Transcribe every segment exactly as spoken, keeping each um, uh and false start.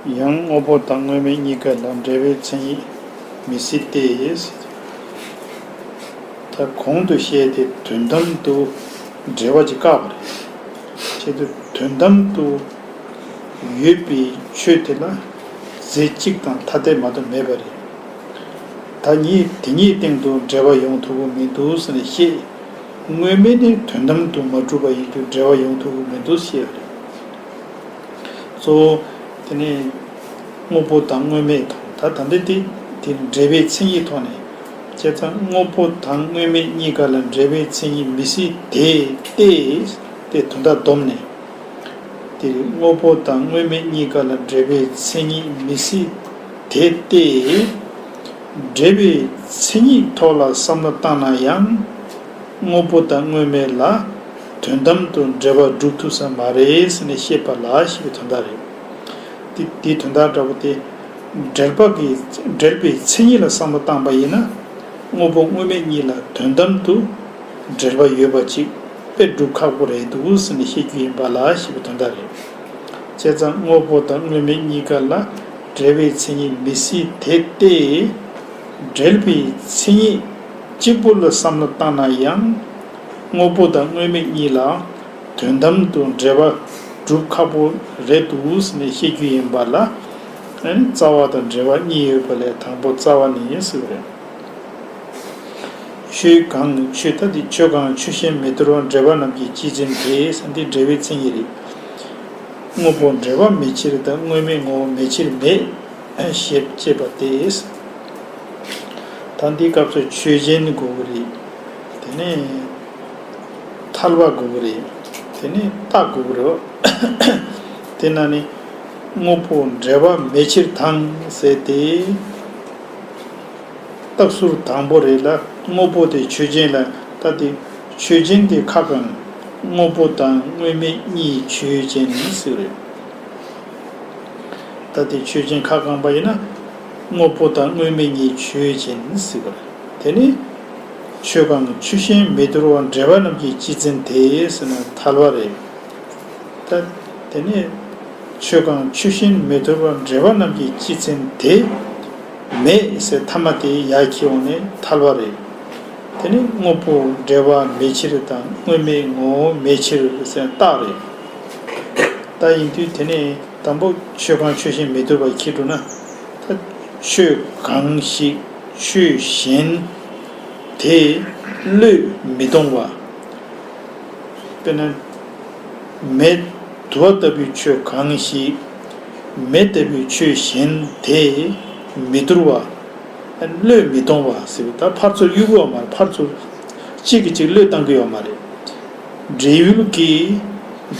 ཡང་དངོས་པོ་དང་དངོས་མེད་གཉིས་ཀ་ལ་འབྲེལ་བའི་མཚན་ཉིད་མི་སྲིད་དེ། ད་གོང་དུ་བཤད་དེ་དོན་དམ་དུ་འབྲེལ་བ་ཅིག་བཀག་པ་རེད། ཆེད་དུ་དོན་དམ་དུ་ཡོད་པའི་ཆོས་དེ་ལ་རྫས་གཅིག་དང་ཐ་དད་མ་གཏོགས་མེད་པ་རེད། ད་ཉིད་དེ་ཉིད་སྟེང་དུ་འབྲེལ་བ་ཡོང་ཐུབ་ཀྱི་མི་འདུག་ཟེར་ནས་བཤད། དངོས་མེད་ནི་དོན་དམ་དུ་མ་གྲུབ་པ་ཡིན་དུས་འབྲེལ་བ་ཡོང་ཐུབ་ཀྱི་མི་འདུག་ཞེས་པ་རེད། གཙོ་བོ་དེ་ནི་དངོས་པོ་དང་དངོས་མེད་དང་ད་ད་འདི་དེ་དེ་འབྲེལ་བའི་མཚན་ཉིད་ཐོག་ནས་བྱས་ཙང་དངོས་པོ་དང་དངོས་མེད་གཉིས་ཀ་ལ་འབྲེལ་བའི་མཚན་ཉིད་མི་སྲིད་དེ་སྟེ་དེ་དོན་དག་བསྡོམས་ནས། དེ་དངོས་པོ་དང་དངོས་མེད་གཉིས་ཀ་ལ་འབྲེལ་བའི་མཚན་ཉིད་མི་སྲིད་དེ་སྟེ། འབྲེལ་བའི་མཚན་ཉིད་ཐོག་ལ་བསམ་བློ་བཏང་ན་ཡང་། དངོས་པོ་དང་དངོས་མེད་ལ་དོན་དམ་དུ་འབྲེལ་བ་སྒྲུབ་ཐུབ་ས་མ་རེད་ཟེར་ནས་བཤད་པ་ལ་ཞེས་པའི་དོན་དག་རེད། དེ་དེའི་དོན་དག་འདྲ་པོ་དེ། འབྲེལ་པ་གི་འབྲེལ་པའི་མཚན་ཉིད་ལ་བསམ་བློ་བཏང་པ་ཡིན་ན། དངོས་པོ་དངོས་མེད་གཉིས་ལ་དོན་དམ་དུ་འབྲེལ་བ་ཡོད་པ་ཅིག་དཔེ་སྒྲུབ་ཁག་པོ་རེད་འདུག་ཟེར་ནས་བཤད་རྒྱུ་ཡིན་པ་ལ་ཞེས་པའི་དོན་དག་རེད། བྱས་ཙང་དངོས་པོ་དང་དངོས་མེད་གཉིས་ཀ་ལ་འབྲེལ་བའི་མཚན་ཉིད་མི་སྲིད་དེ་སྟེ། འབྲེལ་པའི་མཚན་ཉིད་གཅིག་པུ་ལ་བསམ་བློ་བཏང་ན་ཡང་། དངོས་པོ་དང་དངོས་མེད་གཉིས་ལ་དོན་དམ་དུ་འབྲེལ་བ་སྒྲུབ་ཁག་པོ་རེད་འདུག་ཟེར་ནས་བཤད་རྒྱུ་ཡིན་པ་ལ། རྩ་བ་དང་འབྲེལ་བ་གཉིས་ཡོད་པ་ལས་དང་པོ་རྩ་བ་ནས་ཡིན་ཟེར་བ་རེད། ཆོས་གང་ཆོས་ད་དེ་ཆོས་གང་ཆོས་གཞན་མི་འདོར་བར་འབྲེལ་པ་རྣམས་ཀྱི་སྤྱི་མཚན་དེ་ཟེར་འདི་འབྲེལ་བའི་མཚན་ཉིད་རེད། དངོས་པོ་འབྲེལ་བ་མེད་ཕྱིར་དང་དངོས་མེད་ངོ་བོ་མེད་ཕྱིར་མེད་ཞེས་བཤད་པ་སྟེ། ད་འདི་སྐབས་སུ་ཆོས་ཅན་དགོས་ཀྱི་རེད། དེ་ནས་ཐལ་བ་དགོས་ཀྱི་རེད། དེ་ནས་རྟགས་དགོས་ཀྱི་རེད། དེ་ན་ནི་དངོས་པོ་འབྲེལ་བ་མེད་ཕྱིར་དང་ཟེར་ཏེ། རྟགས་ཟུར་དང་པོ་རེད་ལ་དངོས་པོ་དེ་ཆོས་ཅན་ལ་ད་དེ་ཆོས་ཅན་དེ་ཁ་གང་དངོས་པོ་དང་དངོས་མེད་གཉིས་ཆོས་ཅན་ཟེར་རེད། ད་དེ་ཆོས་ཅན་ཁ་གང་པ་ཡིན་ན་དངོས་པོ་དང་དངོས་མེད་གཉིས་ཆོས་ཅན་ཟེར་བ་རེད། དེ་ནི་ཆོས་གང་ཆོས་གཞན་མི་འདོར་བ་འབྲེལ་པ་རྣམས་ཀྱི་སྤྱི་མཚན་དེ་ཟེར་ན་ཐལ་བ་རེད། ད་དེ་ནས་ཆོས་གང་ཆོས་གཞན་མི་འདོར་བར་འབྲེལ་པ་རྣམས་ཀྱི་སྤྱི་མཚན་དེ་མེད་ཟེར་ཐ་མ་དེ་ཡར་འཁྱེར་འོང་ནས་ཐལ་བ་རེད། དེ་ནི་དངོས་པོ་འབྲེལ་བ་མེད་ཕྱིར་དང་དངོས་མེད་ངོ་བོ་མེད་ཕྱིར་ཟེར་རྟགས་རེད། ད་ཡིན་དུས་དེ་ནས་དང་པོ་ཆོས་གང་ཆོས་གཞན་མི་འདོར་བར་འཁྱེར་འགྲོ་ན། ད་ཆོས་གང་ཞིག་ཆོས་གཞན་དེ་བློས་མི་གཏོང་བ། དཔེར་ན། མེ་དུ་བ་ལྟ་བུའི་ཆོས་གང་ཞིག་མེ་ལྟ་བུའི་ཆོས་གཞན་དེ་མི་འདོར་བ། བློས་མི་གཏོང་བ་ཟེར་བ་ད་ཕར་ཚུར་གཡུག་གི་ཡོད་མ་རེད། ཕར་ཚུར་གཅིག་གིས་གཅིག་བློས་བཏང་གི་ཡོད་མ་རེད། འབྲེལ་ཡུལ་གྱི་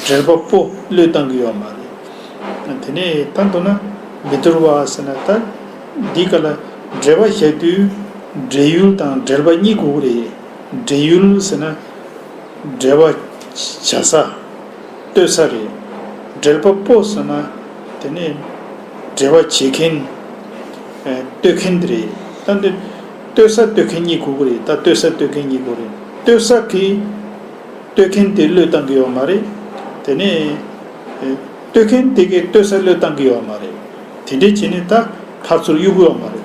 འབྲེལ་པ་པོ་བློས་བཏང་གི་ཡོད་མ་རེད། དེ་ནས་ད་མདོར་ན་མི་འདོར་བ་ཟེར་ན་ད་འདི་ག་ལ་འབྲེལ་བ་བཞག་དུས་འབྲེལ་ཡུལ་དང་འབྲེལ་པ་གཉིས་དགོས་ཀྱི་རེད། འབྲེལ་ཡུལ་ཟེར་ན། འབྲེལ་བ་བྱ་ས། གཏོད་ས་རེད། འབྲེལ་པ་པོ་ཟེར་ན། དེ་ནི། འབྲེལ་བ་བྱེད་མཁན། ཨེ། གཏོད་མཁན་དེ་རེད། ད་འདི། གཏོད་ས་གཏོད་མཁན་གཉིས་དགོས་ཀྱི་རེད། ད་གཏོད་ས་གཏོད་མཁན་གཉིས་དགོས་རེད། གཏོད་ས་གིས། གཏོད་མཁན་དེ་བློས་བཏང་གི་ཡོད་མ་རེད། དེ་ནི། ཨེ། གཏོད་མཁན་དེ་གིས་གཏོད་ས་བློས་བཏང་གི་ཡོད་མ་རེད། དེ་འདྲས་བྱས་ནས་ད་ཕར་ཚུར་གཡུག་གི་ཡོད་མ་རེད།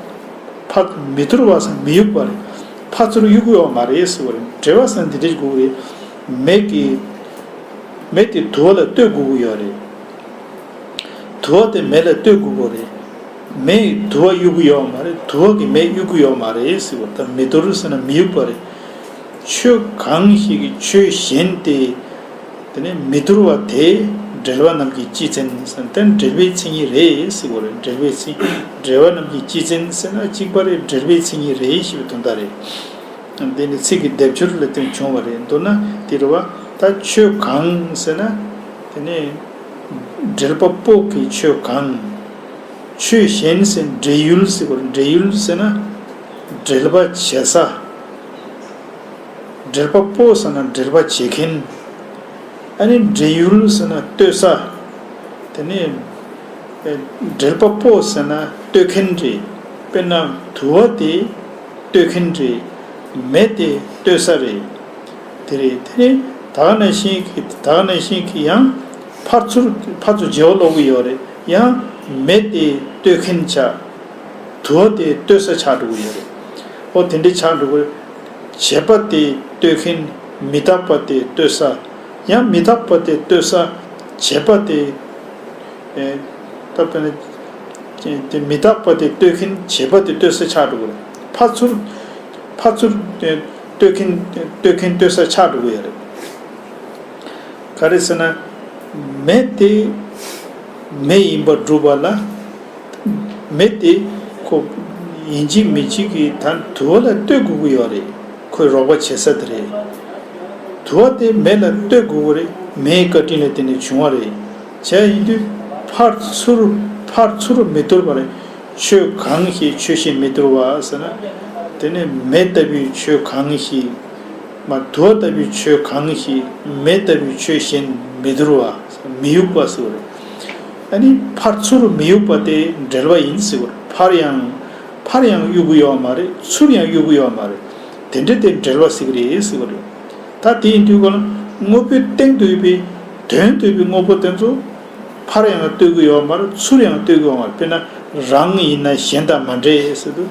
ཕར་མི་འདོར་བ་ཟེར་མི་གཡུག་པ་རེད། ཕར་ཚུར་གཡུག་གི་ཡོད་མ་རེད་ཟེར་བ་རེད། འབྲེལ་བ་ཟེར་ན་འདི་འདྲས་དགོས་ཀྱི་རེད། མེ་གི། མེ་དེ་དུ་བ་ལ་གཏོད་དགོས་ཀྱི་ཡོད་རེད། དུ་བ་དེ་མེ་ལ་གཏོད་དགོས་ཀྱི་རེད། མེས་དུ་བ་གཡུག་གི་ཡོད་མ་རེད། དུ་བ་གིས་མེ་གཡུག་གི་ཡོད་མ་རེད་ཟེར་བ་ད་མི་འདོར་ཟེར་ན་མི་གཡུག་པ་རེད། ཆོས་གང་ཞིག་གིས་ཆོས་གཞན་དེ། དེ་ནས་མི་འདོར་བ་དེ་འབྲེལ་བ་རྣམས་ཀྱི་སྤྱི་མཚན་ཟེར་ན་དེ་འབྲེལ་པའི་མཚན་ཉིད་རེད་ཟེར་བ་རེད། འབྲེལ་པའི་མཚན། འབྲེལ་བ་རྣམས་ཀྱི་སྤྱི་མཚན་ཟེར་ན་གཅིག་པ་རེད། འབྲེལ་པའི་མཚན་ཉིད་རེད་ཞེས་པའི་དོན་དག་རེད། དེ་ནི་ཚིག་གི་སྡེབ་སྦྱོར་ལ་བརྟེན་བྱུང་བ་རེད། མདོར་ན་དེ་རེད་བ། ད་ཆོས་གང་ཟེར་ན། དེ་ནི། འབྲེལ་པ་པོ་གི་ཆོས་གང་། ཆོས་གཞན་ཟེར་འབྲེལ་ཡུལ་ཟེར་བ་རེད། འབྲེལ་ཡུལ་ཟེར་ན། འབྲེལ་བ་བྱེད་ས། འབྲེལ་པ་པོ་ཟེར་ན་འབྲེལ་བ་བྱེད་མཁན། ཨ་ནི་འབྲེལ་ཡུལ་ཟེར་ན་གཏོད་ས། དེ་ནས། འབྲེལ་པ་པོ་ཟེར་ན་གཏོད་མཁན་རེད། དཔེར་ན་དུ་བ་དེ་གཏོད་མཁན་རེད། མེ་དེ་གཏོད་ས་རེད། དེ་རེད། དེ་ནས་ད་ག་ནང་བཞིན་གྱི་ད་ག་ནང་བཞིན་གྱི་ཡང་ཕར་ཚུར་ཕར་ཚུར་བརྗེ་བ་སློག་གི་ཡོད་རེད། ཡང་ མེ་དེ་གཏོད་མཁན་ཆགས། དུ་བ་དེ་གཏོད་ས་ཆགས་འགྲོ་གི་ཡོད་རེད། ཨོ་དེ་འདྲའི་ཆགས་འགྲོ་གི་རེད། བྱེད་པ་དེ་གཏོད་མཁན། མི་རྟག་པ་དེ་གཏོད་ས། ཡང་མི་རྟག་པ་དེ་གཏོད་ས། བྱེད་པ་དེ། ཨེ། ད་དཔེར་ན། དེ་མི་རྟག་པ་དེ་གཏོད་མཁན་བྱེད་པ་དེ་གཏོད་ས་ཆགས་འགྲོ་གི་རེད། ཕར་ཚུར། ཕར་ཚུར་གཏོད་མཁན་གཏོད་མཁན་གཏོད་ས་ཆགས་འགྲོ་གི་ཡོད་རེད། ག་རེ་ཟེར་ན། མེ་དེ་མེ་ཡིན་པར་སྒྲུབ་པ་ལ། མེ་དེ་ཁོ་ཡིན་གཅིག་མིན་གཅིག་གིས་ད་དུ་བ་ལ་གཏོད་དགོས་ཀྱི་ཡོད་རེད། ཁོས་རོགས་པ་བྱེད་ས་དེ་རེད། དུ་བ་དེ་མེ་ལ་གཏོད་དགོས་ཀྱི་རེད། མེའི་བཀའ་དྲིན་ལ་བརྟེན་ནས་བྱུང་བ་རེད། བྱས་ཡིན་དུས་ཕར་ཚུར་ཕར་ཚུར་མི་དོར་བར། ཆོས་གང་ཞིག་ཆོས་བཞིན་མི་དོར་བ་ཟེར་ན། དེ་ནི་མེ་ལྟ་བུའི་ཆོས་གང་ཞིག་མ་དུ་བ་ལྟ་བུའི་ཆོས་གང་ཞིག་མེ་ལྟ་བུའི་ཆོས་གཞན་མི་དོར་བ། མི་གཡུག་པ་ཟེར་བ་རེད། ཨ་ནི་ཕར་ཚུར་མི་གཡུག་པ་དེ་འབྲེལ་བ་ཡིན་ཟེར་བ་རེད། ཕར་ཡང་ཕར་ཡང་གཡུག་གི་ཡོད་མ་རེད། ཚུར་ཡང་གཡུག་གི་ཡོད་མ་རེད། དེ་འདྲ་དེ་འབྲེལ་བ་ཟེར་གི་རེད་ཟེར་བ་རེད། ད་དེ་ཡིན་དུས་ག་ལ་དངོས་པོའི་སྟེང་དུ་ཡོད་པའི་དོན་དུ་ཡོད་པའི་དངོས་པོ་དེ་ཚོ། ཕར་ཡང་གཏོད་ཀྱི་ཡོད་མ་རེད། ཚུར་ཡང་གཏོད་ཀྱི་ཡོད་མ་རེད། དཔེར་ན་རང་ཡིན་ན་གཞན་དང་མ་འདྲེས་ཟེར་དུས།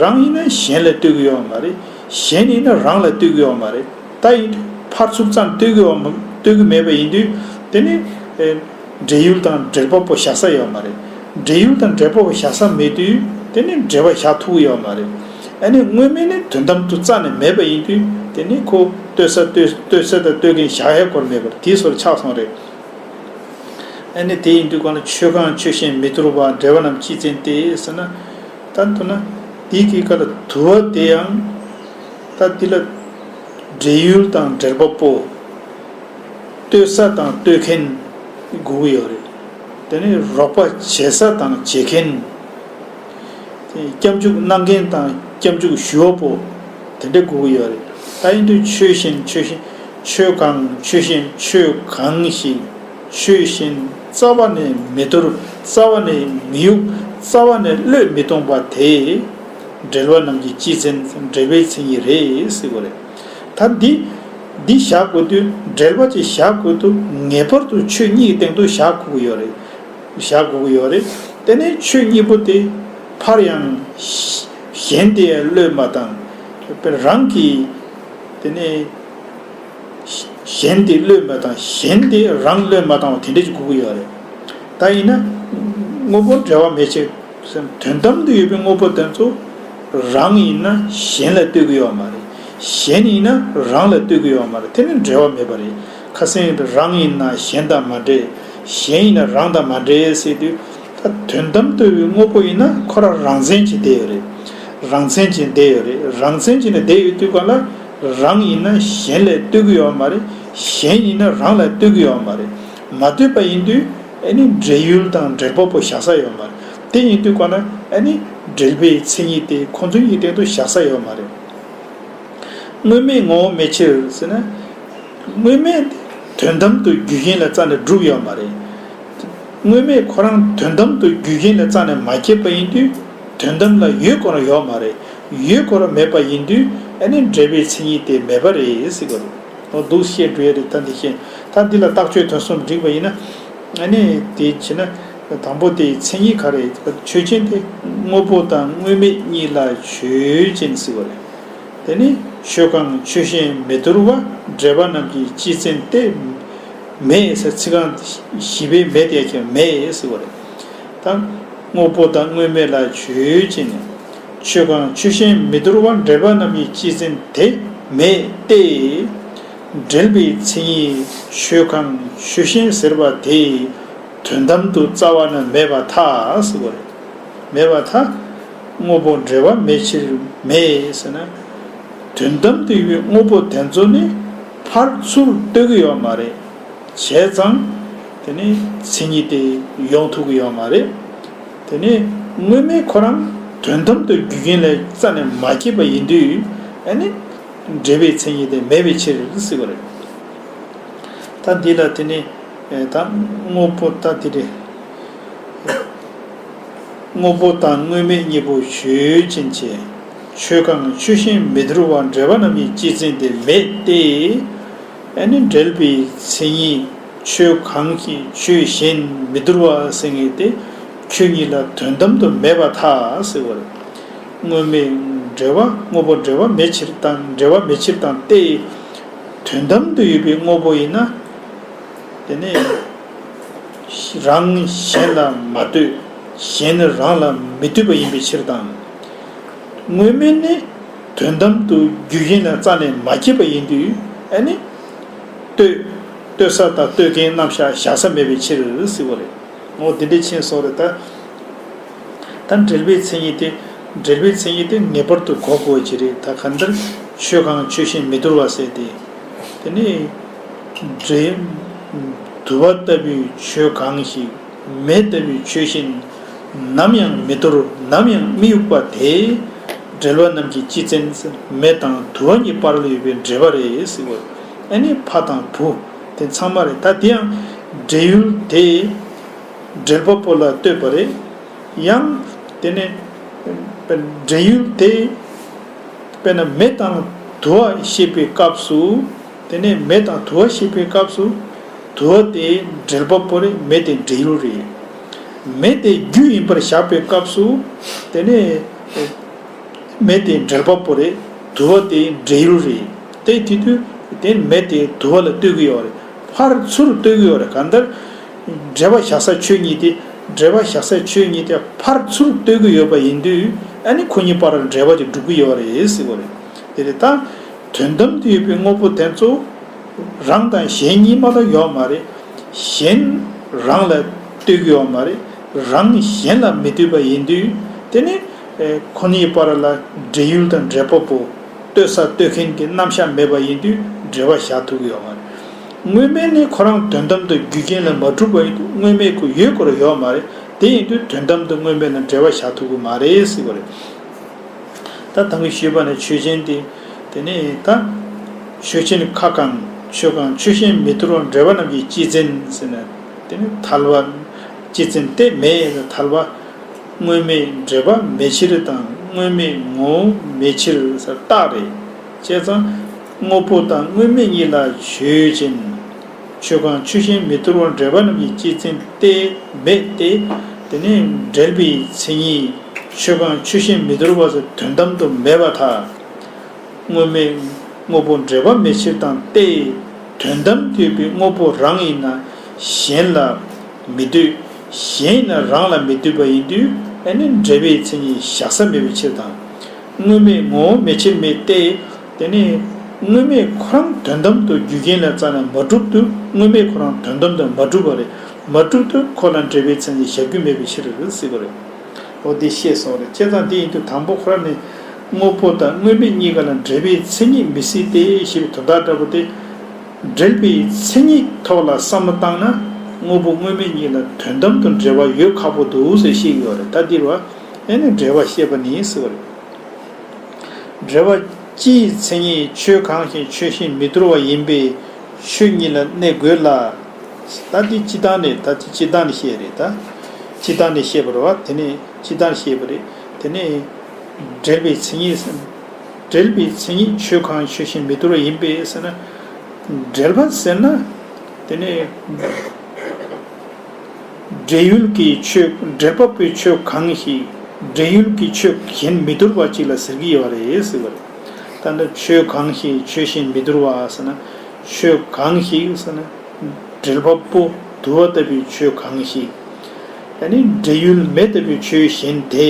རང་ཡིན་ན་གཞན་ལ་གཏོད་ཀྱི་ཡོད་མ་རེད། གཞན་ཡིན་ན་རང་ལ་གཏོད་ཀྱི་ཡོད་མ་རེད། ད་ཡིན་དུས་ཕར་ཚུར་ཙམ་གཏོད་ཀྱི་ཡོད་མ་གཏོད་ཀྱི་མེད་པ་ཡིན་དུས། དེ་ནི་ཨེ། འབྲེལ་ཡུལ་དང་འབྲེལ་པ་པོ་བཞག་ས་ཡོད་མ་རེད། འབྲེལ་ཡུལ་དང་འབྲེལ་པ་པོ་བཞག་ས་མེད་དུས་དེ་ནི་འབྲེལ་བ་བཞག་ཐུབ་ཀྱི་ཡོད་མ་རེད། ཨ་ནི་དངོས་མེད་ནི་དོན་དམ་དུ་རྩ་ནས་མེད་པ་ཡིན་དུས་དེ་ནི་ཁོ་གཏོད་ས་གཏོད་གཏོད་ས་དང་གཏོད་མཁན་བཞག་ཡས་སྐོར་མེད་པར་དེའི་སོར་ཆགས་སོང་རེད། ཨ་ནི་དེ་ཡིན་དུས་གང་ལ་ཆོས་གང་ཆོས་བཞིན་མི་དོར་བ། འབྲེལ་བ་རྣམས་སྤྱིའི་མཚན་ཏེ་ཟེར་ན། ད་མདོར་ན་དེའི་གི་སྐབས་ལ་དུ་བ་དེ་ཡང་ད་དེ་ལ་འབྲེལ་ཡུལ་དང་འབྲེལ་པ་པོ། གཏོད་ས་དང་གཏོད་མཁན་དགོས་ཀྱི་ཡོད་རེད། དེ་ནས་རོགས་པ་བྱེད་ས་དང་བྱེད་མཁན། སྐྱབས་འཇུག་གནང་མཁན་དང་སྐྱབས་འཇུག་ཞུ་བ་པོ་དེ་འདྲ་དགོས་ཀྱི་ཡོད་རེད། ད་ཡིན་དུས་ཆོས་བཞིན་ཆོས་བཞིན་ཆོས་གང་ཆོས་བཞིན་ཆོས་གང་ཞིག་ཆོས་བཞིན་རྩ་བ་ནས་མི་དོར། རྩ་བ་ནས་མི་གཡུག་རྩ་བ་ནས་བློས་མི་གཏོང་པ་དེ་འབྲེལ་བ་རྣམས་ཀྱི་སྤྱི་མཚན་འབྲེལ་པའི་མཚན་ཉིད་རེད་ཟེར་བ་རེད། ད་འདི་འདི་བཞག་དགོས་དུས་འབྲེལ་བ་ཅིག་བཞག་དགོས་དུས་ངེས་པར་དུ་ཆོས་གཉིས་སྟེང་དུ་བཞག་དགོས་ཀྱི་ཡོད་རེད། བཞག་དགོས་ཀྱི་ཡོད་རེད། དེ་ནས་ཆོས་གཉིས་པོ་དེ་ཕར་ཡང་གཞན་དེ་བློས་མ་བཏང་། དཔེར་རང་གིས་དེ་ནས་གཞན་དེ་བློས་མ་བཏང་། གཞན་དེ་རང་བློས་མ་བཏང་བ་དེ་འདྲ་ཅིག་དགོས་ཀྱི་ཡོད་རེད། ད་ཡིན་ན་དངོས་པོ་འབྲེལ་བ་མེད་ཕྱིར། དོན་དམ་དུ་ཡོད་པའི་དངོས་པོ་དེ་ཚོ་རང་ཡིན་ན་གཞན་ལ་ལྟོས་ཀྱི་ཡོད་མ་རེད། གཞན་ཡིན་ན་རང་ལ་ལྟོས་ཀྱི་ཡོད་མ་རེད། དེ་ནི་འབྲེལ་བ་མེད་པ་རེད། ཁ་སང་ཡིན་དུས་རང་ཡིན་ན་གཞན་དང་མ་འདྲེས། གཞན་ཡིན་ན་རང་དང་མ་འདྲེས་ཟེར་དུས། ད་དོན་དམ་དུ་ཡོད་པའི་དངོས་པོ་ཡིན་ན་ཁོ་རང་རང་མཚན་གྱིས་བསྡད་ཡོད་རེད། རང་མཚན་གྱིས་བསྡད་ཡོད་རེད། རང་མཚན་གྱིས་ནི་བསྡད་ཡོད་དུས་ག་ལ་རང་ཡིན་ན་གཞན་ལ་ལྟོས་ཀྱི་ཡོད་མ་རེད། གཞན་ཡིན་ན་རང་ལ་ལྟོས་ཀྱི་ཡོད་མ་རེད། མ་ལྟོས་པ་ཡིན་དུས། ཨ་ནི་འབྲེལ་ཡུལ་དང་འབྲེལ་པ་པོ་བཞག་ས་ཡོད་མ་རེད། དེ་ཡིན་དུས་ག་ན་ཨ་ནི་འབྲེལ་པའི་མཚན་ཉིད་དེ་ཁོ་ཚོ་གཉིས་སྟེང་དུ་བཞག་ས་ཡོད་མ་རེད། དངོས་མེད་ངོ་བོ་མེད་ཕྱིར་ཟེར་ན། དངོས་མེད་དོན་དམ་དུ་རྒྱུ་རྐྱེན་ལ་རྩ་ནས་གྲུབ་ཡོད་མ་རེད། དངོས་མེད་ཁོ་རང་དོན་དམ་དུ་རྒྱུ་རྐྱེན་ལ་རྩ་ནས་མ་སྐྱེས་པ་ཡིན་དུས། དོན་དམ་ལ་ཡོད་ཁོ་རང་ཡོད་མ་རེད། ཡོད་ཁོ་རང་མེད་པ་ཡིན་དུས་ཨ་ནི་འབྲེལ་པའི་མཚན་ཉིད་དེ་མེད་པ་རེད་ཟེར་གི་རེད། འོ་འདུག་བཤད་འགྲོ་ཡ་རེད། ད་འདི་བཤད། ད་འདི་ལ་རྟགས་ཆོས་དོན་གསུམ་བསྒྲིགས་པ་ཡིན་ན། ཨ་ནི་དེ་བྱས་ན་དང་པོ་དེའི་མཚན་ཉིད་ག་རེ། ཆོས་ཅན་དེ་དངོས་པོ་དང་དངོས་མེད་གཉིས་ལ་ཆོས་ཅན་ཟེར་བ་རེད། དེ་ནི་ཆོས་གང་ཆོས་གཞན་མི་འདོར་བ། འབྲེལ་པ་རྣམས་ཀྱི་སྤྱི་མཚན་ཏེ། མེད་ཟེར་ཚིག་རྐང་བཞི་པའི་མེད་དེ་ཀྱང་མེད་ཟེར་བ་རེད། ད་དངོས་པོ་དང་དངོས་མེད་ལ་ཆོས་ཅན། ཆོས་གང་ཆོས་གཞན་མི་འདོར་བ། འབྲེལ་པ་རྣམས་ཀྱི་སྤྱི་མཚན་དེ་མེད་དེ། འབྲེལ་པའི་མཚན་ཉིད་ཆོས་གང་ཆོས་གཞན་ཟེར་བ་དེ་དོན་དམ་དུ་རྩ་བ་ནས་མེད་པར་ཐལ་ཟེར་བ་རེད། མེད་པར་ཐལ། དངོས་པོ་འབྲེལ་བ་མེད་ཕྱིར་མེད་ཟེར་ན། དོན་དམ་དུ་ཡོད་པའི་དངོས་པོ་དེ་ཚོ་ནི་ཕར་ཚུར་ལྟོས་ཀྱི་ཡོད་མ་རེད། བྱས་ཙང་དེ་ནི་མཚན་ཉིད་དེ་ཡོང་ཐུབ་ཀྱི་ཡོད་མ་རེད། དེ་ནི་དངོས་མེད་ཁོ་རང་དོན་དམ་དུ་རྒྱུ་རྐྱེན་ལས་རྩ་ནས་མ་སྐྱེས་པ་ཡིན་དུས་ཨ་ནི་འབྲེལ་པའི་མཚན་ཉིད་དེ་མེད་པའི་ཕྱིར་ཟེར་བ་རེད། ད་འདི་ལ་དེ་ནི་ད་དངོས་པོ་ད་དེ་རེད། དངོས་པོ་དང་དངོས་མེད་གཉིས་པོ་ཆོས་ཅན་བྱས། ཆོས་གང་ཆོས་གཞན་མི་འདོར་བ། འབྲེལ་པ་རྣམས་ཀྱི་སྤྱི་མཚན་དེ་མེད་དེ། ཨ་ནི་འབྲེལ་པའི་མཚན་ཉིད་ཆོས་གང་ཞིག་ཆོས་གཞན་མི་འདོར་བ་ཟེར་མཁན་དེ་ ཆོས་ཉིད་ལ་དོན་དམ་དུ་མེད་པར་ཐལ་ཟེར་བ་རེད། དངོས་མེད་འབྲེལ་བ་དངོས་པོ་འབྲེལ་བ་མེད་ཕྱིར་དང་འབྲེལ་བ་མེད་ཕྱིར་དང་སྟེ། དོན་དམ་དུ་ཡོད་པའི་དངོས་པོ་ཡིན་ན། དེ་ནི་རང་གཞན་ལ་མ་ལྟོས། གཞན་ནི་རང་ལ་མི་ལྟོས་པ་ཡིན་པའི་ཕྱིར་དང་། དངོས་མེད་ནི་དོན་དམ་དུ་རྒྱུ་རྐྱེན་ལ་རྩ་ནས་མ་སྐྱེས་པ་ཡིན་དུས་ཨ་ནི། ལྟོས། ལྟོས་ས་དང་ལྟོས་མཁན་རྣམ་གཞག་བཞག་ས་མེད་པའི་ཕྱིར་ཟེར་བ་རེད། འོ་དེ་འདྲའི་ཕྱིར་སོགས་རེད་ད། ད་འབྲེལ་པའི་མཚན་ཉིད་དེ། འབྲེལ་པའི་མཚན་ཉིད་དེ་ངེས་པར་དུ་གོ་དགོས་ཀྱི་རེད། ད་གང་ལྟར་ཆོས་གང་ཆོས་བཞིན་མི་འདུལ་བ་ཟེར་ཏེ། དེ་ནི་འབྲེལ། དུ་བ་ལྟ་བུའི་ཆོས་གང་ཞིག་མེ་ལྟ་བུའི་ཆོས་བཞིན་ནམ་ཡང་མི་འདོར་ནམ་ཡང་མི་གཡུག་པ་དེ། འབྲེལ་བ་རྣམས་ཀྱི་སྤྱི་མཚན་མེ་དང་དུ་བ་གཉིས་བར་ལ་ཡོད་པའི་འབྲེལ་བ་རེད་ཟེར་བ། ཨ་ནི་ཕ་དང་བུ་དེ་ཚང་མ་རེད། ད་དེ་ཡང་འབྲེལ་ཡུལ་དེ་འབྲེལ་པ་པོ་ལ་ལྟོས་པ་རེད། ཡང་དེ་ནས་འབྲེལ་ཡུལ་དེ་དཔེར་ན་མེ་དང་དུ་བ་ཤེས་པའི་སྐབས་སུ། དེ་ནས་མེ་དང་དུ་བ་ཤེས་པའི་སྐབས་སུ། དུ་བ་དེ་འབྲེལ་པ་པོ་རེད། མེ་དེ་འབྲེལ་ཡུལ་རེད། མེ་དེ་རྒྱུ་ཡིན་པར་བཞག་པའི་སྐབས་སུ། དེ་ནས་མེ་དེ་འབྲེལ་པ་པོ་རེད། དུ་བ་དེ་འབྲེལ་ཡུལ་རེད། དེ་དེ་དུས་དེ་མེ་དེ་དུ་བ་ལ་ལྟོས་ཀྱི་ཡོད་རེད། ཕར་ཚུར་ལྟོས་ཀྱི་ཡོད་རེད། གང་ལྟར་འབྲེལ་བ་བཞག་ས་ཆོས་ཉིད་དེ། འབྲེལ་བ་བཞག་ས་ཆོས་ཉིད་དེ་ཕར་ཚུར་ལྟོས་ཀྱི་ཡོད་པ་ཡིན་དུས་ཨ་ནི་ཁོ་གཉིས་བར་འབྲེལ་བ་དེ་འགྲུབ་ཀྱི་ཡོད་རེད་ཟེར་བ་རེད། དེ་རེད་ད། དོན་དམ་དུ་ཡོད་པའི་དངོས་པོ་དེ་ཚོ་རང་དང་གཞན་གཉིས་མ་གཏོགས་ཡོད་མ་རེད། གཞན་རང་ལ་ལྟོས་ཀྱི་ཡོད་མ་རེད། རང་གཞན་ལ་མི་ལྟོས་པ་ཡིན་དུས་དེ་ནི་ཁོ་གཉིས་བར་ལ་འབྲེལ་ཡུལ་དང་འབྲེལ་པ་པོ། ལྟོས་ས་ལྟོས་མཁན་གྱི་རྣམ་གཞག་མེད་པ་ཡིན་དུས་འབྲེལ་བ་བཞག་ཐུབ་ཀྱི་ཡོད་མ་རེད། དངོས་མེད་ནི་ཁོ་རང་དོན་དམ་དུ་རྒྱུ་རྐྱེན་ལ་མ་གྲུབ་པ་ཡིན་དུས་དངོས་མེད་ཁོ་ཡོད་དགོས་རེ་ཡོད་མ་རེད། དེ་ཡིན་དུས་དོན་དམ་དུ་དངོས་མེད་ལ་འབྲེལ་བ་བཞག་ཐུབ་ཀྱི་མ་རེད་ཟེར་བ་རེད། ད་ད་གིན་ཞུས་པ་ནི་ཆོས་ཅན་དེ། དེ་ནས་ད། ཆོས་ཅན་ཁ་གང་ཆོས་གང་ཆོས་བཞིན་མི་འདོར་བ་འབྲེལ་བ་རྣམས་ཀྱི་སྤྱི་མཚན་ཟེར་ན། དེ་ནི་ཐལ་བ། སྤྱི་མཚན་དེ་མེ་ཡིན་ན་ཐལ་བ། དངོས་མེད་འབྲེལ་པ་མེད་ཕྱིར་དང་དངོས་མེད་ངོ་བོ་མེད་ཕྱིར་ཟེར་རྟགས་རེད། བྱས་ཙང་དངོས་པོ་དང་དངོས་མེད་གཉིས་ལ་ཆོས་ཅན། ཆོས་གང་ཆོས་བཞིན་མི་འདོར་བར་འབྲེལ་པ་རྣམས་ཀྱི་སྤྱི་མཚན་ཏེ་མེད་དེ། དེ་ནི་འབྲེལ་པའི་མཚན་ཉིད་ཆོས་གང་ཆོས་བཞིན་མི་འདོར་བ་ཟེར་དོན་དམ་དུ་མེད་པར་ཐལ། དངོས་མེད་དངོས་པོ་འབྲེལ་པ་མེད་ཕྱིར་དང་སྟེ། དོན་དམ་དུ་ཡོད་པའི་དངོས་པོ་རང་ཡིན་ན་གཞན་ལ་མི་ལྟོས། གཞན་ཡིན་ན་རང་ལ་མི་ལྟོས་པ་ཡིན་དུས་ཨ་ནི་འབྲེལ་པའི་མཚན་ཉིད་བཞག་ས་མེད་པའི་ཕྱིར་དང་། དངོས་མེད་ངོ་བོ་མེད་ཕྱིར་མེད་སྟེ། དེ་ནི་དངོས་མེད་ཁོ་རང་དོན་དམ་དུ་རྒྱུ་རྐྱེན་ལ་རྩ་ནས་མ་གྲུབ་དུས་དངོས་མེད་ཁོ་རང་དོན་དམ་དུ་མ་གྲུབ་པ་རེད། མ་གྲུབ་དུས་ཁོ་ལ་འབྲེལ་པའི་མཚན་ཉིད་བཞག་རྒྱུ་མེད་པའི་ཕྱིར་ཟེར་བ་རེད། འོ་འདི་ཤེས་སོང་རེད། བྱས་ཙང་འདི་ཡིན་དུས་དང་པོ་ཁོ་རང་ནི་དངོས་པོ་དང་དངོས་མེད་གཉིས་ཀ་ལ་འབྲེལ་པའི་མཚན་ཉིད་མི་སྲིད་དེ་ཞེས་པའི་དོན་དག་འདྲ་པོ་དེ། འབྲེལ་པའི་མཚན་ཉིད་ཐོག་ལ་བསམ་བློ་བཏང་ན་དངོས་པོ་དངོས་མེད་གཉིས་ལ་དོན་དམ་དུ་འབྲེལ་བ་ཡོད་ཁག་པོ་འདུག་ཟེར་བཤད་ཀྱི་ཡོད་རེད། ད་འདིར་བ་ཨེ་ནི་འབྲེལ་བ་བཤད་པ་ནི་ཟེར་བ་རེད། འབྲེལ་བ་སྤྱིའི་མཚན་ཉིད་ཆོས་གང་ཞིག་ཆོས་བཞིན་མི་འདོར་བ་ཡིན་པས་ཆོས་ཉིད་ལ་གནས་དགོས་ལ། ད་འདི་སྤྱི་བཏང་ནས་ད་འདི་སྤྱི་བཏང་ནས་བཤད་རེད་ད། སྤྱི་བཏང་ནས་བཤད་པ་རེད་བ། དེ་ནས་སྤྱི་བཏང་བཤད་པ་རེད། དེ་ནས་འབྲེལ་པའི་མཚན་ཉིད། འབྲེལ་པའི་མཚན་ཉིད་ཆོས་གང་ཆོས་བཞིན་མི་འདོར་བ་ཡིན་པས་ཟེར་ན། འབྲེལ་པ་ཟེར་ན། དེ་ནས་འབྲེལ་ཡུལ་གྱི་ཆོས་འབྲེལ་པ་པོའི་ཆོས་གང་ཞིག་འབྲེལ་ཡུལ་གྱི་ཆོས་གཞན་མི་འདོར་བ་ཅིག་ལ་ཟེར་གྱི་ཡོད་རེད་ཟེར་བ་རེད། ད་ནི་ཆོས་གང་ཞིག་ཆོས་བཞིན་མི་འདོར་བ་ཟེར་ན། ཆོས་གང་ཞིག་ཟེར་ན། འབྲེལ་པ་པོ་དུ་བ་ལྟ་བུའི་ཆོས་གང་ཞིག་ཡང་ན་འབྲེལ་ཡུལ་མེ་ལྟ་བུའི་ཆོས་གཞན་དེ་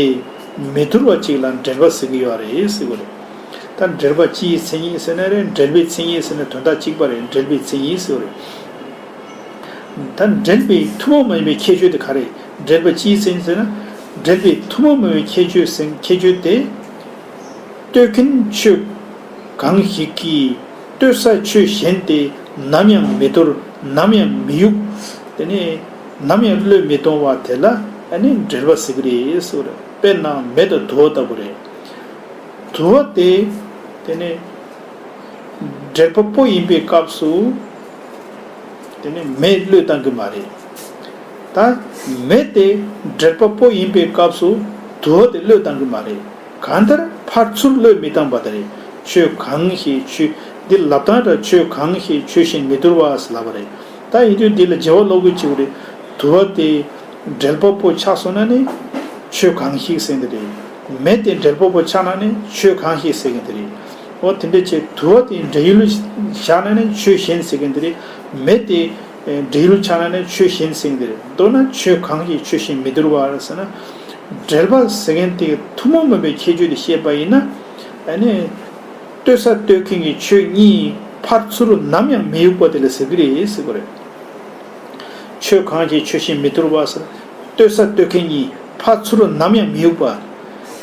མི་འདོར་བ་ཅིག་ལ་འབྲེལ་པ་ཟེར་གྱི་ཡོད་རེད་ཟེར་བ་རེད། ད་འབྲེལ་པ་སྤྱིའི་མཚན་ཉིད་ཟེར་ན་རེད། འབྲེལ་པའི་མཚན་ཉིད་ཟེར་ན་དོན་དག་གཅིག་པ་རེད། འབྲེལ་པའི་མཚན་ཉིད་ཟེར་བ་རེད། ད་འབྲེལ་པའི་ཐུན་མོང་མ་ཡིན་པའི་ཁྱད་ཆོས་དེ་ག་རེད། འབྲེལ་པ་སྤྱིའི་མཚན་ཉིད་ཟེར་ན། འབྲེལ་པའི་ཐུན་མོང་མ་ཡིན་པའི་ཁྱད་ཆོས་ཟེར་ཁྱད་ཆོས་དེ། ལྟོས་མཁན་ཆོས་གང་ཞིག་གིས་ལྟོས་ས་ཆོས་གཞན་དེ་ནམ་ཡང་མི་འདོར། ནམ་ཡང་མི་གཡུག་དེ་ནས་ནམ་ཡང་བློས་མི་གཏོང་བ་དེ་ལ་ཨ་ནི་འབྲེལ་པ་ཟེར་གྱི་རེད་ཟེར་བ་རེད། དཔེར་ན་མེ་དང་དུ་བ་ལྟ་བུ་རེད། དུ་བ་དེ་དེ་ནས་འབྲེལ་པ་པོ་ཡིན་པའི་སྐབས་སུ་དེ་ནས་མེ་བློས་བཏང་གི་མ་རེད། ད་མེ་དེ་འབྲེལ་པ་པོ་ཡིན་པའི་སྐབས་སུ་དུ་བ་དེ་བློས་བཏང་གི་མ་རེད། གང་ལྟར་ཕར་ཚུར་བློས་མི་བཏང་བ་དེ་རེད། ཆོས་གང་ཞིག་ཆོས་འདི་ལབ་སྟངས་འདྲ། ཆོས་གང་ཞིག་ཆོས་བཞིན་མི་འདོར་བ་ཟེར་ལབ་པ་རེད། ད་ཡིན་དུས་འདི་ལ་བྱ་བ་ཀློག་དགོས་ཀྱི་རེད། དུ་བ་དེ་ འབྲེལ་པ་པོ་ཆགས་སོང་ན་ནི་ཆོས་གང་ཞིག་ཟེར་གྱི་རེད། མེ་དེ་འབྲེལ་པ་པོ་ཆགས་ན་ནི་ཆོས་གང་ཞིག་ཟེར་གྱི་རེད། འོ་དེ་འདྲ་བྱས་དུ་བ་དེ་འབྲེལ་ཡུལ་བཞག་ན་ནི་ཆོས་གཞན་ཟེར་གྱི་རེད། མེ་དེ་འབྲེལ་ཡུལ་ཆགས་ན་ནི་ཆོས་གཞན་ཟེར་གྱི་རེད། མདོར་ན་ཆོས་གང་ཞིག་ཆོས་བཞིན་མི་འདུལ་བ་ཟེར་ན། འབྲེལ་པ་ཟེར་མཁན་དེ་ཐུན་མོང་མིན་པའི་ཁྱད་ཆོས་དེ་བཤད་པ་ཡིན་ན། ཨ་ནི། ལྟོས་ས་ལྟོས་མཁན་གྱི་ཆོས་གཉིས་ཕར་ཚུར་ནམ་ཡང་མི་གཡུག་པ་དེ་ལ་ཟེར་གྱི་རེད་ཟེར་གྱི་རེད། ཆོས་གང་ཞིག་ཆོས་བཞིན་མི་འདུལ་བ་ཟེར། ལྟོས་ས་ལྟོས་མཁན་གཉིས་ཕར་ཚུར་ནམ་ཡང་མི་གཡུག་པ།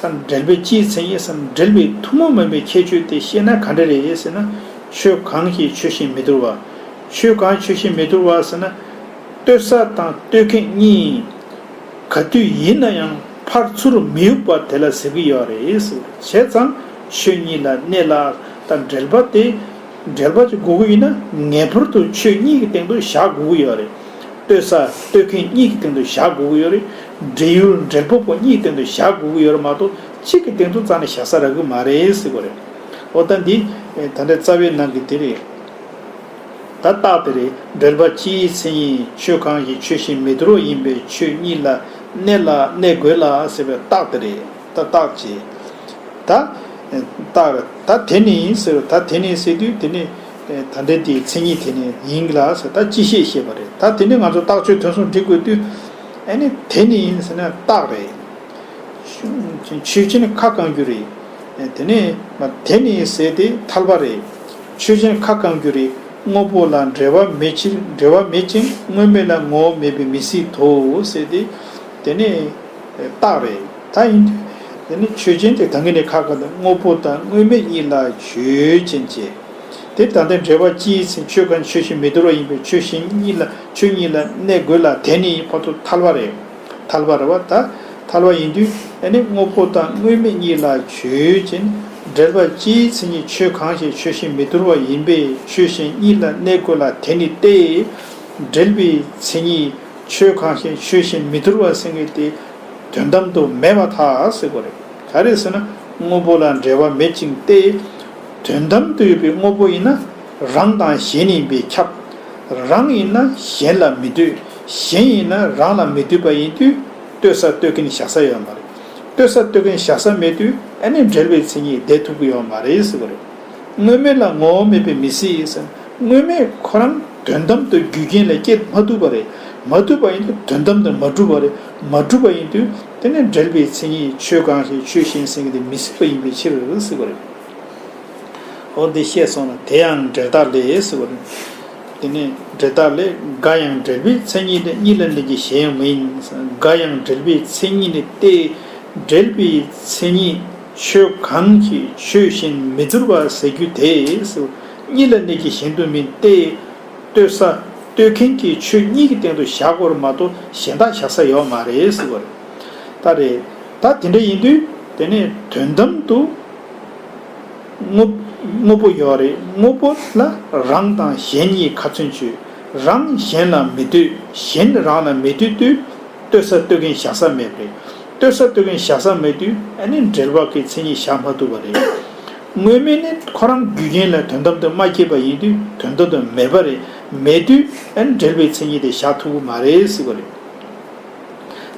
ད་འབྲེལ་པའི་སྤྱིའི་མཚན་ཉིད་སམ་འབྲེལ་པའི་ཐུན་མོང་མིན་པའི་ཁྱད་ཆོས་དེ་ཤེས་ན་ག་འདྲ་རེད་ཟེར་ན། ཆོས་གང་ཞིག་ཆོས་བཞིན་མི་འདུལ་བ། ཆོས་གང་ཆོས་བཞིན་མི་འདུལ་བ་ཟེར་ན། ལྟོས་ས་དང་ལྟོས་མཁན་གཉིས། ག་དུས་ཡིན་ན་ཡང་ཕར་ཚུར་མི་གཡུག་པ་དེ་ལ་ཟེར་གྱི་ཡོད་རེད་ཟེར། བྱས་ཙང་ཆོས་གཉིས་ལ་གནས་ལ་དང་འབྲེལ་པ་དེ། འབྲེལ་པ་ཅིག་དགོས་ཀྱི་ཡིན་ན་ངེས་པར་དུ་ཆོས་གཉིས་ཀྱི་སྟེང་དུ་བཞག་དགོས་ཀྱི་ཡོད་རེད། ལྟོས་ས་ལྟོས་མཁན་གཉིས་ཀྱི་སྟེང་དུ་བཞག་དགོས་ཀྱི་ཡོད་རེད། འབྲེལ་ཡུལ་འབྲེལ་པ་པོ་གཉིས་ཀྱི་སྟེང་དུ་བཞག་དགོས་ཀྱི་ཡོད་རེད་མ་གཏོགས་གཅིག་གི་སྟེང་དུ་རྩ་ནས་བཞག་ས་རག་གི་མ་རེད་ཟེར་གྱི་རེད། འོ་ད་འདི་ད་ལྟའི་རྩ་བའི་ནང་གི་དེ་རེད། ད་རྟགས་དེ་རེད། འབྲེལ་པ་སྤྱིའི་མཚན་ཉིད་ཆོས་གང་ཞིག་ཆོས་བཞིན་མི་འདུལ་བ་ཡིན་པས་ཆོས་གཉིས་ལ་གནས་ལ་གནས་དགོས་ལ་ཟེར་བའི་རྟགས་དེ་རེད། ད་རྟགས་ཀྱི། ད། རྟགས་རེད། ད་དེ་ནི་ཟེར་བའི་ད་དེ་ནི་ཟེར་དུས་དེ་ནི། ད་འདྲ་དེའི་མཚན་ཉིད་དེ་ནི་ཡིན་ལ་ཟེར་ད་སྤྱི་བཤད་བཤད་པ་རེད། ད་དེ་ནི་ང་ཚོ་རྟགས་ཆོས་དོན་གསུམ་འགྲིག་དགོས་དུས། ཨ་ནི་དེ་ནི་ཟེར་ན་རྟགས་རེད། ཆོས་ཅན་ཁ་བསྐང་རྒྱུ་རེད། དེ་ནས་དེ་ནི་ཟེར་ཏེ་ཐལ་བ་རེད། ཆོས་ཅན་ཁ་བསྐང་རྒྱུ་རེད། དངོས་པོ་ལ་འབྲེལ་བ་མེད་ཕྱིར་འབྲེལ་བ་མེད་ཅིང་དངོས་མེད་ལ་ངོ་བོ་མེད་པས་མི་སྲིད་དོ་ཟེར་ཏེ། དེ་ནི་རྟགས་རེད། ད་ཡིན་དུས་དེ་ནི་ཆོས་ཅན་དེ་ད་གིན་ནས་ཁ་བསྐང་དང་དངོས་པོ་དང་དངོས་མེད་གཉིས་ལ་ཆོས་ཅན་བྱས། དེ་ད་ལྟའི་འབྲེལ་བ་སྤྱིའི་མཚན་ཆོས་གང་ཆོས་བཞིན་མི་འདུལ་བ་ཡིན་པས་ཆོས་གཞན་གཉིས་ལ་ཆོས་གཉིས་ལ་གནས་དགོས་ལ་དེ་ནི་ཕར་ཚུར་ཐལ་བ་རེད། ཐལ་བ་རེད་བ་ད། ཐལ་བ་ཡིན་དུས་ཨ་ནི་དངོས་པོ་དང་དངོས་མེད་གཉིས་ལ་ཆོས་ཅན། འབྲེལ་པ་སྤྱིའི་མཚན་ཉིད་ཆོས་གང་ཞིག་ཆོས་བཞིན་མི་འདུལ་བ་ཡིན་པས་ཆོས་གཞན་གཉིས་ལ་གནས་དགོས་ལ་དེ་ནི་སྟེ། འབྲེལ་པའི་མཚན་ཉིད་ཆོས་གང་ཞིག་ཆོས་བཞིན་མི་འདུལ་བ་ཟེར་མཁན་དེ་དོན་དམ་དུ་མེད་པར་ཐལ་ཟེར་དགོས་རེད། ག་རེ་ཟེར་ན་དངོས་པོ་ལ་འབྲེལ་བ་མེད་ཅིང་སྟེ། དོན་དམ་དུ་ཡོད་པའི་དངོས་པོ་ཡིན་ན་རང་དང་གཞན་ཡིན་པས་ཁྱབ། རང་ཡིན་ན་གཞན་ལ་མི་ལྟོས། གཞན་ཡིན་ན་རང་ལ་མི་ལྟོས་པ་ཡིན་དུས་ལྟོས་ས་ལྟོས་མཁན་བཞག་ས་ཡོད་མ་རེད། ལྟོས་ས་ལྟོས་མཁན་བཞག་ས་མེད་དུས་ཨ་ནི་འབྲེལ་བའི་མཚན་ཉིད་བསྡད་ཐུབ་ཀྱི་ཡོད་མ་རེད་ཟེར་བ་རེད། དངོས་མེད་ལ་ངོ་བོ་མེད་པའི་མི་སྲིད་ཟེར། དངོས་མེད་ཁོ་རང་དོན་དམ་དུ་རྒྱུ་རྐྱེན་ལ་སྐྱེ་མ་ཐུབ་པ་རེད། མ་ཐུབ་པ་ཡིན་དུས་དོན་དམ་དུ་མ་གྲུབ་པ་རེད། མ་གྲུབ་པ་ཡིན་དུས་དེ་ནི་འབྲེལ་བའི་མཚན་ཉིད་ཆོས་གང་ཞིག་ཆོས་གཞན་ཟེར་མཁན་དེ་མི་སྲིད་པ་ཡིན་པའི་ཕྱིར་ཟེར་བ་རེད། འོ་འདི་བཤད་སོང་ན་དེ་ཡང་འབྲེལ་ཐག་ལས་ཟེར་བ་རེད། དེ་ནས་འབྲེལ་ཐག་ལས་འགའ་ཡང་འབྲེལ་པའི་མཚན་ཉིད་ནི་གཉིས་ལ་གནས་ཀྱི་གཞན་ཡང་མིན། འགའ་ཡང་འབྲེལ་པའི་མཚན་ཉིད་ནི་སྟེ། འབྲེལ་པའི་མཚན་ཉིད་ཆོས་གང་ཞིག་ཆོས་བཞིན་མི་འདུལ་བ་ཟེར་རྒྱུ་དེ་ཟེར་བ་གཉིས་ལ་གནས་ཀྱི་གཞན་དུ་མིན་ཏེ། ལྟོས་ས་ལྟོས་མཁན་གྱི་ཆོས་གཉིས་ཀྱི་སྟེང་དུ་བཞག་དགོས་རེད་མ་གཏོགས་གཞན་དག་བཞག་ས་ཡོད་མ་རེད་ཟེར་བ་རེད། ད་རེད། ད་དེ་འདྲ་ཡིན་དུས་དེ་ནས་དོན་དམ་དུ། དངོས་དངོས་པོ་ཡོད་རེད། དངོས་པོ་ལ་རང་དང་གཞན་གཉིས་ཁ་ཚོན་གཅོད། རང་གཞན་ལ་མི་ལྟོས། གཞན་རང་ལ་མི་ལྟོས་དུས་ལྟོས་ས་ལྟོས་མཁན་བཞག་ས་མེད་པ་རེད། ལྟོས་ས་ལྟོས་མཁན་བཞག་ས་མེད་དུས་ཨ་ནི་འབྲེལ་བ་གི་མཚན་ཉིད་བཞག་མ་ཐུབ་པ་རེད། དངོས་མེད་ནི་ཁོ་རང་རྒྱུ་རྐྱེན་ལ་དོན་དམ་དུ་མ་སྐྱེས་པ་ཡིན་དུས་དོན་དམ་དུ་མེད་པ་རེད། མེད་དུས་ཨ་ནི་འབྲེལ་བའི་མཚན་ཉིད་དེ་བཞག་ཐུབ་ཀྱི་མ་རེད་ཟེར་བ་རེད།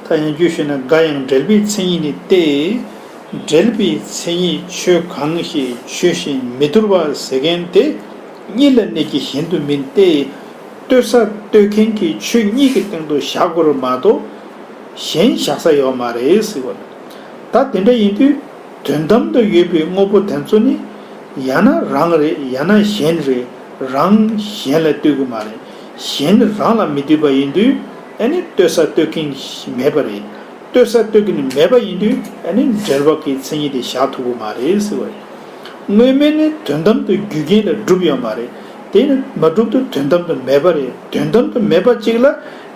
ད་ཡང་རྒྱུད་ཤོད་ན་འགའ་ཡང་འབྲེལ་པའི་མཚན་ཉིད་ནི་སྟེ། འབྲེལ་པའི་མཚན་ཉིད་ཆོས་གང་ཞིག་ཆོས་བཞིན་མི་འདུལ་བ་ཟེར་མཁན་དེ་གཉིས་ལ་གནས་ཀྱི་གཞན་དུ་མིན་ཏེ། ལྟོས་ས་ལྟོས་མཁན་གྱི་ཆོས་གཉིས་ཀྱི་སྟེང་དུ་བཞག་དགོས་རེད་མ་གཏོགས་གཞན་བཞག་ས་ཡོད་མ་རེད་ཟེར་བ་རེད། ད་དེ་འདྲ་ཡིན་དུས་དོན་དམ་དུ་ཡོད་པའི་དངོས་པོ་དེ་ཚོ་ནི་ཡང་ན་རང་རེད། ཡང་ན་གཞན་རེད། རང་གཞན་ལ་ལྟོས་ཀྱི་མ་རེད། གཞན་རང་ལ་མི་ལྟོས་པ་ཡིན་དུས་ཨ་ནི་ལྟོས་ས་ལྟོས་མཁན་མེད་པ་རེད། ལྟོས་ས་ལྟོས་མཁན་མེད་པ་ཡིན་དུས་ཨ་ནི་འབྲེལ་བ་གི་མཚན་ཉིད་དེ་བཞག་ཐུབ་ཀྱི་མ་རེད་ཟེར་བ་རེད། དངོས་མེད་ནི་དོན་དམ་དུ་རྒྱུ་རྐྱེན་ལ་གྲུབ་ཡོད་མ་རེད། དེ་ནི་མ་གྲུབ་དུས་དོན་དམ་དུ་མེད་པ་རེད། དོན་དམ་དུ་མེད་པ་གཅིག་ལ་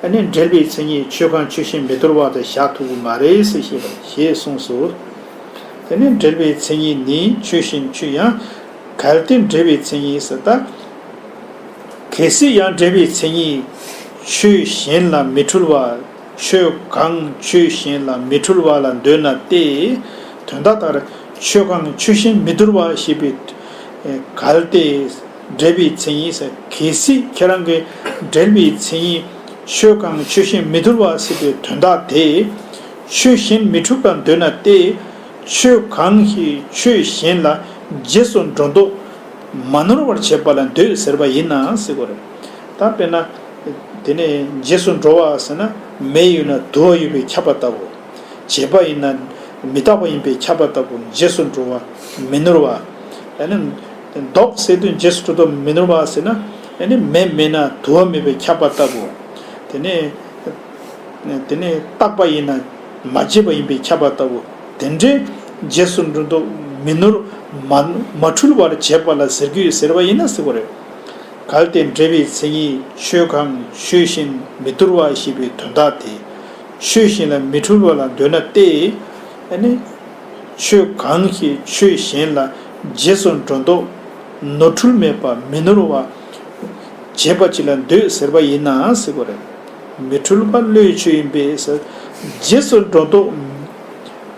ཨ་ནི་འབྲེལ་པའི་མཚན་ཉིད་ཆོས་གང་ཆོས་བཞིན་མི་འདུལ་བ་དེ་བཞག་ཐུབ་ཀྱི་མ་རེད་ཟེར་ཞེས་པ་ཞེས་གསུངས་སོ། དེ་ནི་འབྲེལ་པའི་མཚན་ཉིད་ནི་ཆོས་བཞིན་ཆོས་ཡང་གལ་ཏེ་འབྲེལ་པའི་མཚན་ཉིད་ཟེར་ད། གལ་སྲིད་ཡང་འབྲེལ་པའི་མཚན་ཉིད་ཆོས་གཞན་ལ་མི་འཁྲུལ་བ། ཆོས་གང་ཆོས་གཞན་ལ་མི་འཁྲུལ་བ་ལ་འདོད་ན་སྟེ། དོན་དག་ལྟར་ཆོས་གང་ཆོས་གཞན་མི་འདུལ་བ་ཞེས་པའི་གལ་ཏེ་འབྲེལ་པའི་མཚན་ཉིད་ཟེར། གལ་སྲིད་ཁྱེད་རང་གིས་འབྲེལ་པའི་མཚན་ཉིད་ ཆོས་གང་ཆོས་བཞིན་མི་འདུལ་བ་ཟེར་བའི་དོན་དག་དེ། ཆོས་གཞན་མི་འཁྲུལ་པར་འདོད་ན་སྟེ། ཆོས་གང་ཞིག་ཆོས་གཞན་ལ་རྗེས་སུ་འགྲོ་ལྡོག་མ་ནོར་བར་བྱེད་པ་ལ་འདོད་ཟེར་བ་ཡིན་ན་ཟེར་གོ་རེད། ད་དཔེར་ན། དེ་ནས་རྗེས་སུ་འགྲོ་བ་ཟེར་ན་མེ་ཡོད་ན་དུ་བ་ཡོད་པས་ཁྱབ་པ་ལྟ་བུ། བྱེད་པ་ཡིན་ན་མི་རྟག་པ་ཡིན་པས་ཁྱབ་པ་ལྟ་བུ། རྗེས་སུ་འགྲོ་བ་མི་ནོར་བ། ཨ་ནི། ལྡོག་ཟེར་དུས་རྗེས་སུ་འགྲོ་ལྡོག་མི་ནོར་བ་ཟེར་ན། ཨ་ནི་མེ་མེད་ན་དུ་བ་མེད་པས་ཁྱབ་པ་ལྟ་བུ། དེ་ནས། དེ་ནས་རྟག་པ་ཡིན་ན་མ་བརྗེད་པ་ཡིན་པས་ཁྱབ་པ་ལྟ་བུ། དེ་འདྲའི་རྗེས་སུ་འགྲོ་ལྡོག་མི་ནོར། མ་མ་འཁྲུལ་བར་བྱེད་པ་ལ་ཟེར་རྒྱུ་ཡོད་ཟེར་བ་ཡིན་ན་ཟེར་བ་རེད། གལ་ཏེ་འབྲེལ་པའི་མཚན་ཉིད་ཆོས་གང་ཆོས་བཞིན་མི་འདུལ་བ་ཞེས་པའི་དོན་དག་དེ། ཆོས་གཞན་ལ་མི་འཁྲུལ་བ་ལ་འདོད་ན་སྟེ། ཨ་ནི། ཆོས་གང་ཞིག་ཆོས་གཞན་ལ་རྗེས་སུ་འགྲོ་ལྡོག་ནོར་འཁྲུལ་མེད་པ་མི་ནོར་བ་བྱེད་པ་ཅིག་ལ་འདོད་ཟེར་བ་ཡིན་ན་ཟེར་གོ་རེད། མི་འཁྲུལ་པ་བློའི་ཆོས་ཡིན་པས་ཟེར། རྗེས་སུ་འགྲོ་ལྡོག་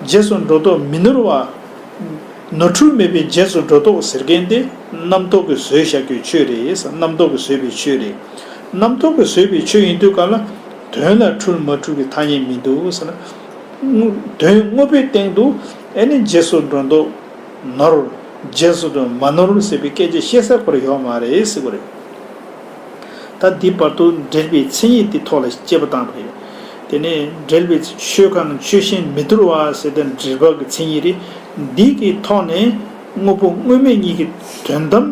རྗེས་སུ་འགྲོ་ལྡོག་མི་ནོར་བ། ནོར་འཁྲུལ་མེད་པའི་རྗེས་སུ་འགྲོ་ལྡོག་ཟེར་མཁན་དེ་རྣམ་རྟོག་གིས་བཟོས་བཞག་རྒྱུའི་ཆོས་རེད་ཟེར། རྣམ་རྟོག་གིས་བཟོས་པའི་ཆོས་རེད། རྣམ་རྟོག་གིས་བཟོས་པའི་ཆོས་ཡིན་དུས་གང་ལ། དོན་ལ་འཁྲུལ་མ་འཁྲུལ་གྱི་ཐ་སྙད་མི་འདུག་ཟེར་ན། དོན་དངོས་པོའི་སྟེང་དུ་ཨེ་ནི་རྗེས་སུ་འགྲོ་ལྡོག་ནོར། རྗེས་སུ་འགྲོ་མ་ནོར་ཟེར་བའི་སྐད་ཆ་བཤད་ས་ཁོ་རང་ཡོད་མ་རེད་ཟེར་གོ་རེད། ད་འདི་བར་དུ་འབྲེལ་པའི་མཚན་ཉིད་དེ་ཐོག་ལ་དཔྱད་པ་བཏང་བ་རེད། དེ་ནས་འབྲེལ་པའི་ཆོས་གང་ཆོས་བཞིན་མི་འདུལ་བ་ཟེར་ཏེ་འབྲེལ་པ་གི་མཚན་ཉིད་རེད། འདི་གི་ཐོག་ནས་དངོས་པོ་དངོས་མེད་གཉིས་ཀྱི་དོན་དམ།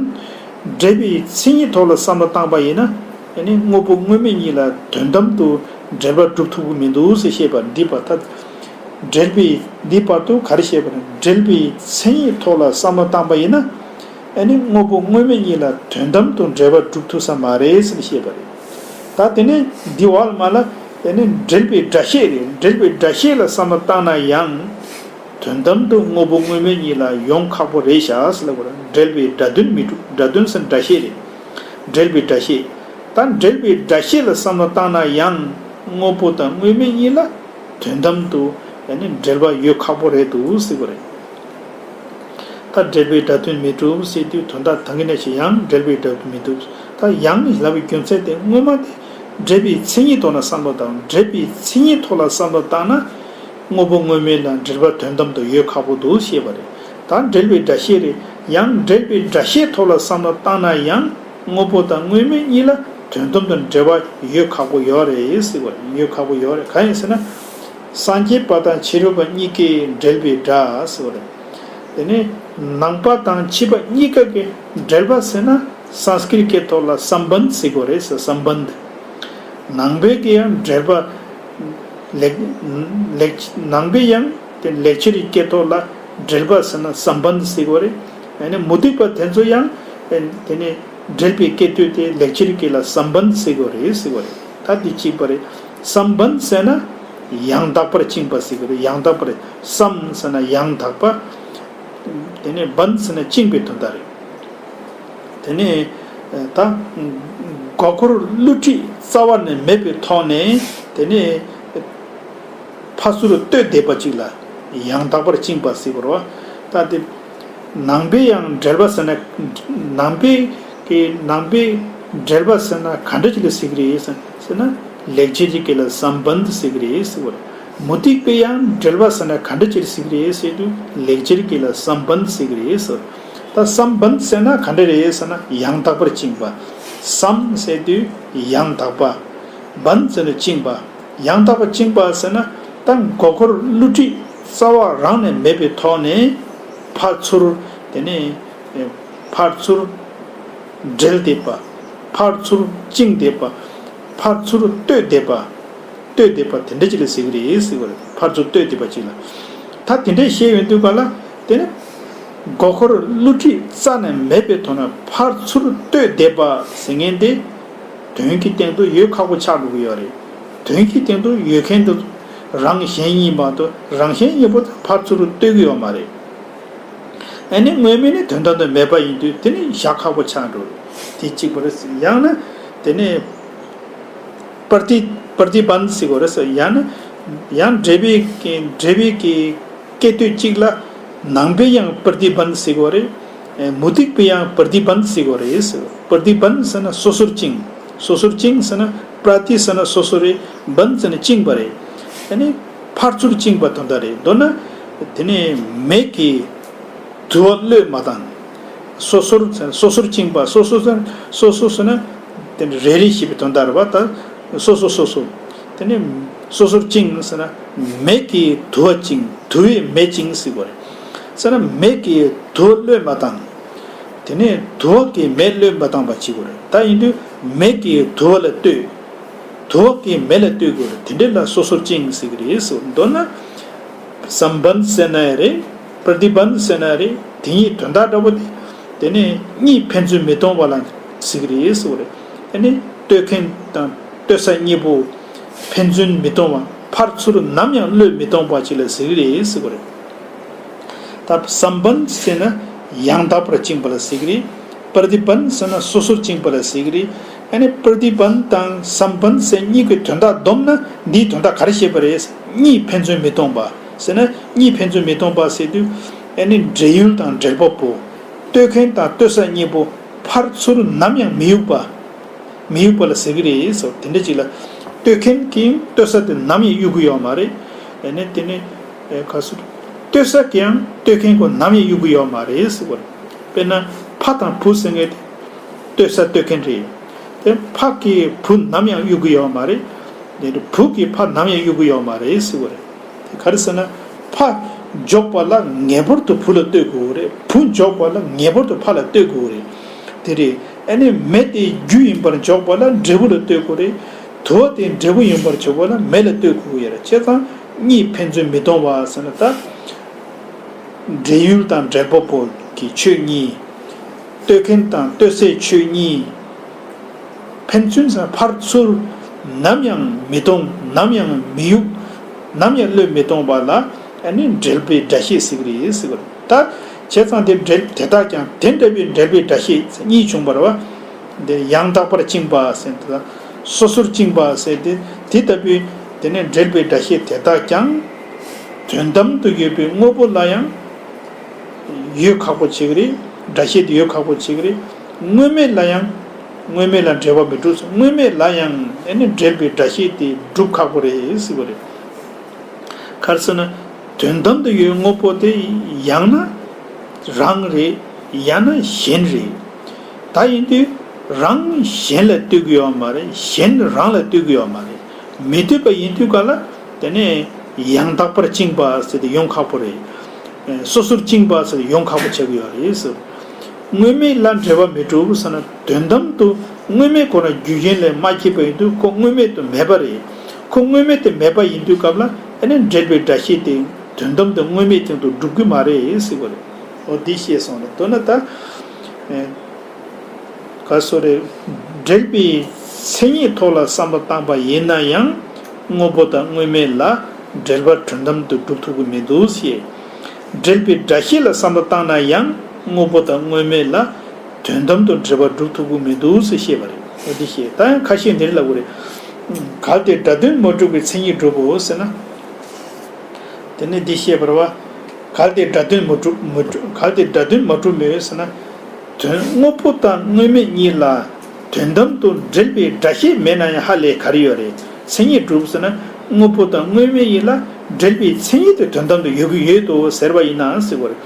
འབྲེལ་པའི་མཚན་ཉིད་ཐོག་ལ་བསམ་བློ་བཏང་པ་ཡིན་ན། ཨ་ནི་དངོས་པོ་དངོས་མེད་གཉིས་ལ་དོན་དམ་དུ་འབྲེལ་པ་སྒྲུབ་ཐུབ་ཀྱི་མི་འདུག་ཟེར་བཤད་པ་འདི་བར་ཐག་འབྲེལ་པའི་འདི་བར་དུ་ག་རེ་བཤད་པ་རེད། འབྲེལ་པའི་མཚན་ཉིད་ཐོག་ལ་བསམ་བློ་བཏང་པ་ཡིན་ན། ཨ་ནི་དངོས་པོ་དངོས་མེད་གཉིས་ལ་དོན་དམ་དུ་འབྲེལ་པ་སྒྲུབ་ཐུབ་ས་མ་རེད་ཟེར་ནས་བཤད་པ་རེད། ད་དེ་ནས་འདི་བར་མ་ལ་ཨ་ནི་འབྲེལ་པའི་སྒྲ་བཤད་རེད། འབྲེལ་པའི་སྒྲ་བཤད་ལ་བསམ་བློ་བཏང་ན་ཡང་། དོན་དམ་དུ་དངོས་པོ་དངོས་མེད་གཉིས་ལ་ཡོང་ཁག་པོ་རེད་ཤག་ཟེར་ལབ་དགོས་རེད། འབྲེལ་པའི་སྒྲ་དོན་མི་འགྲུབ། སྒྲ་དོན་ཟེར་སྒྲ་བཤད་རེད། འབྲེལ་པའི་སྒྲ་བཤད། ད་འབྲེལ་པའི་སྒྲ་བཤད་ལ་བསམ་བློ་བཏང་ན་ཡང་དངོས་པོ་དང་དངོས་མེད་གཉིས་ལ་དོན་དམ་དུ་ཡང་ནི་འབྲེལ་པ་ཡོད་ཁག་པོ་རེད་འདུག་ཟེར་གོ་རེད། ད་འབྲེལ་པའི་སྒྲ་དོན་མི་འགྲུབ་ཟེར་དུས་དོན་དག་ད་གིན་ནས་ཞིག་ཡང་འབྲེལ་པའི་སྒྲ་དོན་མི་འགྲུབ། ད་ཡང་ལབ་པའི་རྒྱུ་མཚན་དེ་སྔོན་མ་དེ་འབྲེལ་པའི་མཚན་ཉིད་ཐོག་ན་བསམ་བློ་བཏང་། འབྲེལ་པའི་མཚན་ཉིད་ཐོག་ལ་བསམ་བློ་བཏང་ན། དངོས་པོ་དངོས་མེད་ལ་འབྲེལ་པ་དོན་དམ་དུ་ཡོད་ཁག་པོ་འདུག་ཞེས་པ་རེད། ད་འབྲེལ་པའི་སྒྲ་བཤད་རེད། ཡང་འབྲེལ་པའི་སྒྲ་བཤད་ཐོག་ལ་བསམ་བློ་བཏང་ན་ཡང་དངོས་པོ་དང་དངོས་མེད་གཉིས་ལ་དོན་དམ་དུ་འབྲེལ་བ་ཡོད་ཁག་པོ་ཡོད་རེད་ཟེར་བ་རེད། ཡོད་ཁག་པོ་ཡོད་རེད། གང་ཡིན་ཟེར་ན། སངས་རྒྱས་པ་དང་ཕྱི་རོལ་པ་གཉིས་ཀའི་འབྲེལ་པའི་སྒྲ་ཟེར་བ་རེད། དེ་ནས་ནང་པ་དང་ཕྱི་པ་གཉིས་ཀ་གི་འབྲེལ་པ་ཟེར་ན་སཾ་སྐྲྀཏ་སྐད་ཐོག་ལ་སམ་བན་ཟེར་དགོས་རེད་ཟེར། སམ་བན། ནང་པའི་གི་ཡང་འབྲེལ་པ། ལེགས་ལེགས་ནང་པའི་ཡང་དེ་ལེགས་སྦྱར་གྱི་སྐད་ཐོག་ལ་འབྲེལ་པ་ཟེར་ན་སམ་བན་ཟེར་དགོས་རེད། ཨ་ནི་མུ་སྟེགས་པ་དེ་ཚོ་ཡང་དེ་ནས་འབྲེལ་པའི་སྐད་དོད་དེ་ལེགས་སྦྱར་གྱི་ལ་སམ་བན་ཟེར་དགོས་རེད་ཟེར་དགོས་རེད། ད་འདི་གཅིག་པ་རེད། སམ་བན་ཟེར་ན་ཡང་དག་པར་བཅིངས་པ་ཟེར་དགོས་རེད། ཡང་དག་པར་སམ་ཟེར་ན་ཡང་དག་པ། དེ་ནས་བན་ཟེར་ན་བཅིངས་པའི་དོན་དག་རེད། དེ་ནས་ད་མགོ་འཁོར་བསླུ་བྲིད་རྩ་བ་ནས་མེད་པའི་ཐོག་ནས་དེ་ནས་ཕར་ཚུར་གཏོད་བསྡད་པ་ཅིག་ལ་ཡང་དག་པར་བཅིངས་པ་ཟེར་བ་རེད་བ། ད་དེ་ནང་པའི་ཡང་འབྲེལ་པ་ཟེར་ན། ནང་པའི་གི་ནང་པའི་འབྲེལ་པ་ཟེར་ན་ག་འདྲ་ཅིག་ལ་ཟེར་གི་རེད་ཟེར་ན། ལེགས་སྦྱར་གྱི་སྐད་ལ་སམ་བན་ཟེར་གི་རེད་ཟེར་བ་རེད། མུ་སྟེགས་པའི་ཡང་འབྲེལ་པ་ཟེར་ན་ག་འདྲ་ཅིག་ལ་ཟེར་གི་རེད་ཟེར་དུས་ལེགས་སྦྱར་གྱི་ལ་སམ་བན་ཟེར་གི་རེད་ཟེར། ད་སམ་བན་ཟེར་ན་ག་འདྲ་རེད་ཟེར་ན་ཡང་དག་པར་བཅིངས་པ། སམ་ཟེར་དུས་ཡང་དག་པ། བན་ཟེར་ན་བཅིངས་པ། ཡང་དག་པར་བཅིངས་པ་ཟེར་ན་ད་མགོ་འཁོར་བསླུ་བྲིད་རྩ་བ་རང་ནས་མེད་པའི་ཐོག་ནས་ཕར་ཚུར་དེ་ནས་ཕར་ཚུར་འབྲེལ་བསྡད་པ། ཕར་ཚུར་བཅིངས་བསྡད་པ། ཕར་ཚུར་གཏོད་བསྡད་པ། གཏོད་བསྡད་པ་དེ་འདྲ་ཅིག་ལ་ཟེར་གི་རེད་ཟེར་བ་རེད། ཕར་ཚུར་གཏོད་བསྡད་པ་ཅིག་ལ། ད་དེ་འདྲ་བཤད་ཡོང་དུས་ག་ལ་དེ་ནི་མགོ་འཁོར་བསླུ་བྲིད་རྩ་ནས་མེད་པའི་ཐོག་ནས་ཕར་ཚུར་གཏོད་བསྡད་པ་ཟེར་མཁན་དེ་དོན་གྱི་སྟེང་དུ་ཡོད་ཁག་པོ་ཆགས་འགྲོ་གི་ཡོད་རེད། དོན་གྱི་སྟེང་དུ་ཡོད་མཁན་དེ་རང་གཞན་གཉིས་མ་གཏོགས་རང་གཞན་གཉིས་པོ་དེ་ཕར་ཚུར་གཏོད་ཀྱི་ཡོད་མ་རེད། ཨ་ནི་དངོས་མེད་ནི་དོན་དམ་དུ་མེད་པ་ཡིན་དུས་དེ་ནི་བཞག་ཁག་པོ་ཆགས་འགྲོ་རེད། དེ་གཅིག་པ་རེད། ཡང་ན་དེ་ནི་པྲ་ཏི་པྲ་ཏི་བན་ཟེར་དགོས་རེད་ཟེར། ཡང་ན་ཡང་འབྲེལ་པའི་གི་འབྲེལ་པའི་གི་སྐད་དོད་གཅིག་ལ་ནང་པའི་ཡང་པྲ་ཏི་བན་ཟེར་དགོས་རེད། མུ་སྟེགས་པའི་ཡང་པྲ་ཏི་བན་ཟེར་དགོས་རེད་ཟེར། པྲ་ཏི་བན་ཟེར་ན་སོ་སོར་བཅིངས། སོ་སོར་བཅིངས་ཟེར་ན་པྲ་ཏི་ཟེར་ན་སོ་སོ་རེད། བན་ཟེར་ན་བཅིངས་པ་རེད། ཨ་ནི་ཕར་ཚུར་བཅིངས་པ་དོན་དག་རེད། མདོར་ན་དེ་ནས་མེ་གི་དུ་བ་བློས་མ་བཏང་། སོ་སོར་ཟེར་ན་སོ་སོར་བཅིངས་པ། སོ་སོ་ཟེར་ན་སོ་སོ་ཟེར་ན་དེ་ནི་རེ་རེ་ཞེས་པའི་དོན་དག་རེད་པ། ད་སོ་སོ་སོ་སོ། དེ་ནས་སོ་སོར་བཅིངས་ཟེར་ན་མེ་གི་དུ་བ་བཅིངས། དུ་བས་མེ་བཅིངས་ཟེར་དགོས་རེད། ཟེར་ན་མེ་གི་དུ་བ་བློས་མ་བཏང་། དེ་ནས་དུ་བ་གིས་མེ་བློས་མ་བཏང་བ་བྱེད་དགོས་རེད། ད་ཡིན་དུས་མེ་གིས་དུ་བ་ལ་ལྟོས། དུ་བ་གིས་མེ་ལ་ལྟོས་དགོས་རེད། དེ་འདྲ་ལ་སོ་སོར་བཅིངས་ཟེར་གི་རེད་ཟེར། མདོར་ན་སམ་བན་ཟེར་ན་ཡང་རེད། པྲ་ཏི་བན་ཟེར་ན་ཡང་རེད། དེ་གཉིས་དོན་དག་འདྲ་པོ་དེ། དེ་ནས་གཉིས་ཕན་ཚུན་མི་གཏོང་བ་ལ་ཟེར་གི་རེད་ཟེར་བ་རེད། དེ་ནས་ལྟོས་མཁན་དང་ལྟོས་ས་གཉིས་པོ་ཕན་ཚུན་མི་གཏོང་བ། ཕར་ཚུར་ནམ་ཡང་བློས་མི་གཏོང་བ་ཅིག་ལ་ཟེར་གི་རེད་ཟེར་བ་རེད། ད་སམ་བན་ཟེར་ན་ཡང་དག་པར་བཅིངས་པ་ལ་ཟེར་གི་རེད། པྲ་ཏི་བན་ཟེར་ན་སོ་སོར་བཅིངས་པ་ལ་ཟེར་གི་རེད། ཨ་ནི་པྲ་ཏི་བན་དང་སམ་བན་ཟེར་གཉིས་ཀྱི་དོན་དག་བསྡོམས་ན་འདིའི་དོན་དག་ག་རེ་བཤད་པ་རེད། གཉིས་ཕན་ཚུན་མི་གཏོང་བ་ཟེར་ན། གཉིས་ཕན་ཚུན་མི་གཏོང་བ་ཟེར་དུས་ཨ་ནི་འབྲེལ་ཡུལ་དང་འབྲེལ་པ་པོ། ལྟོས་མཁན་དང་ལྟོས་ས་གཉིས་པོ་ཕར་ཚུར་ནམ་ཡང་མི་གཡུག་པ། མི་གཡུག་པ་ལ་ཟེར་གི་རེད་ཟེར། དེ་འདྲ་ཅིག་ལ་ལྟོས་མཁན་གྱིས་ལྟོས་ས་དེ་ནམ་ཡང་གཡུག་གི་ཡོད་མ་རེད། ཨ་ནི་དེ་ནི་ཨེ་ག་ཟེར། ལྟོས་ས་གིས་ཡང་ལྟོས་མཁན་ཁོ་ནམ་ཡང་གཡུག་གི་ཡོད་མ་རེད་ཟེར་བ་རེད། དཔེར་ན་ཕ་དང་བུ་ཟེར་མཁན་དེ་ལྟོས་ས་ལྟོས་མཁན་རེད། དེ་ཕ་གིས་བུ་ནམ་ཡང་གཡུག་གི་ཡོད་མ་རེད། དེ་ནི་བུ་གིས་ཕ་ནམ་ཡང་གཡུག་གི་ཡོད་མ་རེད་ཟེར་བ་རེད། དེ་ག་རེ་ཟེར་ན། ཕ་འཇོག་པ་ལ་ངེས་པར་དུ་བུ་ལ་ལྟོས་དགོས་རེད། བུ་འཇོག་པ་ལ་ངེས་པར་དུ་ཕ་ལ་ལྟོས་དགོས་རེད། དེ་རེད། ཨ་ནི་མེ་དེ་རྒྱུ་ཡིན་པར་འཇོག་པ་ལ་འབྲས་བུ་ལ་ལྟོས་དགོས་རེད། དུ་བ་དེ་འབྲས་བུ་ཡིན་པར་འཇོག་པ་ལ་མེ་ལ་ལྟོས་དགོས་ཡོད་རེད། བྱས་ཙང་གཉིས་ཕན་ཚུན་མི་གཏོང་བ་ཟེར་ན་ད། འབྲེལ་ཡུལ་དང་འབྲེལ་པ་པོ་གི་ཆོས་གཉིས། ལྟོས་མཁན་དང་ལྟོས་སའི་ཆོས་གཉིས། ཕན་ཚུན་ས་ཕར་ཚུར་ནམ་ཡང་མི་གཏོང་། ནམ་ཡང་མི་གཡུག། ནམ་ཡང་བློས་མི་གཏོང་བ་ལ་ཨ་ནི་འབྲེལ་པའི་སྒྲ་བཤད་ཟེར་གི་རེད་ཟེར་གི་རེད། ད་བྱས་ཙང་དེ་འབྲེལ་དེ་དག་ཀྱང་དེ་འདྲ་བའི་འབྲེལ་པའི་སྒྲ་བཤད་གཉིས་བྱུང་བ་རེད་པ། དེ་ཡང་དག་པར་བཅིངས་པ་ཟེར་དེ་དང་སོ་སོར་བཅིངས་པ་ཟེར་དེ་དེ་ལྟ་བུའི་དེ་ནས་འབྲེལ་པའི་སྒྲ་བཤད་དེ་དག་ཀྱང་དོན་དམ་དུ་ཡོད་པའི་དངོས་པོ་ལ་ཡང་ཡོད་ཁག་པོ་བྱེད་ཀྱི་རེད། སྒྲ་བཤད་དེ་ཡོད་ཁག་པོ་བྱེད་ཀྱི་རེད། དངོས་མེད་ལ་ཡང་། དངོས་མེད་ལ་འབྲེལ་བ་མི་གྲུབ། དངོས་མེད་ལ་ཡང་ཨ་ནི་འབྲེལ་པའི་སྒྲ་བཤད་དེ་སྒྲུབ་ཁག་པོ་རེད་ཟེར་བ་རེད། ག་རེ་ཟེར་ན། དོན་དམ་དུ་ཡོད་དངོས་པོ་དེ་ཡང་ན་རང་རེད། ཡང་ན་གཞན་རེད། ད་ཡིན་དུས་རང་གཞན་ལ་ལྟོས་ཀྱི་ཡོད་མ་རེད། གཞན་རང་ལ་ལྟོས་ཀྱི་ཡོད་མ་རེད། མི་ལྟོས་པ་ཡིན་དུས་ག་ལ་དེ་ནས་ཡང་དག་པར་བཅིངས་པ་ཟེར་དེ་ཡོང་ཁག་པོ་རེད། སོ་སོར་བཅིངས་པ་ཟེར་ཡོང་ཁག་པོ་ཆགས་ཀྱི་ཡོད་རེད་ཟེར། དངོས་མེད་ལ་འབྲེལ་བ་མི་གྲུབ་ཟེར་ན་དོན་དམ་དུ་དངོས་མེད་ཁོ་རང་རྒྱུ་རྐྱེན་ལས་མ་སྐྱེས་པ་ཡིན་དུས་ཁོ་དངོས་མེད་དུ་མེད་པ་རེད། ཁོ་དངོས་མེད་དུ་མེད་པ་ཡིན་དུས་སྐབས་ལ་ཨ་ནི་འབྲེལ་པའི་སྒྲ་བཤད་དེ་དོན་དམ་དུ་དངོས་མེད་སྟེང་དུ་གྲུབ་ཀྱི་མ་རེད་ཟེར་བ་རེད། འོ་འདི་ཤེས་སོང་རེད། མདོར་ན་ད། ག་སོ་རེ། འབྲེལ་པའི་མཚན་ཉིད་ཐོག་ལ་བསམ་བློ་བཏང་པ་ཡིན་ན་ཡང་དངོས་པོ་དང་དངོས་མེད་ལ་འབྲེལ་བ་དོན་དམ་དུ་སྒྲུབ་ཐུབ་ཀྱི་མི་འདུག་ཞེས། འབྲེལ་པའི་སྒྲ་བཤད་ལ་བསམ་བློ་བཏང་ན་ཡང་དངོས་པོ་དང་དངོས་མེད་ལ་དོན་དམ་དུ་འབྲེལ་བ་སྒྲུབ་ཐུབ་ཀྱི་མི་འདུག་ཞེས་བཤད་པ་རེད། འོ་འདི་བཤད། ད་ཡང་ཁ་ཤས་འདིར་ལབ་དགོས་རེད། གལ་ཏེ་སྒྲ་དོན་མ་གྲུབ་པའི་མཚན་ཉིད་གྲུབ་བོ་ཟེར་ན། དེ་ནས་འདི་བཤད་པར་བ། གལ་ཏེ་སྒྲ་དོན་མ་གྲུབ་མ་གྲུབ། གལ་ཏེ་སྒྲ་དོན་མ་གྲུབ་མོད་ཟེར་ན། དོན་དངོས་པོ་དང་དངོས་མེད་གཉིས་ལ་དོན་དམ་དུ་འབྲེལ་པའི་སྒྲ་བཤད་མེད་ན་ཡང་ཧ་ལས་ག་རེ་ཡོད་རེད། མཚན་ཉིད་གྲུབ་ཟེར་ན་དངོས་པོ་དང་དངོས་མེད་གཉིས་ལ་འབྲེལ་པའི་མཚན་ཉིད་དེ་དོན་དམ་དུ་ཡོད་ཀྱི་ཡོད་དོ་ཟེར་བ་ཡིན་ན་ཟེར་བ་རེད།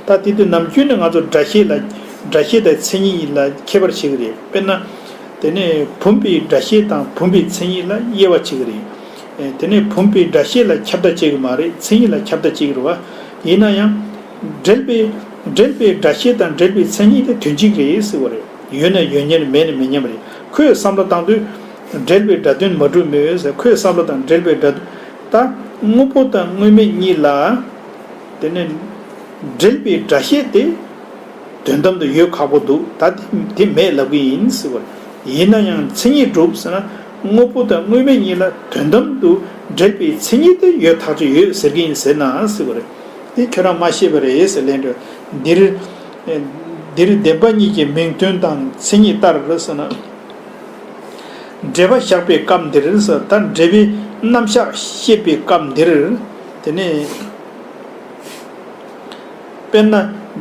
ད་དེ་དུས་ནམ་རྒྱུན་ནས་ང་ཚོ་སྒྲ་བཤད་ལ་སྒྲ་བཤད་དང་མཚན་ཉིད་གཉིས་ལ་ཁྱད་པར་བྱེད་ཀྱི་རེད། དཔེར་ན། དེ་ནས་བུམ་པའི་སྒྲ་བཤད་དང་བུམ་པའི་མཚན་ཉིད་ལ་དབྱེ་བ་ཕྱེ་གི་རེད། ཨེ། དེ་ནས་བུམ་པའི་སྒྲ་བཤད་ལ་ཁྱབ་བསྒྲགས་བྱེད་ཀྱི་མ་རེད། མཚན་ཉིད་ལ་ཁྱབ་བསྒྲགས་བྱེད་ཀྱི་རེད་བ། ཡིན་ན་ཡང་། འབྲེལ་པའི་འབྲེལ་པའི་སྒྲ་བཤད་དང་འབྲེལ་པའི་མཚན་ཉིད་དེ་དོན་གཅིག་རེད་ཟེར་བ་རེད། ཡོད་ན་ཡོད་མཉམ་མེད་ན་མེད་མཉམ་རེད། ཁོས་བསམ་བློ་བཏང་དུས། འབྲེལ་པའི་སྒྲ་དོན་མ་གྲུབ་མོད་ཟེར། ཁོས་བསམ་བློ་བཏང་འབྲེལ་པའི་སྒྲ་དོན། ད་དངོས་པོ་དང་དངོས་མེད་གཉིས་ལ། དེ་ནས་འབྲེལ་པའི་སྒྲ་བཤད་དེ་དོན་དམ་དུ་ཡོད་ཁག་པོ་འདུག་ད་དེ་དེ་མེད་ལབ་ཀྱི་ཡིན་ཟེར་བ་རེད། ཡིན་ན་ཡང་མཚན་ཉིད་གྲུབ་ཟེར་ན་དངོས་པོ་དང་དངོས་མེད་གཉིས་ལ་དོན་དམ་དུ་འབྲེལ་པའི་མཚན་ཉིད་དེ་ཡོད་ཐག་ཆོད་ཡོད་ཟེར་གྱི་ཡིན་ཟེར་ན་ཟེར་བ་རེད། དེ་ཁྱོད་རང་མ་ཤེས་པ་རེད་ཟེར་ལན་སྤྲོད། འདིར། འདིར་བདེན་པ་གཉིས་ཀྱི་མིང་དོན་དང་མཚན་ཉིད་ལྟར་ཟེར་ན། འགྲེལ་པ་བཞག་པའི་སྐབས་འདིར་ཟེར། ད་འགྲེལ་པའི་རྣམ་གཞག་བཤད་པའི་སྐབས་འདིར། དེ་ནས། དཔེར་ན།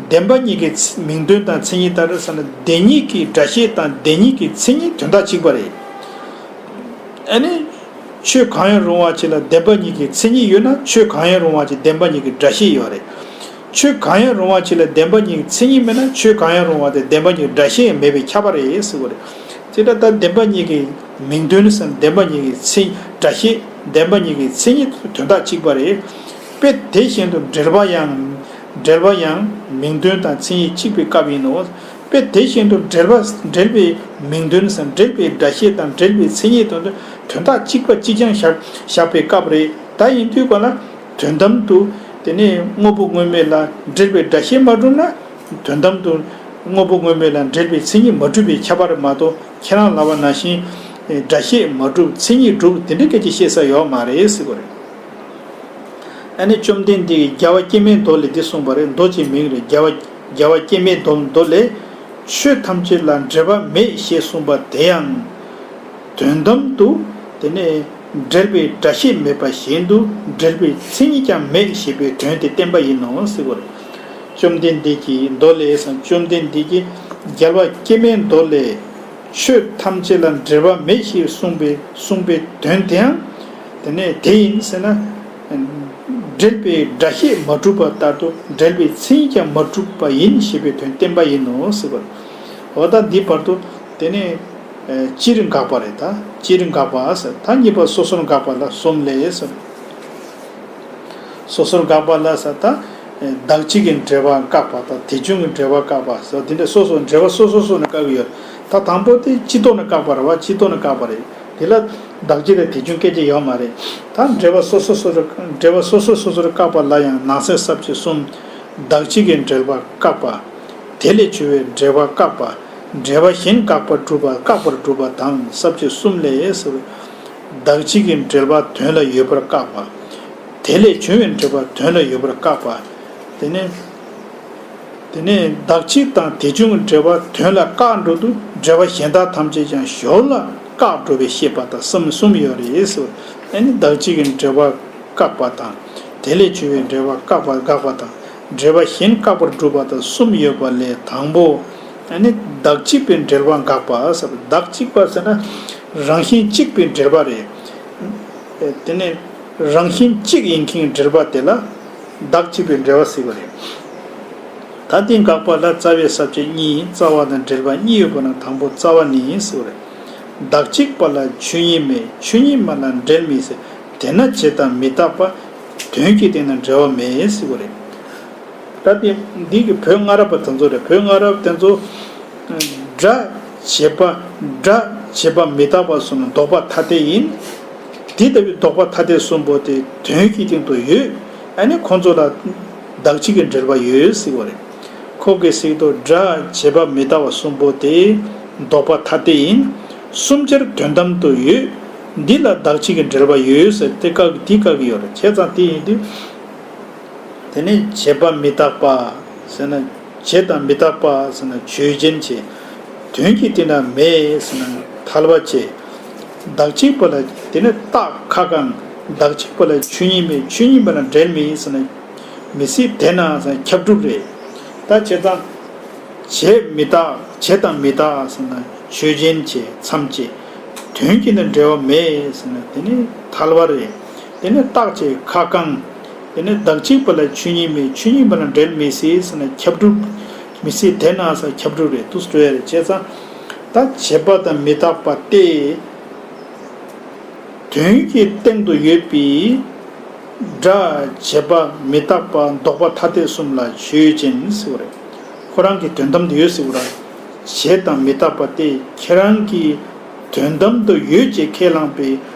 བདེན་པ་གཉིས་ཀྱི་མིང་དོན་དང་མཚན་ཉིད་ལྟར་ཟེར་ན། བདེན་གཉིས་ཀྱི་སྒྲ་བཤད་དང་བདེན་གཉིས་ཀྱི་མཚན་ཉིད་དོན་དག་གཅིག་པ་རེད། ཨ་ནི། ཆོས་གང་ཡང་རུང་བ་ཅིག་ལ་བདེན་པ་གཉིས་ཀྱི་མཚན་ཉིད་ཡོད་ན། ཆོས་གང་ཡང་རུང་བ་ཅིག་བདེན་པ་གཉིས་ཀྱི་སྒྲ་བཤད་ཡོད་རེད། ཆོས་གང་ཡང་རུང་བ་ཅིག་ལ་བདེན་པ་གཉིས་ཀྱི་མཚན་ཉིད་མེད་ན། ཆོས་གང་ཡང་རུང་བ་དེ་བདེན་པ་གཉིས་ཀྱི་སྒྲ་བཤད་ཡང་མེད་པས་ཁྱབ་པ་རེད་ཟེར་བ་རེད། དེ་ལྟར་ད་བདེན་པ་གཉིས་ཀྱི་མིང་དོན་ཟེར་ན། བདེན་པ་གཉིས་ཀྱི་མཚན། སྒྲ་བཤད། བདེན་པ་གཉིས་ཀྱི་མཚན་ཉིད་དོན་དག་གཅིག་པ་རེད། དཔེ་དེ་བཞིན་དུ་འབྲེལ་པ་ཡང་། འབྲེལ་པ་ཡང་མིང་དོན་དང་མཚན་ཉིད་གཅིག་པའི་སྐབས་ཡིན་ནོ། དཔེ་དེ་བཞིན་དུ་འབྲེལ་པ། འབྲེལ་པའི་མིང་དོན་ཟེར་ན། འབྲེལ་པའི་སྒྲ་བཤད་དང་འབྲེལ་པའི་མཚན་ཉིད་དོན་དུ་དོན་དག་གཅིག་པ་གཅིག་རྐྱང་བཞག་བཞག་པའི་སྐབས་རེད། ད་ཡིན་དུས་ག་ལ་དོན་དམ་དུ་དེ་ནས་དངོས་པོ་དངོས་མེད་ལ་འབྲེལ་པའི་སྒྲ་བཤད་མ་གྲུབ་ན། དོན་དམ་དུ་དངོས་པོ་དངོས་མེད་ལ་འབྲེལ་པའི་མཚན་ཉིད་མ་གྲུབ་པས་ཁྱབ་པ་རེད་མ་གཏོགས། ཁྱེད་རང་ལབ་པ་ནང་བཞིན་སྒྲ་བཤད་མ་གྲུབ་མཚན་ཉིད་གྲུབ་དེ་འདྲའི་སྐད་ཆ་བཤད་ས་ཡོད་མ་རེད་ཟེར་བ་རེད། ཨ་ནི་བཅོམ་ལྡན་འདས་ཀྱིས་རྒྱལ་བ་སྐྱེ་མེད་མདོ་ལས་འདི་གསུངས་པ་རེད། མདོ་ཅེས་མིང་རེད། རྒྱལ་བ། རྒྱལ་བ་སྐྱེ་མེད་མདོ། མདོ་ལས། ཆོས་ཐམས་ཅད་ལ་འབྲེལ་པ་མེད་ཞེས་གསུངས་པ་དེ་ཡང་། དོན་དམ་དུ་དེ་ནས་འབྲེལ་པའི་སྒྲ་བཤད་མེད་པ་བཞིན་དུ། འབྲེལ་པའི་མཚན་ཉིད་ཀྱང་མེད་ཞེས་པའི་དོན་དེ་བསྟན་པ་ཡིན་ནོ་ཟེར་བ་རེད། བཅོམ་ལྡན་འདས་ཀྱིས། མདོ་ལས་སམ། བཅོམ་ལྡན་འདས་ཀྱིས་རྒྱལ་བ་སྐྱེ་མེད་མདོ་ལས། ཆོས་ཐམས་ཅད་ལ་འབྲེལ་བ་མེད་ཞེས་གསུངས་པའི། གསུངས་པའི་དོན་དེའང་། དེ་ནས་དེ་ཡིན་ཟེར་ན། འབྲེལ་པའི་སྒྲ་བཤད་མ་གྲུབ་པ་ལྟར་དུ། འབྲེལ་པའི་མཚན་ཉིད་ཀྱང་མ་གྲུབ་པ་ཡིན་ཞེས་པའི་དོན་བསྟན་པ་ཡིན་ནོ་ཟེར་བ། འོ་ད་འདི་བར་དུ་དེ་ནས་སྤྱིར་དགག་པ་རེད། ད་སྤྱིར་དགག་པ་ཟེར། ད་གཉིས་པ་སོ་སོར་དགག་པ་ལ་གསུམ་ལས་ཟེར། སོ་སོར་དགག་པ་ལ་ཟེར། ད་བདག་གཅིག་གི་འབྲེལ་བ་བཀག་པ་དང་། དེ་བྱུང་གི་འབྲེལ་བ་བཀག་པ་ཟེར། དེ་འདྲ་སོ་སོ་འབྲེལ་བ་སོ་སོ་སོ་ནས་བཀག་གི་ཡོད། ད་དང་པོ་དེ་སྤྱི་ལྡོག་ནས་བཀག་པ་རེད་བ། སྤྱི་ལྡོག་ནས་བཀག་པ་རེད། དེ་ལ་བདག་གཅིག་དང་དེ་བྱུང་སྐད་ཆ་ཡོད་མ་རེད། ད་འབྲེལ་བ་སོ་སོ་སོ་སོར། འབྲེལ་བ་སོ་སོ་སོ་སོར་བཀག་པ་ལ་ཡང་ནང་གསེས་ས་བཅད་གསུམ། བདག་གཅིག་གི་འབྲེལ་བ་བཀག་པ། དེ་ལས་བྱུང་བའི་འབྲེལ་བ་བཀག་པ། འབྲེལ་བ་གཞན་བཀག་པར་སྒྲུབ་པ། བཀག་པར་སྒྲུབ་པ་དང་ས་བཅད་གསུམ་ལས་ཟེར། བདག་གཅིག་གི་འབྲེལ་བ་དོན་ལ་ཡོད་པར་བཀག་པ། དེ་ལས་བྱུང་བའི་འབྲེལ་བ་དོན་ལ་ཡོད་པར་བཀག་པ། དེ་ནས། དེ་ནས་བདག་གཅིག་དང་དེ་བྱུང་གི་འབྲེལ་བ་དོན་ལ་བཀག་འགྲོ་དུས། འབྲེལ་བ་གཞན་དག་ཐམས་ཅད་ཀྱང་ཞོར་ལ་བཀག་འགྲོ་བའི་ཤེས་པ་དང་གསུམ་གསུམ་ཡོད་རེད་ཟེར། ཨ་ནི་བདག་གཅིག་གི་འབྲེལ་བ་བཀག་པ་དང་། དེ་ལས་བྱུང་བའི་འབྲེལ་བ་བཀག་པ། དགག་པ་དང་། འབྲེལ་བ་གཞན་བཀག་པར་སྒྲུབ་པ་དང་གསུམ་ཡོད་པ་ལས། དང་པོ། ཨ་ནི་བདག་གཅིག་པའི་འབྲེལ་བ་དགག་པ་ཟེར། བདག་གཅིག་པ་ཟེར་ན་རང་བཞིན་གཅིག་པའི་འབྲེལ་བ་རེད། དེ་ནས་རང་བཞིན་གཅིག་ཡིན་མཁན་གྱི་འབྲེལ་བ་དེ་ལ་བདག་གཅིག་པའི་འབྲེལ་བ་ཟེར་བ་རེད། ད་དེ་དགག་པ་ལ་རྩ་བའི་ས་བཅད་གཉིས། རྩ་བ་དང་འབྲེལ་པ་གཉིས་ཡོད་པ་ན། དང་པོ་རྩ་བ་ནི་ཟེར་བ་རེད། བདག་གཅིག་པ་ལ་ཆོས་ཉིད་མེད། ཆོས་ཉིད་མ་ལ་འབྲེལ་མེད་ཟེར། དེས་ན་བྱས་དང་མི་རྟག་པ། དོན་གྱི་སྟེང་ན་འབྲེལ་བ་མེད་ཟེར་བ་རེད། ད་དེ་འདི་གི་བོད་སྔ་རབས་པ་དེ་ཚོ་རེད། བོད་སྔ་རབས་པ་དེ་ཚོ། སྒྲ་བྱས་པ། སྒྲ་བྱས་པ་མི་རྟག་པ་གསུམ་ལ་ལྡོག་པ་ཐ་དད་ཡིན། དེ་ལྟ་བུའི་ལྡོག་པ་ཐ་དད་གསུམ་པོ་དེ་དོན་གྱི་སྟེང་དུ་ཡོད། ཨ་ནི་ཁོང་ཚོ་ལ་བདག་གཅིག་གི་འབྲེལ་བ་ཡོད་ཟེར་བ་རེད། ཁོ་གིས་ཟེར་དུས་སྒྲ་བྱས་པ་མི་རྟག་པ་གསུམ་པོ་དེ་ལྡོག་པ་ཐ་དད་ཡིན། གསུམ་ཆར་དོན་དམ་དུ་ཡོད། འདི་ལ་བདག་གཅིག་གི་འབྲེལ་བ་ཡོད་ཟེར་དེ་བཀག་དེ་བཀག་གི་ཡོད་རེད། བྱས་ཙང་དེ་ཡིན་དུས། དེ་ནས་བྱས་པ་མི་རྟག་པ་ཟེར་ན། བྱས་དང་མི་རྟག་པ་ཟེར་ན་ཆོས་ཅན་བྱས། དོན་གྱི་སྟེང་ན་མེད་ཟེར་ན་ཐལ་བ་བྱས། བདག་གཅིག་པ་ལ་དེ་ནས་རྟགས་ཁ་བསྐང་། བདག་གཅིག་པ་ལ་ཆོས་ཉིད་མེད། ཆོས་ཉིད་མ་ལ་འབྲེལ་མེད་ཟེར་ན་མི་སྲིད། དེས་ན་ཟེར་ན་ཁྱབ་སྒྲུབ་རེད། ད་བྱས་ཙང་བྱས་མི་རྟག་བྱས་དང་མི་རྟག་ཟེར་ན་ཆོས་ཅན་བྱས་མཚམས་བཅད། དོན་གྱི་ནི་འབྲེལ་བ་མེད་ཟེར་ན་དེ་ནི་ཐལ་བ་རེད། དེ་ནི་རྟགས་བྱས་ཁ་བསྐང་། དེ་ནི་བདག་གཅིག་པ་ལ་ཆོས་ཉིད་མེད། ཆོས་ཉིད་མ་ལ་འབྲེལ་མི་སྲིད་ཟེར་ན་ཁྱབ་སྒྲུབ། མི་སྲིད་དེས་ན་ཟེར་ན་ཁྱབ་སྒྲུབ་རེད། འདུག་སེ་འགྲོ་ཡ་རེད། བྱས་ཙང་ད་བྱས་པ་དང་མི་རྟག་པ་སྟེ། དོན་གྱི་སྟེང་དུ་ཡོད་པའི་སྒྲ་བྱས་པ་མི་རྟག་པ་ལྡོག་པ་ཐ་དད་གསུམ་ལ་ཆོས་ཅན་ཟེར་བ་རེད། ཁོ་རང་གི་དོན་དམ་དུ་ཡོད་ཟེར་བ་རེད། བྱས་དང་མི་རྟག་པ་སྟེ། ཁྱེད་རང་གི་དོན་དམ་དུ་ཡོད་ཅེས་ཁས་བླངས་པའི་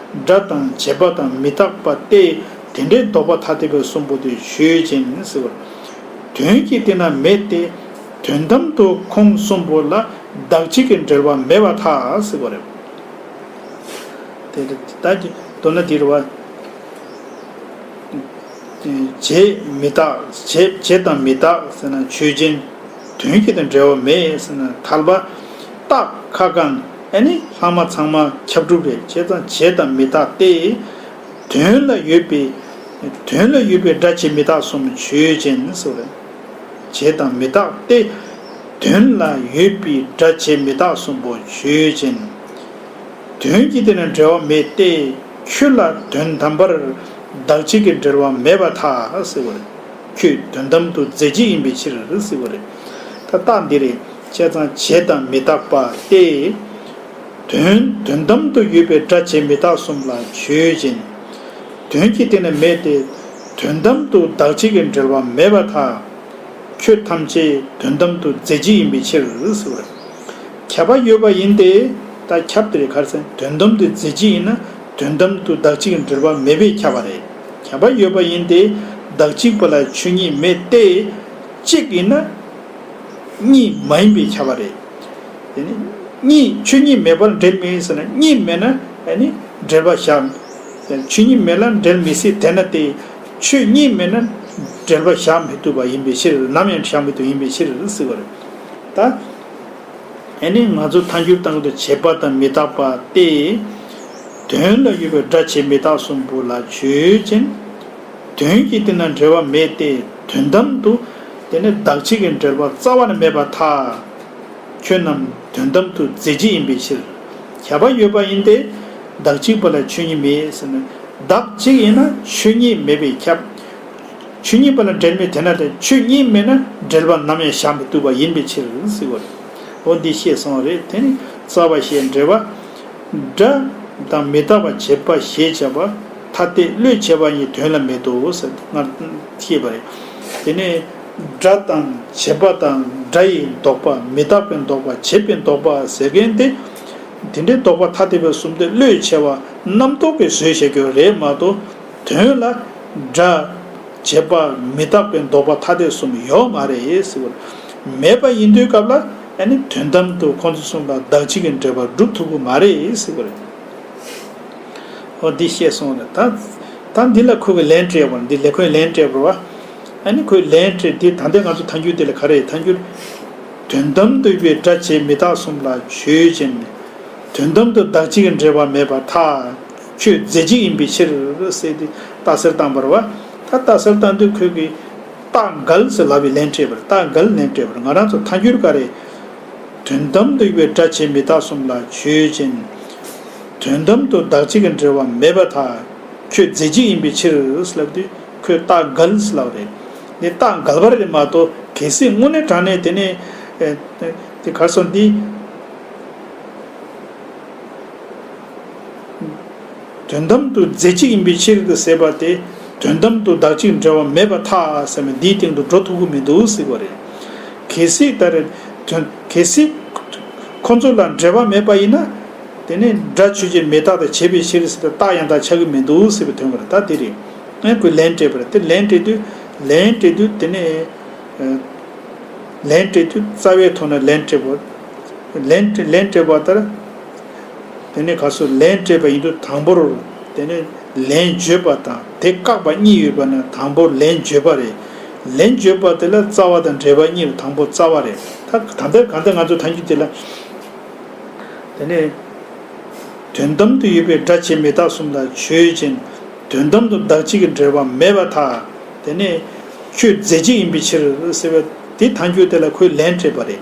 སྒྲ་དང་བྱས་པ་དང་མི་རྟག་པ་སྟེ། དེ་འདྲའི་ལྡོག་པ་ཐ་དད་པ་གསུམ་པོ་དེ་ཆོས་ཅན་ཟེར་བ་རེད། དོན་གྱི་སྟེང་ན་མེད་དེ། དོན་དམ་དུ་ཁོང་གསུམ་པོ་ལ་བདག་གཅིག་གི་འབྲེལ་བ་མེད་པར་ཐལ་ཟེར་བ་རེད། དེ་ལྟར་ད་མདོར་ན་འདི་རེད་བ། བྱས་མི་རྟག་བྱས་བྱས་དང་མི་རྟག་ཟེར་ན་ཆོས་ཅན། དོན་གྱི་དང་འབྲེལ་བ་མེད་ཟེར་ན་ཐལ་བ། རྟགས་ཁ་བསྐང་། ཨ་ནི་ལྷག་མ་ཚང་མ་ཁྱབ་སྒྲུབ་རེད། བྱས་ཙང་བྱས་དང་མི་རྟག་སྟེ། དོན་ལ་ཡོད་པའི། དོན་ལ་ཡོད་པའི་སྒྲ་བྱས་མི་རྟག་གསུམ་ཆོས་ཅན་ཟེར་བ་རེད། བྱས་དང་མི་རྟག་སྟེ། དོན་ལ་ཡོད་པའི་སྒྲ་བྱས་མི་རྟག་གསུམ་པོ་ཆོས་ཅན། དོན་གྱི་སྟེང་ན་འབྲེལ་བ་མེད་དེ། ཁྱོད་ལ་དོན་དམ་པར་བདག་གཅིག་གི་འབྲེལ་བ་མེད་པར་ཐལ་ཟེར་བ་རེད། ཁྱོད་དོན་དམ་དུ་རྫས་གཅིག་ཡིན་པའི་ཕྱིར་ཟེར་བ་རེད། ད་རྟགས་འདི་རེད། བྱས་ཙང་བྱས་དང་མི་རྟག་པ་སྟེ། དོན་དོན་དམ་དུ་ཡོད་པའི་སྒྲ་བྱས་མི་རྟག་གསུམ་ལ་ཆོས་ཅན། དོན་གྱི་སྟེང་ན་མེད་དེ། དོན་དམ་དུ་བདག་གཅིག་གི་འབྲེལ་བ་མེད་པར་ཐལ། ཁྱོད་ཐམས་ཅད་དོན་དམ་དུ་རྫས་གཅིག་ཡིན་པའི་ཕྱིར་ཟེར་བ་རེད། ཁྱབ་པ་ཡོད་པ་ཡིན་ཏེ། ད་ཁྱབ་དེ་རེད། ག་རེ་ཟེར་ན་དོན་དམ་དུ་རྫས་གཅིག་ཡིན་ན་དོན་དམ་དུ་བདག་གཅིག་གི་འབྲེལ་བ་མེད་པས་ཁྱབ་པ་རེད། ཁྱབ་པ་ཡོད་པ་ཡིན་ཏེ། བདག་གཅིག་པ་ལ་ཆོས་ཉིད་མེད་དེ། གཅིག་ཡིན་ན་གཉིས་མ་ཡིན་པས་ཁྱབ་པ་རེད། དེ་ནི་གཉིས་ཆོས་ཉིད་མེད་པར་འབྲེལ་མེད་ཟེར་ན་གཉིས་མེད་ན་ཨ་ནི་འབྲེལ་བ་བཞག་ཆོས་ཉིད་མེད་ལ་འབྲེལ་མི་སྲིད་དེ་ན་སྟེ། ཆོས་ཉིད་མེད་ན་འབྲེལ་བ་བཞག་མི་ཐུབ་པ་ཡིན་པའི་ཕྱིར། ནམ་ཡང་བཞག་མི་ཐུབ་ཡིན་པའི་ཕྱིར་ཟེར་བ་རེད། ད་ཨ་ནི་ང་ཚོ་ཐལ་འགྱུར་བཏང་གི་འདུག་བྱས་པ་དང་མི་རྟག་པ་སྟེ། དོན་ལ་ཡོད་པའི་སྒྲ་བྱས་མི་རྟག་གསུམ་པོ་ལ་ཆོས་ཅན། དོན་གྱི་སྟེང་ན་འབྲེལ་བ་མེད་དེ། དོན་དམ་དུ་དེ་ནི་བདག་གཅིག་གི་འབྲེལ་བ་རྩ་བ་ནས་མེད་པར་ཐལ། ཁྱོད་རྣམས་དོན་དམ་དུ་རྫས་གཅིག་ཡིན་པའི་ཕྱིར། ཁྱབ་པ་ཡོད་པ་ཡིན་ཏེ། བདག་གཅིག་པ་ལ་ཆོས་ཉིད་མེད་ཟེར་ན། བདག་གཅིག་ཡིན་ན་ཆོས་ཉིད་མེད་པས་ཁྱབ། ཆོས་ཉིད་པ་ལ་འབྲེལ་མེད་དེ་ན་དེ་ཆོས་ཉིད་མེད་ན་འབྲེལ་བ་ནམ་ཡང་བཞག་མི་ཐུབ་པ་ཡིན་པའི་ཕྱིར་ཟེར་བ་རེད། འོ་འདི་བཤད་སོང་བ་རེད། དེ་ནི་རྩ་བ་ཞེས་འབྲེལ་བ། སྒྲ་དང་མི་རྟག་པ་བྱས་པ་ཞེས་བྱ་བ་ཐ་དད་བློས་བྱས་པ་ཉིད་དོན་ལ་མེད་དོ་ཟེར་སྔར་བཤད་པ་རེད། དེ་ནས་སྒྲ་དང་བྱས་པ་དང་སྒྲ་ཡི་ལྡོག་པ་མི་རྟག་པའི་ལྡོག་པ་བྱས་པའི་ལྡོག་པ་ཟེར་མཁན་དེ། དེ་འདྲའི་ལྡོག་པ་ཐ་དད་པའི་གསུམ་དེ་བློས་བྱས་པ་རྣམ་རྟོག་གིས་བཟོས་བཞག་རྒྱུ་རེད་མ་གཏོགས། དོན་ལ་སྒྲ། བྱས་པ་མི་རྟག་པའི་ལྡོག་པ་ཐ་དད་གསུམ་ཡོད་མ་རེད་ཟེར་བ་རེད། མེད་པ་ཡིན་དུས་སྐབས་ལ་ཨ་ནི་དོན་དམ་དུ་ཁོང་ཚོ་གསུམ་ལ་བདག་གཅིག་གི་འབྲེལ་བ་སྒྲུབ་ཐུབ་ཀྱི་མ་རེད་ཟེར་བ་རེད། འོ་འདི་བཤད་སོང་རེད། ད་ད་འདི་ལ་ཁོ་གི་ལན་སྤྲད་པ་འདི་ལས་ཁོས་ལན་སྤྲད་པ་རེད་བ། ཨ་ནི་ཁོས་ལན་སྤྲད་དེ་ད་ལྟ་ང་ཚོ་ཐལ་འགྱུར་དེ་ལ་ག་རེ་ཐལ་འགྱུར། དོན་དམ་དུ་ཡོད་པའི་སྒྲ་བྱས་མི་རྟག་གསུམ་ལ་ཆོས་ཅན། དོན་དམ་དུ་བདག་གཅིག་གི་འབྲེལ་བ་མེད་པར་ཐལ། ཁྱོད་རྫས་གཅིག་ཡིན་པའི་ཕྱིར་ཟེར་ཏེ་རྟགས་གསལ་བཏང་བ་རེད་བ། ད་རྟགས་གསལ་བཏང་དུས་ཁོས་ཀྱིས་རྟགས་འགལ་ཟེར་ལབ་པའི་ལན་སྤྲད་པ་རེད། རྟགས་འགལ་ལན་སྤྲད་པ་རེད། ང་རང་ཚོ་ཐལ་འགྱུར་ག་རེ། དོན་དམ་དུ་ཡོད་པའི་སྒྲ་བྱས་མི་རྟག་གསུམ་ལ་ཆོས་ཅན། དོན་དམ་དུ་བདག་གཅིག་གི་འབྲེལ་བ་མེད་པར་ཐལ། ཁྱོད་རྫས་གཅིག་ཡིན་པའི་ཕྱིར་ཟེར་ལབ་དུས་ཁོས་རྟགས་འགལ་ཟེར་ལབ་རེད། འདི་རྟགས་འགལ་བ་རེད་མ་གཏོགས་གལ་སྲིད་དངོས་གནས་དྲང་གནས་དེ་ནས་ཨེ་དེ་གར་སོང་འདི། དོན་དམ་དུ་རྫས་གཅིག་ཡིན་པའི་ཕྱིར་དུ་ཟེར་བ་དེ། དོན་དམ་དུ་བདག་གཅིག་འབྲེལ་བ་མེད་པར་ཐལ་ཟེར་མི་འདིའི་སྟེང་དུ་འགྲོ་ཐུབ་ཀྱི་མི་འདུག་ཟེར་བ་རེད། གལ་སྲིད་ད་རེད། དོན་གལ་སྲིད་ཁོ་ཚོ་ལ་འབྲེལ་བ་མེད་པ་ཡིན་ན། དེ་ནི་སྒྲ་ཆོས་ཅན་མི་རྟག་སྟེ་བྱས་པའི་ཕྱིར་ཟེར་ཏེ་རྟགས་ཡང་དག་ཆགས་ཀྱི་མི་འདུག་ཟེར་བའི་དོན་པ་རེད། ད་དེ་རེད། ཨེ་ཁོས་ལན་སྤྲད་པ་རེད། དེ་ལན་སྤྲད་དུས་ལན་སྤྲད་དུས་དེ་ནི། ལན་སྤྲད་དུས་རྩ་བའི་ཐོག་ནས་ལན་སྤྲད་པ། ལན་ལན་སྤྲད་པ་ལྟར། དེ་ནས་ག་སོ་ལན་སྤྲད་པ་ཡིན་དུས་དང་པོར། དེ་ནས་ལན་བརྗོད་པ་དང་དེ་བཀག་པ་གཉིས་ཡོད་པ་ན་དང་པོར་ལན་བརྗོད་པ་རེད། ལན་བརྗོད་པ་དེ་ལ་རྩ་བ་དང་འབྲེལ་བ་གཉིས་ལ་དང་པོ་རྩ་བ་རེད། ད་ད་ལྟ་གང་ལྟར་ང་ཚོ་ཐལ་འགྱུར་དེ་ལ། དེ་ནས། དོན་དམ་དུ་ཡོད་པའི་སྒྲ་བྱས་མི་རྟག་གསུམ་ལ་ཆོས་ཅན། དོན་དམ་དུ་བདག་གཅིག་གི་འབྲེལ་བ་མེད་པར་ཐལ། དེ་ནས་ཁྱོད་རྫས་གཅིག་ཡིན་པའི་ཕྱིར་ཟེར་བའི་དེ་ཐལ་འགྱུར་དེ་ལ་ཁོས་ལན་སྤྲད་པ་རེད།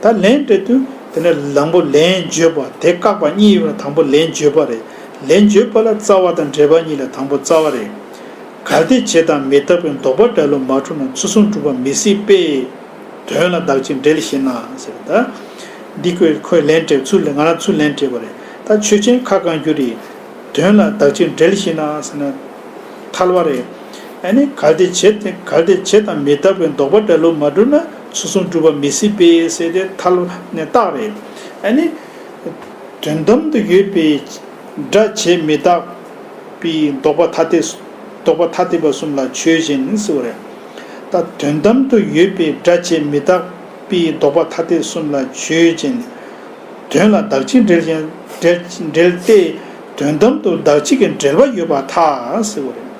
ད་ལན་སྤྲད་དུས་དེ་ནས་དང་པོ་ལན་བརྗོད་པ་དེ་བཀག་པ་གཉིས་ཡོད་པ་དང་པོ་ལན་བརྗོད་པ་རེད། ལན་བརྗོད་པ་ལ་རྩ་བ་དང་འབྲེལ་བ་གཉིས་ལ་དང་པོ་རྩ་བ་རེད། གལ་ཏེ་བྱས་དང་མི་རྟག་པའི་ལྡོག་པ་སྒྲ་བློ་མ་གྲུབ་ན་ཚུལ་གསུམ་གྲུབ་པ་མི་སྲིད་པས། དོན་ལ་བདག་གཅིག་འབྲེལ་ཞེ་ན་ཟེར། ད་འདི་ཁོས་ཁོས་ལན་སྤྲད་ཚུལ་ལས་ང་རང་ཚུར་ལན་སྤྲད་པ་རེད། ད་ཆོས་ཅན་ཁ་བསྐང་རྒྱུ་རེད། དོན་ལ་བདག་གཅིག་འབྲེལ་ཞེ་ན་ཟེར་ན་ཐལ་བ་རེད། ཨ་ནི་གལ་ཏེ་བྱས་ཏེ་གལ་ཏེ་བྱས་དང་མི་རྟག་པའི་ལྡོག་པ་སྒྲ་བློ་མ་གྲུབ་ན་ཚུལ་གསུམ་གྲུབ་པ་མི་སྲིད་པས་ཟེར་ཏེ་ཐལ་ནས་རྟགས་རེད། ཨ་ནི། དོན་དམ་དུ་ཡོད་པའི་སྒྲ་བྱས་མི་རྟག་པའི་ལྡོག་པ་ཐ་དད། ལྡོག་པ་ཐ་དད་པ་གསུམ་ལ་ཆོས་ཅན་ཟེར་བ་རེད། ད་དོན་དམ་དུ་ཡོད་པའི་སྒྲ་བྱས་མི་རྟག་པའི་ལྡོག་པ་ཐ་དད་གསུམ་ལ་ཆོས་ཅན། དོན་ལ་བདག་གཅིག་འབྲེལ་ཞེ་ན་འབྲེལ་འབྲེལ་ཏེ། དོན་དམ་དུ་བདག་གཅིག་གི་འབྲེལ་བ་ཡོད་པར་ཐལ་ཟེར་བ་རེད།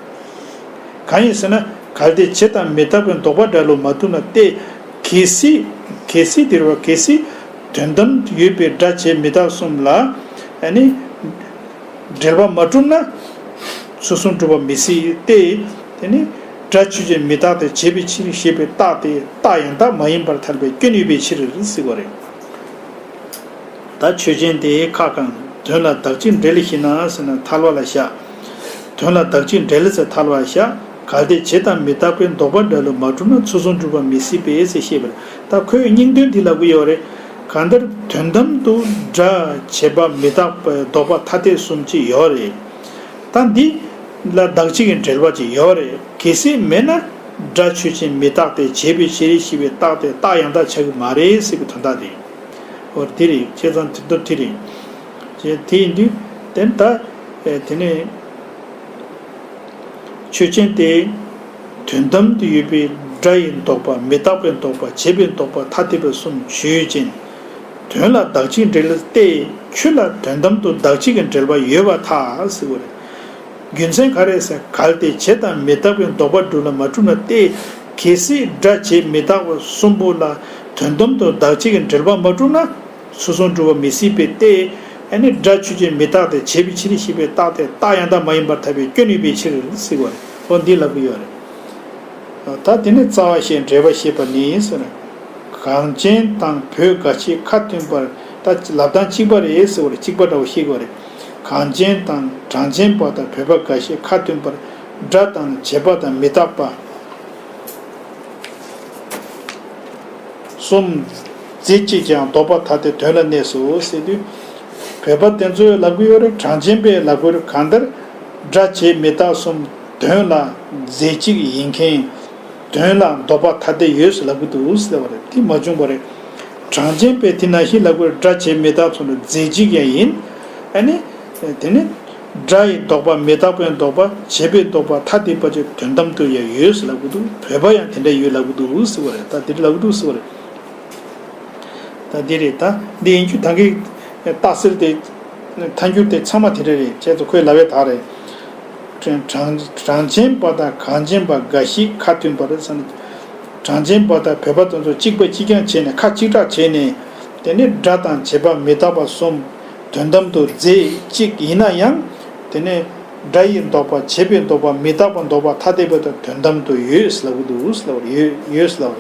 གང་ཡིན་ཟེར་ན་གལ་ཏེ་བྱས་དང་མི་རྟག་པའི་ལྡོག་པ་སྒྲ་བློ་མ་གྲུབ་ན་སྟེ། གལ་སྲིད། གལ་སྲིད་དེ་རེད་བ། གལ་སྲིད་དོན་དམ་ཡོད་པའི་སྒྲ་བྱས་མི་རྟག་གསུམ་ལ་ཨ་ནི་འབྲེལ་བ་མ་གྲུབ་ན་ཚུལ་གསུམ་གྲུབ་པ་མི་སྲིད་དེ། དེ་ནི་ སྒྲ་ཆོས་ཅན་མི་རྟག་སྟེ་བྱས་པའི་ཕྱིར་ཞེས་པའི་རྟགས་དེ་རྟགས་ཡང་དག་མ་ཡིན་པར་ཐལ་བའི་སྐྱོན་ཡོད་པའི་ཕྱིར་ཟེར་བ་རེད། ད་ཆོས་ཅན་དེ་ཁ་གང་དོན་ལ་བདག་གཅིག་འབྲེལ་ཞེ་ན་ཟེར་ན་ཐལ་བ་ལ་བཞག་དོན་ལ་བདག་གཅིག་འབྲེལ་ཟེར་ཐལ་བ་བཞག་གལ་ཏེ་བྱས་དང་མི་རྟག་པའི་ལྡོག་པ་འདྲ་ལུགས་མ་གྲུབ་ན་ཚུལ་གསུམ་སྒྲུབ་པ་མི་སྲིད་པས་ཟེར་བཤད་པ་རེད། ད་ཁོས་སྙིང་དོན་འདི་ལབ་ཀྱི་ཡོད་རེད། གང་ལྟར་དོན་དམ་དུ་སྒྲ་བྱས་པ་མི་རྟག་པའི་ལྡོག་པ་ཐ་དད་གསུམ་ཅིག་ཡོད་རེད། ད་འདི་ལ་བདག་གཅིག་གི་འབྲེལ་བ་ཅིག་ཡོད་རེད། གལ་སྲིད་མེད་ན་སྒྲ་ཆོས་ཅན་མི་རྟག་སྟེ་བྱས་པའི་ཕྱིར་ཞེས་པའི་རྟགས་དེ་རྟགས་ཡང་དག་ཆགས་ཀྱི་མ་རེད་ཟེར་གྱི་དོན་དག་དེ། འོ་དེ་རེད། བྱས་ཙང་དེ་ལྟར་དེ་རེད། ཅེས་དེ་ཡིན་དུས་དེ་ད་དེ་ནས་ཆོས་ཅན་དེ་དོན་དམ་དུ་ཡོད་པའི་སྒྲ་ཡི་ལྡོག་པ་མི་རྟག་པའི་ལྡོག་པ་བྱས་པའི་ལྡོག་པ་ཐ་དད་པ་གསུམ་ཆོས་ཅན། དོན་ལ་བདག་གཅིག་འབྲེལ་སྟེ་ཆོས་ལ་དོན་དམ་དུ་བདག་གཅིག་གི་འབྲེལ་བ་ཡོད་པར་ཐལ་ཟེར་བ་རེད། རྒྱུ་མཚན་ག་རེ་ཟེར་གལ་ཏེ་བྱས་དང་མི་རྟག་པའི་ལྡོག་པ་སྒྲུབ་ལ་མ་གྲུབ་ན་སྟེ། གལ་སྲིད་སྒྲ་བྱས་མི་རྟག་པ་གསུམ་པོ་ལ་དོན་དམ་དུ་བདག་གཅིག་གི་འབྲེལ་བ་མ་གྲུབ་ན་ཚུལ་གསུམ་སྒྲུབ་པ་མི་སྲིད་པས་ཏེ། ཨ་ནི་སྒྲ་ཆོས་ཅན་མི་རྟག་སྟེ་བྱས་པའི་ཕྱིར་ཞེས་པའི་རྟགས་དེ་རྟགས་ཡང་དག་མ་ཡིན་པར་ཐལ་བའི་སྐྱོན་ཡོད་པའི་ཕྱིར་ཟེར་བ་རེད། འོ་འདི་ལབ་ཀྱི་ཡོད་རེད། ད་དེ་ནི་རྩ་བ་ཤེས་འབྲེལ་པ་ཤེས་པ་ནི་ཟེར། གང་ཅན་དང་བོད་འགའ་ཞིག་ཁ་མཐུན་པར། ད་ལབ་སྟངས་གཅིག་པ་རེད་ཟེར་བ་རེད། གཅིག་པ་འདྲ་བོ་ཤེས་དགོས་རེད། གང་ཅན་དང་གྲངས་ཅན་པ་དང་བོད་པ་འགའ་ཞིག་ཁ་མཐུན་པར་སྒྲ་དང་བྱས་པ་དང་མི་རྟག་པ་གསུམ་རྫས་གཅིག་ཀྱང་ལྡོག་པ་ཐ་དད་དོན་ལ་གནས་སོ་ཟེར་དུས། བོད་པ་དེ་ཚོས་ལབ་ཀྱི་ཡོད་རེད། གྲངས་ཅན་པས་ལབ་ཀྱི་ཡོད་རེད། གང་ལྟར་སྒྲ་བྱས་མི་རྟག་གསུམ་དོན་ལ་རྫས་གཅིག་ཡིན་མཁན། དོན་ལ་ལྡོག་པ་ཐ་དད་ཡོད་ཟེར་ལབ་ཀྱི་འདུག་ཟེར་བ་རེད། དེ་མ་བྱུང་བ་རེད། གྲངས་ཅན་པས་དེ་ནང་བཞིན་ལབ་དགོས་རེད། སྒྲ་བྱས་མི་རྟག་ཚོ་ལ་རྫས་གཅིག་ཡང་ཡིན། ཨ་ནི། དེ་ནི། སྒྲ་ཡི་ལྡོག་པ་མི་རྟག་པའི་ལྡོག་པ་བྱས་པའི་ལྡོག་པ་ཐ་དད་པ་ཅིག་དོན་དམ་དུ་ཡང་ཡོད་ཟེར་ལབ་ཀྱི་འདུག་བོད་པ་ཡང་དེ་འདྲ་ཡོད་ལབ་ཀྱི་འདུག་ཟེར་བ་རེད། ད་དེ་འདྲ་ལབ་ཀྱི་འདུག་ཟེར་བ་རེད། ད་འདི་རེད། ད་འདི་ཡིན་རྒྱུ་ད་གིན་རྟགས་གསལ་དེ་ཐལ་འགྱུར་དེ་ཚང་མ་དེ་འདྲ་རེད། བྱས་ཙང་ཁོས་ལབ་པའི་ཐག་རེད། གྲངས་གྲངས་ཅན་པ་དང་གང་ཅན་པ་འགའ་ཞིག་ཁ་མཐུན་པར་ཟེར་ན། གྲངས་ཅན་པ་དང་བོད་པ་དེ་ཚོ་གཅིག་པ་གཅིག་རྐྱང་བྱས་ནས་ཁ་གཅིག་གྲགས་བྱས་ནས། དེ་ནི་སྒྲ་དང་བྱས་པ་མི་རྟག་པ་གསུམ་དོན་དམ་དུ་རྫས་གཅིག་ཡིན་ན་ཡང་། དེ་ནི་སྒྲ་ཡི་ལྡོག་པ་བྱས་པའི་ལྡོག་པ་མི་རྟག་པ་ལྡོག་པ་ཐ་དད་པ་དང་དོན་དམ་དུ་ཡོད་ཟེར་ལབ་ཀྱི་འདུག་ཟེར་ལབ་པ་རེད། ཡོད་ཡོད་ཟེར་ལབ་པ་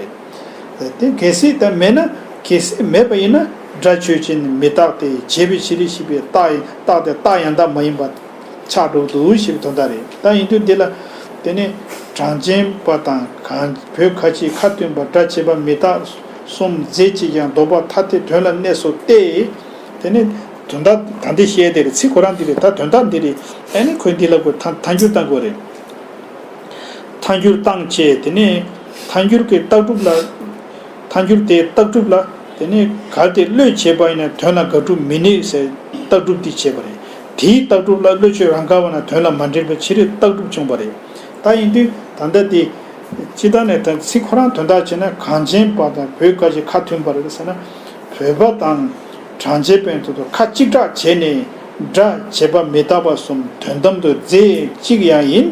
རེད། དེ་གལ་སྲིད་ད་མེད་ན། གལ་སྲིད་མེད་པ་ཡིན་ན་སྒྲ་ཆོས་ཅན་མི་རྟག་སྟེ་བྱས་པའི་ཕྱིར་ཞེས་པའི་རྟགས་རྟགས་དེ་རྟགས་ཡང་དག་མ་ཡིན་པ་ཆགས་འགྲོ་གི་འདུག་ཞེས་པའི་དོན་དག་རེད། ད་ཡིན་དུས་འདི་ལ་དེ་ནི་གྲངས་ཅན་པ་དང་གང་བོད་ཁ་ཅིག་ཁ་མཐུན་པ་སྒྲ་བྱས་པ་མི་རྟག་གསུམ་རྫས་གཅིག་ཀྱང་ལྡོག་པ་ཐ་དད་དོན་ལ་གནས་སོ་སྟེ། དེ་ནི་དོན་དག་ད་འདི་བཤད་དེ་རེད། ཚིག་ཁོ་རང་འདི་རེད། ད་དོན་དག་འདི་རེད། ཨ་ནི་ཁོས་འདི་ལ་གོ་ཐ་ཐལ་འགྱུར་བཏང་དགོས་རེད། ཐལ་འགྱུར་བཏང་བྱས་དེ་ནས་ཐལ་འགྱུར་གྱི་རྟགས་གྲུབ་ལ། ཐལ་འགྱུར་དེའི་རྟགས་གྲུབ་ལ་དེ་ནས་གལ་ཏེ་བློས་བྱས་པ་ཡིན་ན་དོན་ལ་དགག་སྒྲུབ་མི་ནུས་ཟེར་རྟགས་གྲུབ་དེ་བྱས་པ་རེད། དེའི་རྟགས་གྲུབ་ལ་བློས་བྱས་རང་དགག་པ་ན་དོན་ལ་མ་འབྲེལ་བའི་ཕྱིར་རྟགས་གྲུབ་བྱུང་བ་རེད། ད་ཡིན་དུས་ད་ལྟ་དེ་སྤྱི་བཏང་ནས་ད་ཚིག་ཁོ་རང་དོན་དག་བྱས་ན་གང་ཅན་པ་དང་བོད་སྐད་ཀྱི་ཁ་མཐུན་པ་རེད་ཟེར་ན། བོད་པ་དང་གྲངས་ཅན་པའི་དོན་དུ་ཁ་གཅིག་གྲགས་བྱས་ནས་སྒྲ་བྱས་པ་མི་རྟག་པ་གསུམ་དོན་དམ་དུ་རྫས་གཅིག་ཡང་ཡིན།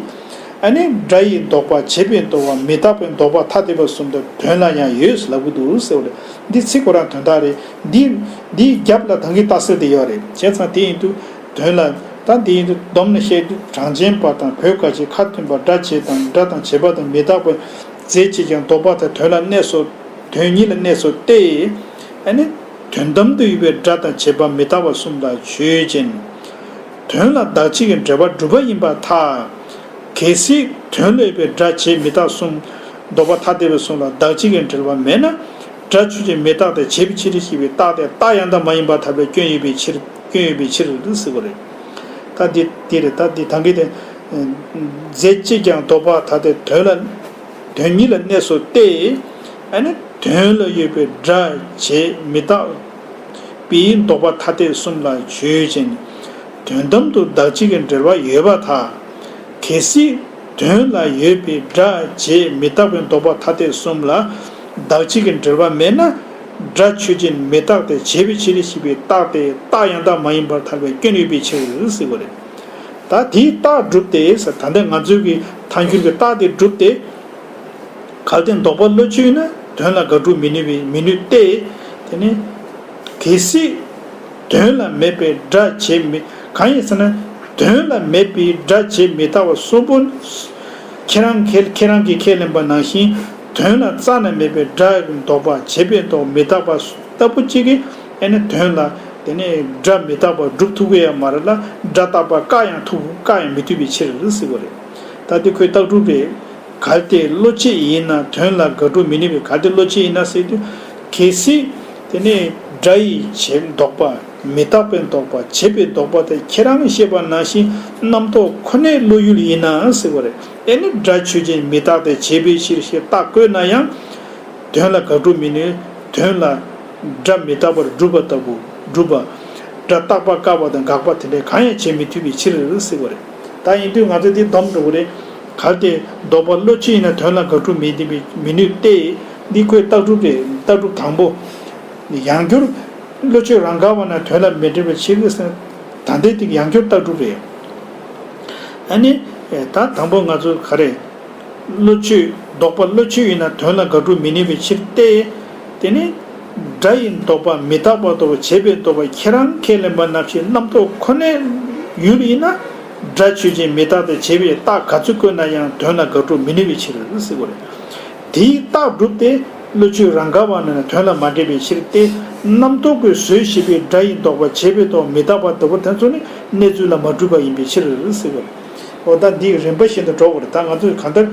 ཨ་ནི་སྒྲ་ཡི་ལྡོག་པ་བྱས་པའི་ལྡོག་པ་མི་རྟག་པའི་ལྡོག་པ་ཐ་དད་པ་གསུམ་དུ་དོན་ལ་ཡང་ཡོད་ལབ་ཀྱི་འདུག་ཟེར་བ་རེད། འདི་ཚིག་ཁོ་རང་དོན་དག་རེད། འདི་འདིའི་རྒྱབ་ལ་ད་གིན་རྟགས་གསལ་དེ་ཡོད་རེད། བྱས་ཙང་དེ་ཡིན་དུས་དོན་ལ་ད་འདི་ཡིན་དུས་བསྡོམས་ནས་བཤད་དུས་གྲངས་ཅན་པ་དང་བོད་སྐད་ཀྱི་ཁ་མཐུན་པ་སྒྲ་བྱས་དང་སྒྲ་དང་བྱས་པ་དང་མི་རྟག་པའི་རྫས་གཅིག་ཀྱང་ལྡོག་པ་དང་དོན་ལ་གནས་སོ། དོན་གཉིས་ལ་གནས་སོ་སྟེ། ཨ་ནི་དོན་དམ་དུ་ཡོད་པའི་སྒྲ་དང་བྱས་པ་མི་རྟག་པ་གསུམ་ལ་ཆོས་ཅན། དོན་ལ་བདག་གཅིག་གི་འབྲེལ་བ་གྲུབ་པ་ཡིན་པར་ཐལ། གལ་སྲིད་དོན་ལ་ཡོད་པའི་སྒྲ་བྱས་མི་རྟག་གསུམ། ལྡོག་པ་ཐ་དད་པའི་གསུམ་ལ་བདག་གཅིག་གི་འབྲེལ་བ་མེད་ན། སྒྲ་ཆོས་ཅན་མི་རྟག་སྟེ་བྱས་པའི་ཕྱིར་ཞེས་པའི་རྟགས་དེ་རྟགས་ཡང་དག་མ་ཡིན་པར་ཐལ་བའི་སྐྱོན་ཡོད་པའི་ཕྱིར་སྐྱོན་ཡོད་པའི་ཕྱིར་ཟེར་བ་རེད། ད་འདི་འདི་རེད། ད་འདི་ད་གིན་དེ། རྫས་གཅིག་ཀྱང་ལྡོག་པ་ཐ་དད་དོན་ལ། དོན་གཉིས་ལ་གནས་སོ་སྟེ། ཨ་ནི་དོན་ལ་ཡོད་པའི་སྒྲ་བྱས་མི་རྟག་པའི་ལྡོག་པ་ཐ་དད་གསུམ་ལ་ཆོས་ཅན། དོན་དམ་དུ་བདག་གཅིག་གི་འབྲེལ་བ་ཡོད་པར་ཐལ། གལ་སྲིད་དོན་ལ་ཡོད་པའི་སྒྲ་བྱས་མི་རྟག་པའི་ལྡོག་པ་ཐ་དད་གསུམ་ལ་བདག་གཅིག་གི་འབྲེལ་བ་མེད་ན། སྒྲ་ཆོས་ཅན་མི་རྟག་སྟེ་བྱས་པའི་ཕྱིར་ཞེས་པའི་རྟགས་དེ་རྟགས་ཡང་དག་མ་ཡིན་པར་ཐལ་བའི་སྐྱོན་ཡོད་པའི་ཕྱིར་ཟེར་བ་རེད། ད་དེའི་རྟགས་གྲུབ་སྟེ་ཟེར། ད་ལྟ་ང་ཚོའི་གི་ཐལ་འགྱུར་གྱི་རྟགས་དེ་གྲུབ་སྟེ། གལ་ཏེ་ལྡོག་པ་བློ་ཆོས་ཡིན་ན་དོན་ལ་དགག་སྒྲུབ་མི་ནུས་པའི་མི་ནུས་ཏེ། དེ་ནི་གལ་སྲིད་དོན་ལ་མེད་པའི་སྒྲ་བྱས་མི་གང་ཡིན་ཟེར་ན། དོན་ལ་མེད་པའི་སྒྲ་བྱས་མི་རྟག་པ་གསུམ་པོ། ཁྱེད་རང་ཁས་ཁྱེད་རང་གིས་ཁས་ལེན་པ་ནང་བཞིན་དོན་ལ་རྩ་ནས་མེད་པའི་སྒྲ་ཡི་ལྡོག་པ་བྱས་པའི་ལྡོག་མི་རྟག་པ་ལྟ་བུ་གཅིག་གིས་ཨེ་ནི་དོན་ལ་དེ་ནས་སྒྲ་མི་རྟག་པ་སྒྲུབ་ཐུབ་ཀྱི་ཡང་མ་རེད་ལ། སྒྲ་རྟག་པ་བཀག་ཡང་ཐུབ་བཀག་ཡང་མི་ཐུབ་པའི་ཕྱིར་ཟེར་བ་རེད། ད་དེ་ཁོའི་རྟགས་གྲུབ་རེད། གལ་ཏེ་བློ་ཆོས་ཡིན་ན་དོན་ལ་དགག་སྒྲུབ་མི་ནུས་པའི། གལ་ཏེ་བློ་ཆོས་ཡིན་ན་ཟེར་དུས་གལ་སྲིད་དེ་ནས་སྒྲ་ཡི་བྱས་ལྡོག་པ། མི་རྟག་པའི་ལྡོག་པ་བྱས་པའི་ལྡོག་པ་དེ་ཁྱེད་རང་བཤད་པ་ནང་བཞིན་རྣམ་རྟོག་ཁོ་ནའི་བློ་ཡུལ་ཡིན་ན་ཟེར་བ་རེད། ཨེ་ནི་སྒྲ་ཆོས་ཅན་མི་རྟག་སྟེ་བྱས་པའི་ཕྱིར་ཞེས་རྟགས་བཀོད་ན་ཡང་དོན་ལ་དགག་སྒྲུབ་མི་ནུས། དོན་ལ་སྒྲ་མི་རྟག་པར་སྒྲུབ་པ་ལྟ་བུ་སྒྲུབ་པ། སྒྲ་རྟག་པ་བཀག་པ་དང་དགག་པ་དེ་འདྲའི་གང་ཡང་བྱེད་མི་ཐུབ་པའི་ཕྱིར་ཟེར་བ་རེད། ད་ཡིན་དུས་ང་ཚོ་འདི་སྡོམ་འགྲོ་གི་རེད། གལ་ཏེ་ལྡོག་པ་བློ་ཆོས་ཡིན་ན་དོན་ལ་དགག་སྒྲུབ་མི་ནུས་པའི་མི་ནུས་ཏེ། འདི་ཁོའི་རྟགས་གྲུབ་རེད། རྟགས་གྲུབ་དང་པོ། ཡང་སྒྱུར། བློ་ཆོས་རང་དགར་བ་ན་དོན་ལ་མི་འབྲེལ་བའི་ཕྱིར་ཟེར། ད་ལྟའི་དེ་ཡང་སྒྱུར་རྟགས་གྲུབ་རེད། ཨ་ནི། ད་དང་པོ་ང་ཚོ་ག་རེ། བློ་ཆོས་ལྡོག་པ་བློ་ཆོས་ཡིན་ན་དོན་ལ་དགག་སྒྲུབ་མི་ནུས་པའི་ཕྱིར་ཏེ། དེ་ནི། སྒྲ་ཡི་ལྡོག་པ་མི་རྟག་པ་ལྡོག་པ་བྱས་པའི་ལྡོག་པ་ཁྱེད་རང་ཁས་ལེན་པ་ནང་བཞིན་རྣམ་རྟོག་ཁོ་ནའི་ཡུལ་ཡིན་ན། སྒྲ་ཆོས་ཅན་མི་རྟག་སྟེ་བྱས་པའི་རྟགས་ག་ཚོད་བཀོད་ན་ཡང་དོན་ལ་དགག་སྒྲུབ་མི་ནུས་པའི་ཕྱིར་ཟེར་བ་རེད། དེའི་རྟགས་གྲུབ་སྟེ། བློ་ཆོས་རང་དགར་བ་ན་ནི་དོན་ལ་མ་འབྲེལ་བའི་ཕྱིར་ཏེ། རྣམ་རྟོག་གི་བཟོས་བྱས་པའི་སྒྲ་ཡི་ལྡོག་པ་བྱས་པའི་ལྡོག་མི་རྟག་པ་ལྡོག་པ་དེ་ཚོ་ནི་གནས་ཚུལ་ལ་མ་གྲུབ་པ་ཡིན་པའི་ཕྱིར་ཟེར་བ་རེད། འོ་ད་འདི་རིམ་པ་བཞིན་དུ་འགྲོ་དགོས་རེད། ད་ང་ཚོས་གང་ལྟར་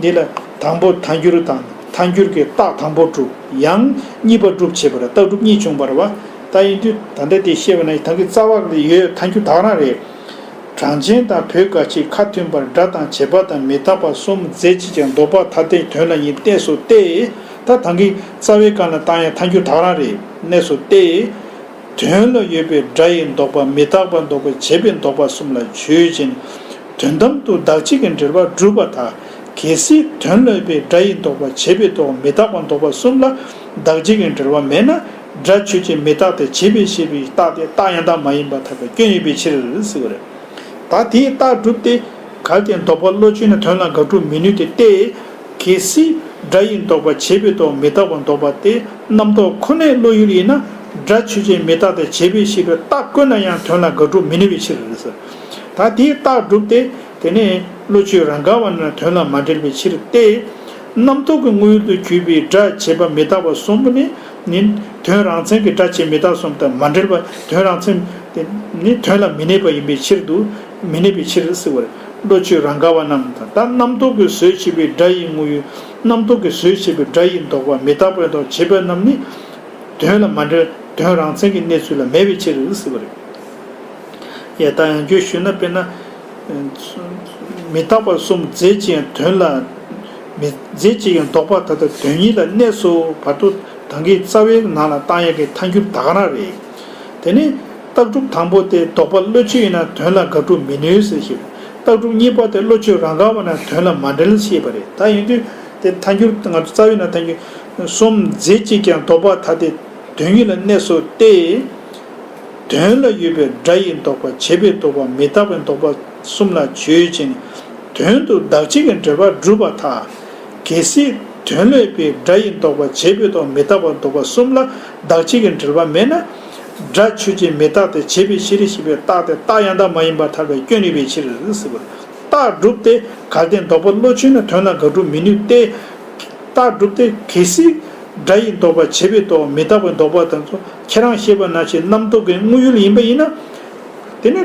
འདི་ལ་དང་པོ་ཐལ་འགྱུར་དང་ཐལ་འགྱུར་གྱི་རྟགས་དང་པོ་གྲུབ། ཡང་གཉིས་པ་གྲུབ་བྱས་པ་རེད། རྟགས་གྲུབ་གཉིས་བྱུང་བ་རེད་བ། ད་ཡིན་དུས་ད་ལྟ་དེ་བཤད་པ་ན་ད་གིན་རྩ་བ་ལ་ཡོད་ཐལ་འགྱུར་ད་ག་རང་རེད། གྲངས་ཅན་དང་བོད་སྐད་ཆའི་ཁ་མཐུན་པར་སྒྲ་དང་བྱས་པ་དང་མི་རྟག་པ་གསུམ་རྫས་གཅིག་ཀྱང་ལྡོག་པ་ཐ་དད་དོན་ལ་ཡིན་གནས་སོ་སྟེ། ད་ད་གིན་རྩ་བའི་སྒང་ལ་བཏང་ཡང་ཐལ་འགྱུར་ད་ག་རང་རེད། གནས་སོ་སྟེ། དོན་ལ་ཡོད་པའི་སྒྲ་ཡི་ལྡོག་པ་མི་རྟག་པ་ལྡོག་པ་བྱས་པའི་ལྡོག་པ་གསུམ་ལ་ཆོས་ཅན། དོན་དམ་དུ་བདག་གཅིག་གི་འབྲེལ་བ་གྲུབ་པར་ཐལ། གལ་སྲིད་དོན་ལ་ཡོད་པའི་སྒྲ་ཡི་ལྡོག་པ་བྱས་པའི་ལྡོག་མི་རྟག་པ་ལྡོག་པ་གསུམ་ལ་བདག་གཅིག་གི་འབྲེལ་བ་མེད་ན། སྒྲ་ཆོས་ཅན་མི་རྟག་སྟེ་བྱས་པའི་ཞེས་པའི་རྟགས་དེ་རྟགས་ཡང་དག་མ་ཡིན་པར་ཐལ་བའི་སྐྱོན་ཡོད་པའི་ཕྱིར་ཟེར་བ་རེད། ད་དེའི་རྟགས་གྲུབ་སྟེ། གལ་ཏེ་ལྡོག་པ་བློ་ཆོས་ན་དོན་ལ་དགག་སྒྲུབ་མི་ནུས་ཏེ་སྟེ། གལ་སྲིད་སྒྲ་ཡི་ལྡོག་པ་བྱས་པའི་ལྡོག་མི་རྟག་པ་ལྡོག་པ་སྟེ་རྣམ་རྟོག་ཁོ་ནའི་བློ་ཡུལ་ཡིན་ན། སྒྲ་ཆོས་ཅན་མི་རྟག་སྟེ་བྱས་པའི་ཞེས་པའི་རྟགས་བཀོད་ན་ཡང་དོན་ལ་དགག་སྒྲུབ་མི་ནུས་པའི་ཕྱིར་ཟེར། ད་དེའི་རྟགས་གྲུབ་སྟེ། དེ་ནས་བློ་ཆོས་རང་དགར་བ་ན་དོན་ལ་མ་འབྲེལ་བའི་ཕྱིར་ཏེ། རྣམ་རྟོག་གི་དངོས་ཡུལ་དུ་གྱུར་པའི་སྒྲ་བྱས་པ་མི་རྟག་པ་གསུམ་པོ་ནི། ནི་དོན་རང་མཚན་གྱི་སྒྲ་བྱས་མི་རྟག་གསུམ་དང་མ་འབྲེལ་བ། དོན་རང་མཚན་དེ་ནི་དོན་ལ་མི་གནས་པ་ཡིན་པའི་ཕྱིར་དུ། མི་གནས་པའི་ཕྱིར་ཟེར་བ་རེད། བློ་ཆོས་རང་དགར་བ་རྣམས་དང་། ད་རྣམ་རྟོག་གིས་བཟོས་བྱས་པའི་སྒྲ་ཡི་དངོས་ཡུལ། རྣམ་རྟོག་གིས་བཟོས་བྱས་པའི་སྒྲ་ཡི་ལྡོག་པ་མི་རྟག་པའི་ལྡོག་བྱས་པ་རྣམས་ནི། དོན་ལ་མ་འབྲེལ་དོན་རང་མཚན་གྱི་གནས་ཚུལ་ལ་མེད་པའི་ཕྱིར་ཟེར་བ་རེད། ཡ་ད་ཡང་བསྐྱར་ཞུས་ན་དཔེར་ན། མི་རྟག་པ་གསུམ་རྫས་གཅིག་ཡང་དོན་ལ། མི་རྫས་གཅིག་ཡང་ལྡོག་པ་ཐ་དད་དོན་གཉིས་ལ་གནས་སོ་བར་དུ་ད་གིན་རྩ་བའི་ནང་ལ་བཏང་ཡག་གི་ཐལ་འགྱུར་ད་ག་རང་རེད། དེ་ནི། རྟགས་གྲུབ་དང་པོ་དེ་ལྡོག་པ་བློ་ཆོས་ཡིན་ན་དོན་ལ་དགག་སྒྲུབ་མི་ནུས་ཟེར་ཞེས། རྟགས་གྲུབ་གཉིས་པ་དེ་བློ་ཆོས་རང་དགར་བ་ན་དོན་ལ་མ་འབྲེལ་ཞེས་པ་རེད། ད་ཡིན་དུས་དེ་ཐལ་འགྱུར་ང་ཚོ་རྩ་བའི་ནང་ཐལ་འགྱུར་གསུམ་རྫས་གཅིག་ཀྱང་ལྡོག་པ་ཐ་དད་དོན་གཉིས་ལ་གནས་སོ་སྟེ། དོན་ལ་ཡོད་པའི་སྒྲ་ཡི་ལྡོག་པ་བྱས་པའི་ལྡོག་པ་མི་རྟག་པའི་ལྡོག་པ་གསུམ་ལ་ཆོས་ཅན། དོན་དུ་བདག་གཅིག་གི་འབྲེལ་བ་གྲུབ་པར་ཐལ། གལ་སྲིད་དོན་ལ་ཡོད་པའི་སྒྲ་ཡི་ལྡོག་པ་བྱས་པའི་ལྡོག་མི་རྟག་པ་ལྡོག་པ་གསུམ་ལ་བདག་གཅིག་གི་འབྲེལ་བ་མེད་ན། སྒྲ་ཆོས་ཅན་མི་རྟག་སྟེ་བྱས་པའི་ཕྱིར་ཞེས་པའི་རྟགས་དེ་རྟགས་ཡང་དག་མ་ཡིན་པར་ཐལ་བའི་སྐྱོན་ཡོད་པའི་ཕྱིར་ཟེར་བ་རེད། རྟགས་གྲུབ་སྟེ། གལ་ཏེ་ལྡོག་པ་བློ་ཆོས་ན་དོན་ལ་དགག་སྒྲུབ་མི་ནུས་ཏེ། རྟགས་གྲུབ་སྟེ། གལ་སྲིད་སྒྲ་ཡི་ལྡོག་པ་བྱས་པའི་ལྡོག་མི་རྟག་པའི་ལྡོག་པ་དེ་ཚོ་ཁྱེད་རང་བཤད་པ་ནང་བཞིན་རྣམ་རྟོག་གི་དངོས་ཡུལ་ཡིན་པ་ཡིན་ན། དེ་ནི།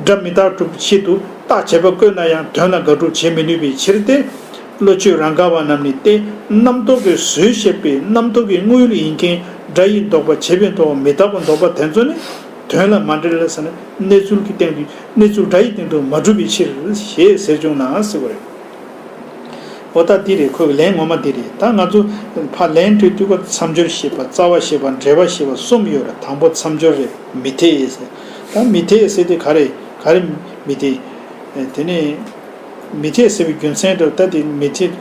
སྒྲ་མི་རྟག་སྒྲུབ་ཆེད་དུ་རྟགས་བྱས་པ་བཀོད་ན་ཡང་དོན་ལ་དགག་སྒྲུབ་བྱེད་མི་ནུས་པའི་ཕྱིར་ཏེ། བློ་ཆོས་རང་དགར་བ་རྣམས་ནི་སྟེ། རྣམ་རྟོག་གིས་བཟོས་བཤད་པའི་རྣམ་རྟོག་གི་དངོས་ཡུལ་ཡིན་མཁན་སྒྲ་ཡི་ལྡོག་པ་བྱས་པའི་ལྡོག་མི་རྟག་པའི་ལྡོག་པ་དེ་ཚོ་ནི་དོན་ལ་མ་འབྲེལ་ཟེར་ན་གནས་ཚུལ་གྱི་སྟེང་དུ་གནས་ཚུལ་སྒྲ་ཡི་སྟེང་དུ་མ་གྲུབ་པའི་ཕྱིར་ཞེས་ཟེར་བྱུང་ན་ཟེར་བ་རེད། འོ་ད་འདི་རེད། ཁོའི་ལན་ངོ་མ་འདི་རེད། ད་ང་ཚོ་ཕར་ལན་སྤྲོད་དུས་ཀ་མཚམས་སྦྱོར་ཞེས་པ། རྩ་བ་ཞེས་པ། འགྲེལ་པ་ཞེས་པ་གསུམ་ཡོད་རེད། དང་པོ་མཚམས་སྦྱོར་རེད། མི་འཐད་ཟེར། ད་མི་འཐད་ཟེར་དེ་ག་རེ་ག་རེ་མི་འཐད། དེ་ནས་མི་འཐད་ཟེར་བའི་རྒྱུ་མཚན་དེ་ད་དེ་མི་འཐད།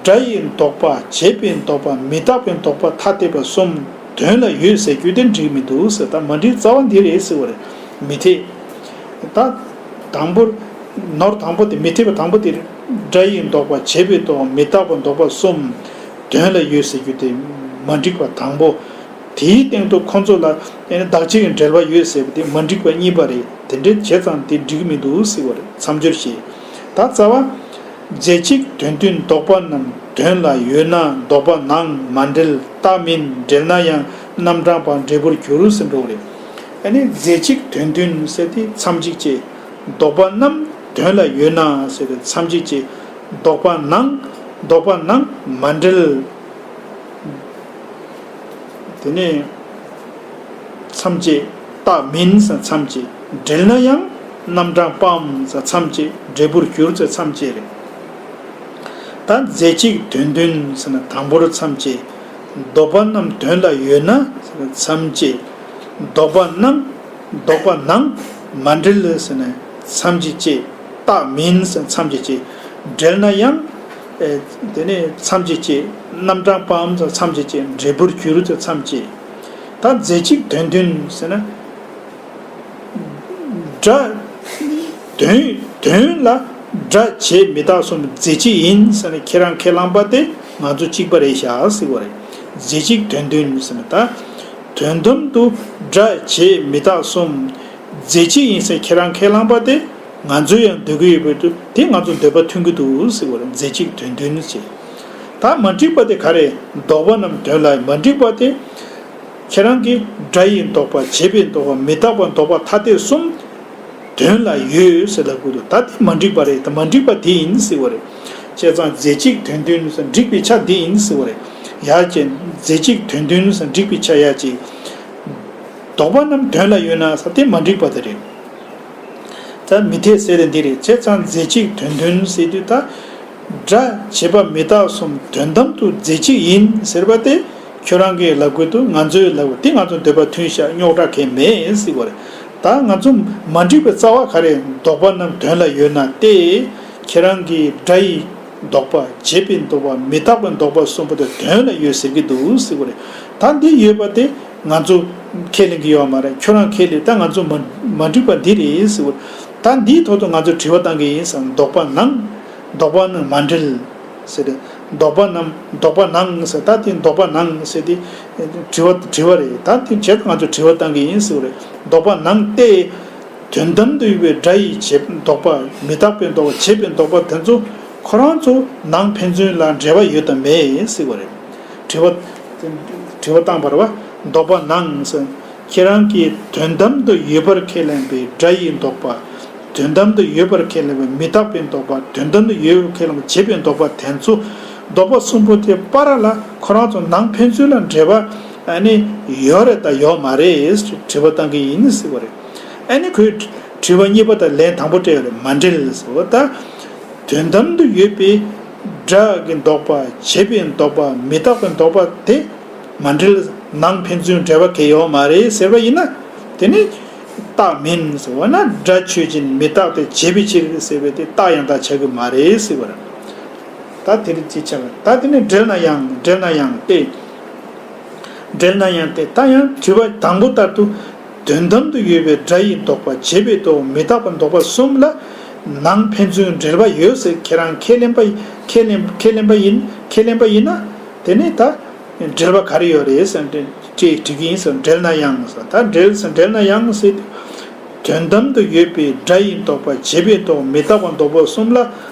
སྒྲ་ཡི་ལྡོག་པ་བྱས་པའི་ལྡོག་པ་མི་རྟག་པའི་ལྡོག་པ་ཐ་དད་པ་གསུམ་དོན་ལ་ཡོད་ཟེར་རྒྱུ་དེ་འགྲིག་མི་འདུག་ཟེར། ད་མ་འགྲིག་རྩ་བ་འདི་རེད་ཟེར་བ་རེད། མི་འཐད། ད་དང་པོ་ནོར་དང་པོ་དེ་མི་འཐད་པ་དང་པོ་དེ་རེད། སྒྲ་ཡི་ལྡོག་པ་བྱས་པའི་ལྡོག་མི་རྟག་པ་ལྡོག་པ་གསུམ་དོན་ལ་ཡོད་ཟེར་རྒྱུ་དེ་མ་འགྲིག་པ་དང་པོ། དེའི་སྟེང་དུ་ཁོང་ཚོ་ལ་ཨེ་ནི་བདག་གཅིག་གི་འབྲེལ་བ་ཡོད་ཟེར་བ་དེ་མ་འགྲིག་པ་གཉིས་པ་རེད། དེ་འདྲའི་བྱས་ཙང་དེ་འགྲིག་མི་འདུག་ཟེར་བ་རེད། མཚམས་སྦྱོར་ཞེས། ད་རྩ་བ། རྫས་གཅིག་དོན་མཐུན་ལྡོག་པ་རྣམས་དོན་ལ་ཡོད་ན་ལྡོག་པ་ནང་མ་འབྲེལ། རྟགས་མིན་འབྲེལ་ན་ཡང་རྣམ་གྲངས་པ་འབྲས་བུར་འགྱུར་ཟེར་འགྲོ་གི་རེད། ཨ་ནི་རྫས་གཅིག་དོན་མཐུན་ཟེར་དེ་མཚམས་གཅིག་བཅད། ལྡོག་པ་རྣམས་དོན་ལ་ཡོད་ན་ཟེར་དེ་མཚམས་གཅིག་བཅད། ལྡོག་པ་ནང་ལྡོག་པ་ནང་མ་འབྲེལ། དེ་ནས་མཚམས་བཅད། རྟགས་མིན་ཟེར་མཚམས་བཅད། འབྲེལ་ན་ཡང་རྣམ་གྲངས་པའམ་ཟེར་མཚམས་བཅད། འབྲས་བུར་འགྱུར་ཟེར་མཚམས་བཅད་རེད། ད་རྫས་གཅིག་དོན་མཐུན་ཟེར་ན་དང་པོར་མཚམས་བཅད། ལྡོག་པ་རྣམས་དོན་ལ་ཡོད་ན་ཟེར་ན་མཚམས་བཅད། ལྡོག་པ་རྣམས་ལྡོག་པ་ནང་མ་འབྲེལ་ཟེར་ན་མཚམས་ཀྱི་བཅད། རྟགས་མིན་ཟེར་མཚམས་ཀྱི་བཅད། འབྲེལ་ན་ཡང་། ཨེ། དེ་ནས་མཚམས་ཀྱི་བཅད། རྣམ་གྲངས་པའམ་ཟེར་མཚམས་ཀྱི་བཅད། འབྲས་བུར་འགྱུར་ཟེར་མཚམས་བཅད། ད་རྫས་གཅིག་དོན་མཐུན་ཟེར་ན། སྒྲ། དོན་དོན་ལ་སྒྲ་བྱས་མི་རྟག་གསུམ་རྫས་གཅིག་ཡིན་ཟེར་ན་ཁྱེད་རང་ཁས་བླངས་པ་དེ་ང་ཚོ་གཅིག་པ་རེད་ཤག་ཟེར་བ་རེད། རྫས་གཅིག་དོན་མཐུན་ཟེར་ན་ད། དོན་དམ་དུ་སྒྲ་བྱས་མི་རྟག་གསུམ་རྫས་གཅིག་ཡིན་ཟེར་ཁྱེད་རང་ཁས་བླངས་པ་དེ་ང་ཚོས་ཡང་འདོད་ཀྱི་ཡོད་པའི་དུས་དེ་ང་ཚོ་འདོད་པ་མཐུན་གྱི་འདུག་ཟེར་བ་རེད། རྫས་གཅིག་དོན་མཐུན་ཟེར། ད་མ་འགྲིག་པ་དེ་ག་རེད། ལྡོག་པ་རྣམས་དོན་ལ་མ་འགྲིག་པ་དེ། ཁྱེད་རང་གིས་སྒྲ་ཡི་ལྡོག་པ་བྱས་པའི་ལྡོག་པ་མི་རྟག་པ་ལྡོག་པ་ཐ་དད་གསུམ་དོན་ལ་ཡོད་ཟེར་ལབ་དགོས་འདུག་ད་དེ་མ་འགྲིག་པ་རེད། ད་མ་འགྲིག་པ་དེ་ཡིན་ཟེར་བ་རེད། བྱས་ཙང་རྫས་གཅིག་དོན་མཐུན་ཟེར་འགྲིག་པའི་ཆ་འདི་ཡིན་ཟེར་བ་རེད། ཡ་ཅེ། རྫས་གཅིག་དོན་མཐུན་ཟེར་འགྲིག་པའི་ཆ་ཡ་ཅེ། ལྡོག་པ་རྣམས་དོན་ལ་ཡོད་ན་ཟེར་དེ་མ་འགྲིག་པ་དེ་རེད། ད་མི་འཐད་ཟེར་དེ་འདི་རེད། བྱས་ཙང་རྫས་གཅིག་དོན་མཐུན་ཟེར་དུས་ད། སྒྲ་བྱས་པ་མི་རྟག་གསུམ་དོན་དམ་དུ་རྫས་གཅིག་ཡིན་ཟེར་བ་དེ། ཁྱོད་རང་གིས་ལབ་དགོས་འདུག་ང་ཚོས་ལབ་དགོས་དེ་ང་ཚོ་འདོད་པ་མཐུན་ཤག་རྙོག་དྲ་གང་ཡང་མེད་ཟེར་བ་རེད། ད་ང་ཚོ་མ་འགྲིག་པའི་རྩ་བ་ག་རེ། ལྡོག་པ་རྣམས་དོན་ལ་ཡོད་ན་སྟེ། ཁྱེད་རང་གིས་སྒྲ་ཡི་ལྡོག་པ་བྱས་པའི་ལྡོག་པ་མི་རྟག་པའི་ལྡོག་པ་གསུམ་པོ་དེ་དོན་ལ་ཡོད་ཟེར་གྱི་འདུག་ཟེར་བ་རེད། ད་འདི་ཡོད་པ་དེ་ང་ཚོ་ཁས་ལེན་གྱི་ཡོད་མ་རེད། ཁྱོད་རང་ཁས་ལེན། ད་ང་ཚོ་མ་མ་འགྲིག་པ་འདི་རེད་ཟེར་བ་རེད། ད་འདིའི་ཐོག་ཏུ་ང་ཚོས་དྲི་བ་བཏང་གི་ཡིན་ཟེར། ལྡོག་པ་ནང་ལྡོག་པ་ནང་མ་འབྲེལ་ཟེར། ལྡོག་པ་རྣམས་ལྡོག་པ་ནང་ཟེར། ད་དེ་ལྡོག་པ་ནང་ཟེར་དེ་དྲི་བ་དྲི་བ་རེད། ད་དེ་བྱས་ང་ཚོས་དྲི་བ་བཏང་གི་ཡིན་ཟེར་བ་རེད། ལྡོག་པ་ནང་སྟེ། དོན་དམ་དུ་ཡོད་པའི་སྒྲ་ཡི་བྱེད་ལྡོག་པ་མི་རྟག་པའི་ལྡོག་པ་བྱས་པའི་ལྡོག་པ་དེ་ཚོ་ཁོ་རང་ཚོ་ནང་ཕན་ཚུན་ལ་འབྲེལ་བ་ཡོད་དམ་མེད་ཟེར་བ་རེད། དྲི་བ་དྲི་བ་བཏང་བ་རེད་བ། ལྡོག་པ་ནང་ཟེར། ཁྱེད་རང་གིས་དོན་དམ་དུ་ཡོད་པར་ཁས་ལེན་པའི་སྒྲ་ཡི་ལྡོག་པ། དོན་དམ་དུ་ཡོད་པར་ཁས་ལེན་པའི་མི་རྟག་པའི་ལྡོག་པ། དོན་དམ་དུ་ཡོད་པར་ཁས་ལེན་པའི་བྱས་པའི་ལྡོག་པ་དེ་ཚོ་ལྡོག་པ་གསུམ་པོ་དེ་བར་ལ་ཁོ་རང་ཚོ་ནང་ཕན་ཚུན་ལ་འབྲེལ་བ་ཨ་ནི་ཡོད་རེད་ད་ཡོད་མ་རེད་དྲི་བ་བཏང་གི་ཡིན་ཟེར་བ་རེད། ཨ་ནི་ཁོས་དྲི་བ་གཉིས་པ་དང་ལན་དང་པོ་སྤྲད་ཡོད་རེད། མ་འབྲེལ་ཟེར་བ་ད། དོན་དམ་དུ་ཡོད་པའི་སྒྲ་གི་ལྡོག་པ་བྱས་པའི་ལྡོག་པ་མི་རྟག་པའི་ལྡོག་པ་དེ་མ་འབྲེལ། ནང་ཕན་ཚུན་འབྲེལ་བ་གང་ཡང་ཡོད་མ་རེད་ཟེར་བ་ཡིན་ན། དེ་ནི་རྟགས་མིན་ཟེར་བ་ན་སྒྲ་ཆོས་ཅན། མི་རྟག་སྟེ་བྱས་པའི་ཕྱིར་ཟེར་བའི་དེ་རྟགས་ཡང་དག་ཆགས་ཀྱི་མ་རེད་ཟེར་བ་རེད། ད་དེ་རིགས་ཅིག་ཆགས་པ་ད་དེ་ནི་འབྲེལ་ན་ཡང་འབྲེལ་ན་ཡང་སྟེ། འབྲེལ་ན་ཡང་སྟེ། ད་ཡང་དྲི་བ་དང་པོ་ལྟར་དུ། དོན་དམ་དུ་ཡོད་པའི་སྒྲ་ཡི་ལྡོག་པ་བྱས་པའི་ལྡོག་མི་རྟག་པ་ལྡོག་པ་གསུམ་ལ་ནང་ཕན་ཚུན་འབྲེལ་བ་ཡོད་ཟེར་ཁྱེད་རང་ཁས་ལེན་པ་ཁས་ལེན་ཁས་ལེན་པ་ཡིན་ཁས་ལེན་པ་ཡིན་ན། དེ་ནི་ད་འབྲེལ་བ་ག་རེ་ཡོད་རེད་ཟེར་ཅེས་དྲི་གི་ཡིན་ཟེར། འབྲེལ་ན་ཡང་ཟེར། ད་འབྲེལ་ཟེར་འབྲེལ་ན་ཡང་ཟེར། དོན་དམ་དུ་ཡོད་པའི་སྒྲ་ཡི་ལྡོག་པ་བྱས་པའི་ལྡོག་མི་རྟག་པ་ལྡོག་པ་གསུམ་ལ་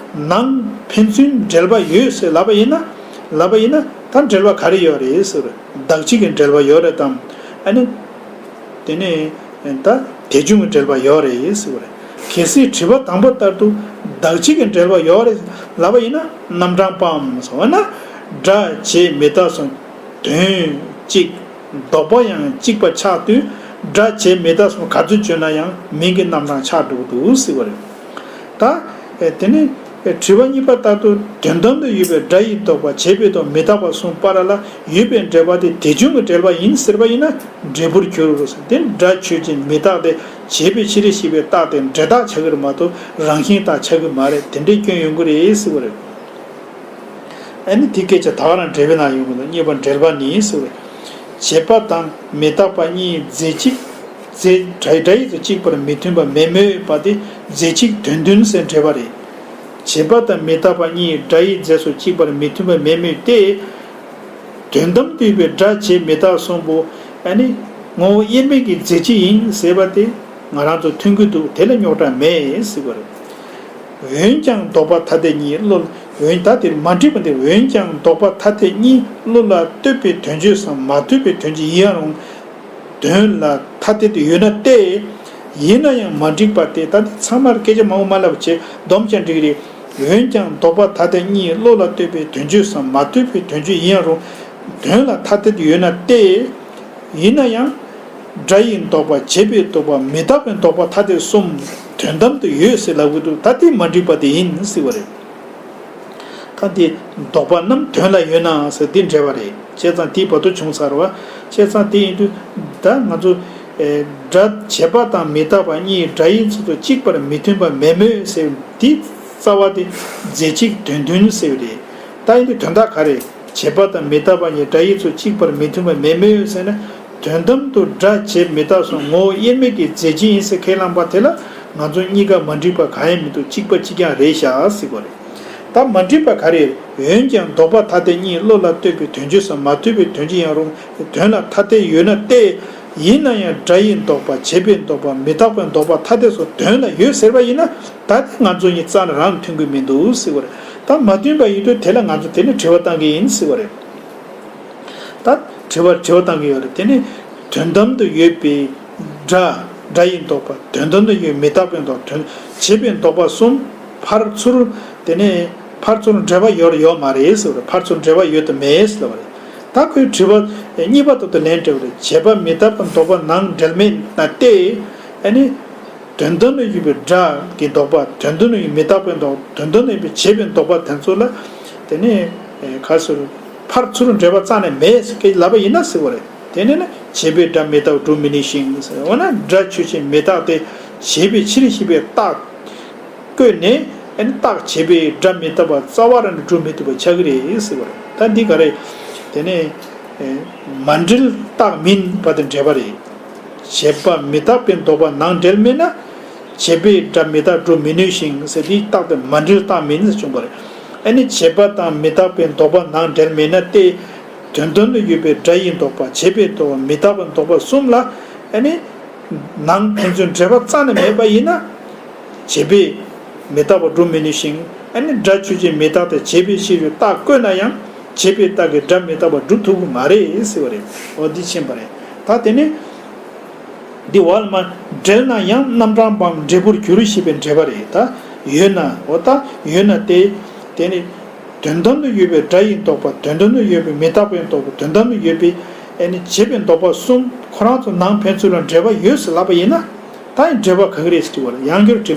ནང་ཕན་ཚུན་འབྲེལ་བ་ཡོད་ཟེར་ལབ་པ་ཡིན་ན། ལབ་པ་ཡིན་ན་ད་འབྲེལ་བ་ག་རེ་ཡོད་རེད་ཟེར། བདག་གཅིག་གི་འབྲེལ་བ་ཡོད་རེད་དམ། ཨ་ནི། དེ་ནས་ད་དེ་བྱུང་གི་འབྲེལ་བ་ཡོད་རེད་ཟེར་བ་རེད། གལ་སྲིད་དྲི་བ་དང་པོ་ལྟར་དུ་བདག་གཅིག་གི་འབྲེལ་བ་ཡོད་རེད་ལབ་པ་ཡིན་ན། རྣམ་གྲངས་པའམ་ཟེར་བ་ན་སྒྲ་བྱས་མི་རྟག་གསུམ་དོན་གཅིག་ལྡོག་པ་ཡང་གཅིག་པ་ཆགས་དུས་སྒྲ་བྱས་མི་རྟག་གསུམ་ག་ཚོད་བརྗོད་ན་ཡང་མིང་གི་རྣམ་གྲངས་ཆགས་འགྲོ་གི་འདུག་ཟེར་བ་རེད། ད། དེ་ནི། དྲི་བ་གཉིས་པ་ལྟར་དུ་དོན་དམ་དུ་ཡོད་པའི་སྒྲ་ཡི་ལྡོག་པ་བྱས་པའི་ལྡོག་མི་རྟག་པ་གསུམ་བར་ལ་ཡོད་པའི་འབྲེལ་བ་དེ་དེ་བྱུང་གི་འབྲེལ་བ་ཡིན་ཟེར་བ་ཡིན་ན་འབྲས་བུར་འགྱུར་རོ་ཟེར། དེ་སྒྲ་ཆོས་ཅན། མི་རྟག་སྟེ་བྱས་པའི་ཕྱིར་ཞེས་པའི་རྟགས་དེ་འབྲེལ་རྟགས་ཆགས་ཀྱི་རེད་མ་གཏོགས་རང་བཞིན་རྟགས་ཆགས་ཀྱི་མ་རེད། དེ་འདྲའི་སྐྱོན་ཡོང་གི་རེད་ཟེར་བ་རེད། ཨ་ནི་དེ་སྐད་ཆ་ད་ག་རང་འགྲེལ་པའི་ནང་ཡོང་གི་འདུག་གཉིས་པ་འབྲེལ་བ་ནི་ཟེར་བ་རེད། བྱས་པ་དང་མི་རྟག་པ་གཉིས་རྫས་གཅིག་རྫས་སྒྲ་སྒྲ་ཡིས་སུ་གཅིག་པར་མི་མཐུན་པ་མེད་མོད་པ་དེ་རྫས་གཅིག་དོན་མཐུན་ཟེར་འགྲེལ་པ་རེད། བྱས་པ་དང་མི་རྟག་པ་གཉིས་སྒྲ་ཡིས་རྫས་སུ་གཅིག་པར་མི་མཐུན་པ་མེད་མོད་དེ། དོན་དམ་དུ་ཡོད་པའི་སྒྲ་བྱས་མི་རྟག་གསུམ་པོ་ཨ་ནི་ངོ་བོ་དབྱེར་མེད་ཀྱི་རྫས་གཅིག་ཡིན་ཟེར་བ་དེ་ང་རང་ཚོ་མཐུན་གྱི་འདུག་དེ་ལ་རྙོག་དྲ་མེད་ཟེར་བ་རེད། འོན་ཀྱང་ལྡོག་པ་ཐ་དད་གཉིས་བློ་ལ་འོན་ད་དེར་མ་འགྲིག་པ་འདིར་འོན་ཀྱང་ལྡོག་པ་ཐ་དད་གཉིས་བློ་ལ་ལྟོས་པའི་དོན་བརྗོད་སམ་མ་ལྟོས་པའི་དོན་བརྗོད་ཡིན་ཡང་རུང་། དོན་ལ་ཐ་དད་དུ་ཡོད་ན་སྟེ། ཡིན་ན་ཡང་མ་འགྲིག་པ་སྟེ། ད་འདི་ཚང་མར་སྐད་ཆ་མང་པོ་མ་ལབ་བྱས་སྡོམ་ཀྱང་འགྲིག་རེད། འོན་ཀྱང་ལྡོག་པ་ཐ་དད་གཉིས་བློ་ལ་ལྟོས་པའི་དོན་བརྗོད་སམ་མ་ལྟོས་པའི་དོན་བརྗོད་ཡིན་ཡང་རུང་། དོན་ལ་ཐ་དད་དུ་ཡོད་ན་སྟེ། ཡིན་ན་ཡང་། སྒྲ་ཡི་ལྡོག་པ་བྱས་པའི་ལྡོག་པ་མི་རྟག་པའི་ལྡོག་པ་ཐ་དད་གསུམ་དོན་དམ་དུ་ཡོད་ཟེར་ལབ་གི་འདུག་ད་དེ་མ་འགྲིག་པ་དེ་ཡིན་ཟེར་བ་རེད། ད་འདི་ལྡོག་པ་རྣམས་དོན་ལ་ཡོད་ན་ཟེར་འདི་འགྲེལ་བ་རེད། བྱས་ཙང་དེའི་བར་དུ་བྱུང་ཚར་བ། བྱས་ཙང་དེ་ཡིན་དུས་ད་ང་ཚོ་སྒྲ་བྱས་པ་དང་མི་རྟག་པ་གཉིས་སྒྲ་ཡི་ཚུལ་དུ་གཅིག་པར་མི་མཐུན་པ་མེད་མོད་ཟེར་འདི་རྩ་བ་དེ་རྫས་གཅིག་དོན་མཐུན་ཟེར་བ་རེད། ད་ཡིན་དུས་དོན་དག་ག་རེ། བྱས་པ་དང་མི་རྟག་པ་གཉིས་སྒྲ་ཡི་ཚུལ་གཅིག་པར་མི་མཐུན་པ་མེད་མོད་ཟེར་ན། དོན་དམ་དུ་སྒྲ་བྱས་མི་རྟག་སོགས་ངོ་བོ་དབྱེར་མེད་ཀྱི་རྫས་གཅིག་ཡིན་ཟེར་ཁས་བླངས་པ་དེ་ལ་ང་ཚོ་གཉིས་ཀ་མ་འགྲིག་པ་གང་ཡང་མི་འདུག་གཅིག་པ་གཅིག་རྐྱང་རེད་ཤག་ཟེར་བ་རེད། ད་མ་འགྲིག་པ་ག་རེ། འོན་ཀྱང་ལྡོག་པ་ཐ་དད་གཉིས་བློ་ལ་ལྟོས་པའི་དོན་བརྗོད་སམ་མ་ལྟོས་པའི་དོན་བརྗོད་ཡིན་ཡང་རུང་དོན་ལ་ཐ་དད་ཡོད་ན་སྟེ། ཡིན་ན་ཡང་སྒྲ་ཡི་ལྡོག་པ་བྱས་པའི་ལྡོག་པ་མི་རྟག་པའི་ལྡོག་པ་ཐ་དད་སོགས་དོན་ལ་ཡོད་ཟེར་བ་ཡིན་ན་ད་དེ་ང་ཚོ་གཉིས་རྩ་ནས་རང་མཐུན་གྱི་མི་འདུག་ཟེར་བ་རེད། ད་མ་མཐུན་པ་ཡིན་དུས་དེ་ལ་ང་ཚོ་དེ་ནི་དྲི་བ་བཏང་གི་ཡིན་ཟེར་བ་རེད། ད་དྲི་བ་དྲི་བ་བཏང་གི་ཡོད་རེད། དེ་ནི་དོན་དམ་དུ་ཡོད་པའི་སྒྲ། སྒྲ་ཡི་ལྡོག་པ། དོན་དམ་དུ་ཡོད་མི་རྟག་པའི་ལྡོག་དོན་བྱས་པའི་ལྡོག་པ་གསུམ་ཕར་ཚུར། དེ་ནི་ཕར་ཚུར་འབྲེལ་བ་ཡོད་ཡོད་མ་རེད་ཟེར་བ་རེད། ཕར་ཚུར་འབྲེལ་བ་ཡོད་དུ་མེད་ཟེར་བ་རེད། ད་ཁོའི་དྲི་བ་གཉིས་པ་དེ་ལ་ལན་སྤྲད་པ་རེད། བྱས་པ་མི་རྟག་པའི་ལྡོག་པ་ནང་འབྲེལ་མེད་ན་སྟེ། ཨ་ནི། དོན་དམ་དུ་ཡོད་པའི་སྒྲ་གི་ལྡོག་པ། དོན་དམ་དུ་ཡོད་མི་རྟག་པའི་ལྡོག་དོན་དམ་དུ་ཡོད་པའི་བྱས་པའི་ལྡོག་པ་དེ་ཚོ་ལ། དེ་ནི་ག་ཟེར། ཕར་ཚུར་འབྲེལ་བ་རྩ་ནས་མེད་ཟེར་ལབ་པ་ཡིན་ན་ཟེར་བ་རེད། དེ་ནི་ནི་བྱས་པའི་སྒྲ་མི་རྟག་སྒྲུབ་མི་ནུས་ཤིང་ཟེར། འོ་ན་སྒྲ་ཆོས་ཅན་མི་རྟག་སྟེ་བྱས་པའི་ཕྱིར་ཞེས་པའི་རྟགས་བཀོད་ནས། ཨ་ནི་རྟགས་བྱས་པའི་སྒྲ་མི་རྟག་པ་རྩ་བ་རང་ནས་སྒྲུབ་མི་ཐུབ་པ་ཆགས་ཀྱི་རེད་ཟེར་བ་རེད། ད་འདི་ག་རེད། དེ་ནི་མ་འབྲེལ་རྟགས་མིན་པ་དང་འབྲེལ་བ་རེད། བྱས་པ་མི་རྟག་པའི་ལྡོག་པ་ནང་འབྲེལ་མེད་ན། བྱས་པའི་སྒྲ་མི་རྟག་སྒྲུབ་མི་ནུས་ཤིང་ཟེར་དེའི་རྟགས་དེ་མ་འབྲེལ་རྟགས་མིན་ཟེར་བྱུང་བ་རེད། ཨ་ནི་བྱས་པ་དང་མི་རྟག་པའི་ལྡོག་པ་ནང་འབྲེལ་མེད་ན་སྟེ། དོན་དམ་དུ་ཡོད་པའི་སྒྲ་ཡི་ལྡོག་པ་བྱས་པའི་ལྡོག་པ་མི་རྟག་པའི་ལྡོག་པ་གསུམ་ལ། ཨ་ནི། ནང་ཕན་ཚུན་འབྲེལ་བ་རྩ་ནས་མེད་པ་ཡིན་ན། བྱས་པས་མི་རྟག་པ་སྒྲུབ་མི་ནུས་ཤིང་། ཨ་ནི་སྒྲ་ཆོས་ཅན་མི་རྟག་སྟེ་བྱས་པའི་ཕྱིར་ཡོད་རྟགས་བཀོད་ན་ཡང་བྱས་པའི་རྟགས་ཀྱིས་སྒྲ་མི་རྟག་པ་སྒྲུབ་ཐུབ་ཀྱི་མ་རེད་ཟེར་བ་རེད། འོ་འདི་ཕྱིན་པ་རེད། ད་དེ་ནི། འདི་བ་ལ་མ་འབྲེལ་ན་ཡང་རྣམ་གྲངས་པའམ་འབྲས་བུར་འགྱུར་ཞེས་པའི་འབྲེལ་བ་རེད། ད་ཡོད་ན་འོ་ད་ཡོད་ན་སྟེ། དེ་ནི། དོན་དམ་དུ་ཡོད་པའི་སྒྲ་ཡི་ལྡོག་པ་དོན་དམ་དུ་ཡོད་པའི་མི་རྟག་པའི་ལྡོག་པ་དོན་དམ་དུ་ཡོད་པའི་ཨ་ནི་བྱས་པའི་ལྡོག་པ་གསུམ་ཁོ་རང་ཚོ་ནང་ཕན་ཚུན་ལ་འབྲེལ་བ་ཡོད་ཟེར་ལབ་པ་ཡིན་ན། ད་ཡང་འབྲེལ་བ་ག་གི་རེད་ཟེར་དྲི་བ་ལ་ཡང་བསྐྱར་དྲི་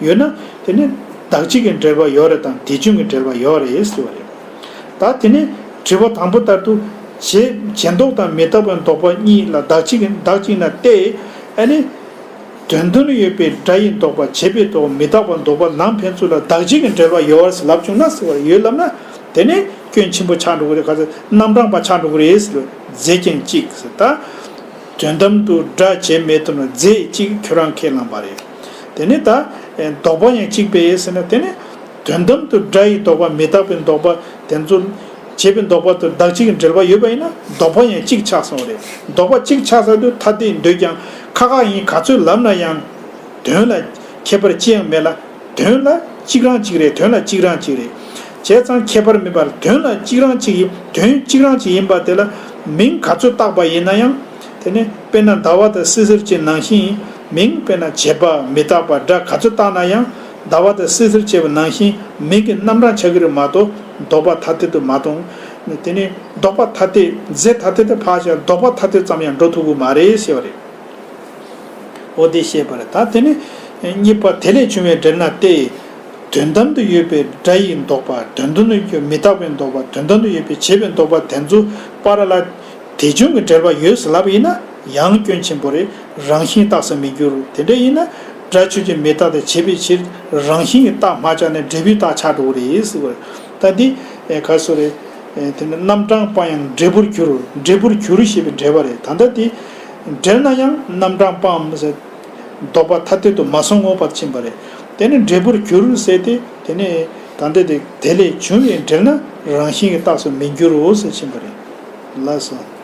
ཡོད་ན། དེ་ནི་བདག་གཅིག་གི་འབྲེལ་བ་ཡོད་རེད་དམ་དེ་བྱུང་གི་འབྲེལ་བ་ཡོད་རེད་ཟེར་བ་རེད། ད་དེ་ནི་དྲི་བ་དང་པོ་ལྟར་དུ་བྱས་བྱས་ལྡོག་དང་མི་རྟག་པའི་ལྡོག་པ་གཉིས་ལ་བདག་གཅིག་གི་བདག་གཅིག་ན་སྟེ། ཨ་ནི། དོན་དམ་ཡོད་པའི་སྒྲ་ཡི་ལྡོག་པ་བྱས་པའི་ལྡོག་པ་མི་རྟག་པ་ལྡོག་པ་ནང་ཕན་ཚུན་ལ་བདག་གཅིག་གི་འབྲེལ་བ་ཡོད་ཟེར་ལབ་བྱུང་ན་ཟེར་བ་ཡོད་ལབ་ན། དེ་ནི་སྐྱོན་ཆེན་པོ་ཆགས་འགྲོ་གི་རེད། ག་ཚོད་རྣམ་གྲངས་པ་ཆགས་འགྲོ་གི་རེད་ཟེར་ལབ་རྫས་ཀྱང་གཅིག་ཟེར་ད། དོན་དམ་དུ་སྒྲ་བྱས་མེད་དུ་ན་རྫས་གཅིག་ཁྱོད་རང་ཁས་བླངས་པ་རེད། དེ་ནི་ད། ལྡོག་པ་ཡང་གཅིག་པས་ཟེར་ན་དེ་ནི། དོན་དམ་དུ་སྒྲ་ཡི་ལྡོག་པ་མི་རྟག་པའི་ལྡོག་པ་དེ་ཚོ། བྱས་པའི་ལྡོག་པ་དང་བདག་གཅིག་གི་འབྲེལ་བ་ཡོད་པ་ཡིན་ན་ལྡོག་པ་ཡང་གཅིག་ཆགས་སོང་བ་རེད། ལྡོག་པ་གཅིག་ཆགས་ས་དུས་ཐ་དད་འདོད་ཀྱང་ཁ་ཁ་ཡིན་ག་ཚོད་ལབ་ན་ཡང་། དོན་ལ་ཁྱད་པར་ཅི་ཡང་མེད་ལ། དོན་ལ་གཅིག་རང་གཅིག་རེད། དོན་ལ་གཅིག་རང་གཅིག་རེད། བྱས་ཙང་ཁྱད་པར་མེད་པར་དོན་ལ་གཅིག་རང་གཅིག་ཡིན། དོན་གཅིག་རང་གཅིག་ཡིན་པ་དེ་ལ་མིང་ག་ཚོད་བཏགས་པ་ཡིན་ན་ཡང་། དེ་ནི་དཔེར་ན་ཟླ་བ་དང་བསིལ་ཟེར་གྱི་ནང་བཞིན་མིང་དཔེར་ན་བྱས་པ་མི་རྟག་པ་སྒྲ་ག་ཚོད་བཏགས་ན་ཡང་ཟླ་བ་དང་བསིལ་ཟེར་བྱས་པ་ནང་བཞིན་མིང་གི་རྣམ་གྲངས་ཆགས་ཀྱི་རེད་མ་གཏོགས་ལྡོག་པ་ཐ་དད་དུ་མ་གཏོང་། དེ་ནི་ལྡོག་པ་ཐ་དད་རྫས་ཐ་དད་དུ་ཕར་བཞག་ལྡོག་པ་ཐ་དད་ཙམ་ཡང་འགྲོ་ཐུབ་ཀྱི་མ་རེད་ཟེར་བ་རེད། འོ་དེ་བཤད་པ་རེད། ད་དེ་ནི་གཉིས་པ་དེ་ལས་བྱུང་བའི་འབྲེལ་ན་སྟེ། དོན་དམ་དུ་ཡོད་པའི་སྒྲ་ཡི་ལྡོག་པ་དོན་དམ་དུ་ཡོད་པའི་མི་རྟག་པའི་ལྡོག་པ་དོན་དམ་དུ་ཡོད་པའི་བྱས་པའི་ལྡོག་པ་དེ་ཚོ་བར་ལ་དེ་བྱུང་གི་འབྲེལ་བ་ཡོད་ཟེར་ལབ་པ་ཡིན་ན་ཡང་སྐྱོན་ཆེན་པོ་རེད། རང་བཞིན་རྟགས་སུ་མི་འགྱུར། དེ་འདྲ་ཡིན་ན་སྒྲ་ཆོས་ཅན་མི་རྟག་སྟེ་བྱས་པའི་ཕྱིར་རང་བཞིན་གྱི་རྟགས་མ་ཆགས་ནས་འབྲས་བུའི་རྟགས་ཆགས་འགྲོ་གི་རེད་ཟེར་བ་རེད། ད་འདི་ག་སོ་རེད། དེ་ནི་རྣམ་གྲངས་པ་ཡང་འབྲས་བུར་འགྱུར། འབྲས་བུར་འགྱུར་ཞེས་པའི་འབྲེལ་བ་རེད། ད་ལྟ་དེ་འབྲེལ་ན་ཡང་རྣམ་གྲངས་པའམ་ཟེར། ལྡོག་པ་ཐ་དད་དུ་མ་སོང་ངོ་བར་ཕྱིན་པ་རེད། དེ་ནི་འབྲས་བུར་འགྱུར་ཟེར་ཏེ་དེ་ནི་ད་ལྟ་དེ་དེ་ལས་བྱུང་བའི་འབྲེལ་ན་རང་བཞིན་གྱི་རྟགས་སུ་མི་འགྱུར་རོ་ཟེར་ཕྱིན་པ་རེད། ལགས་སོ།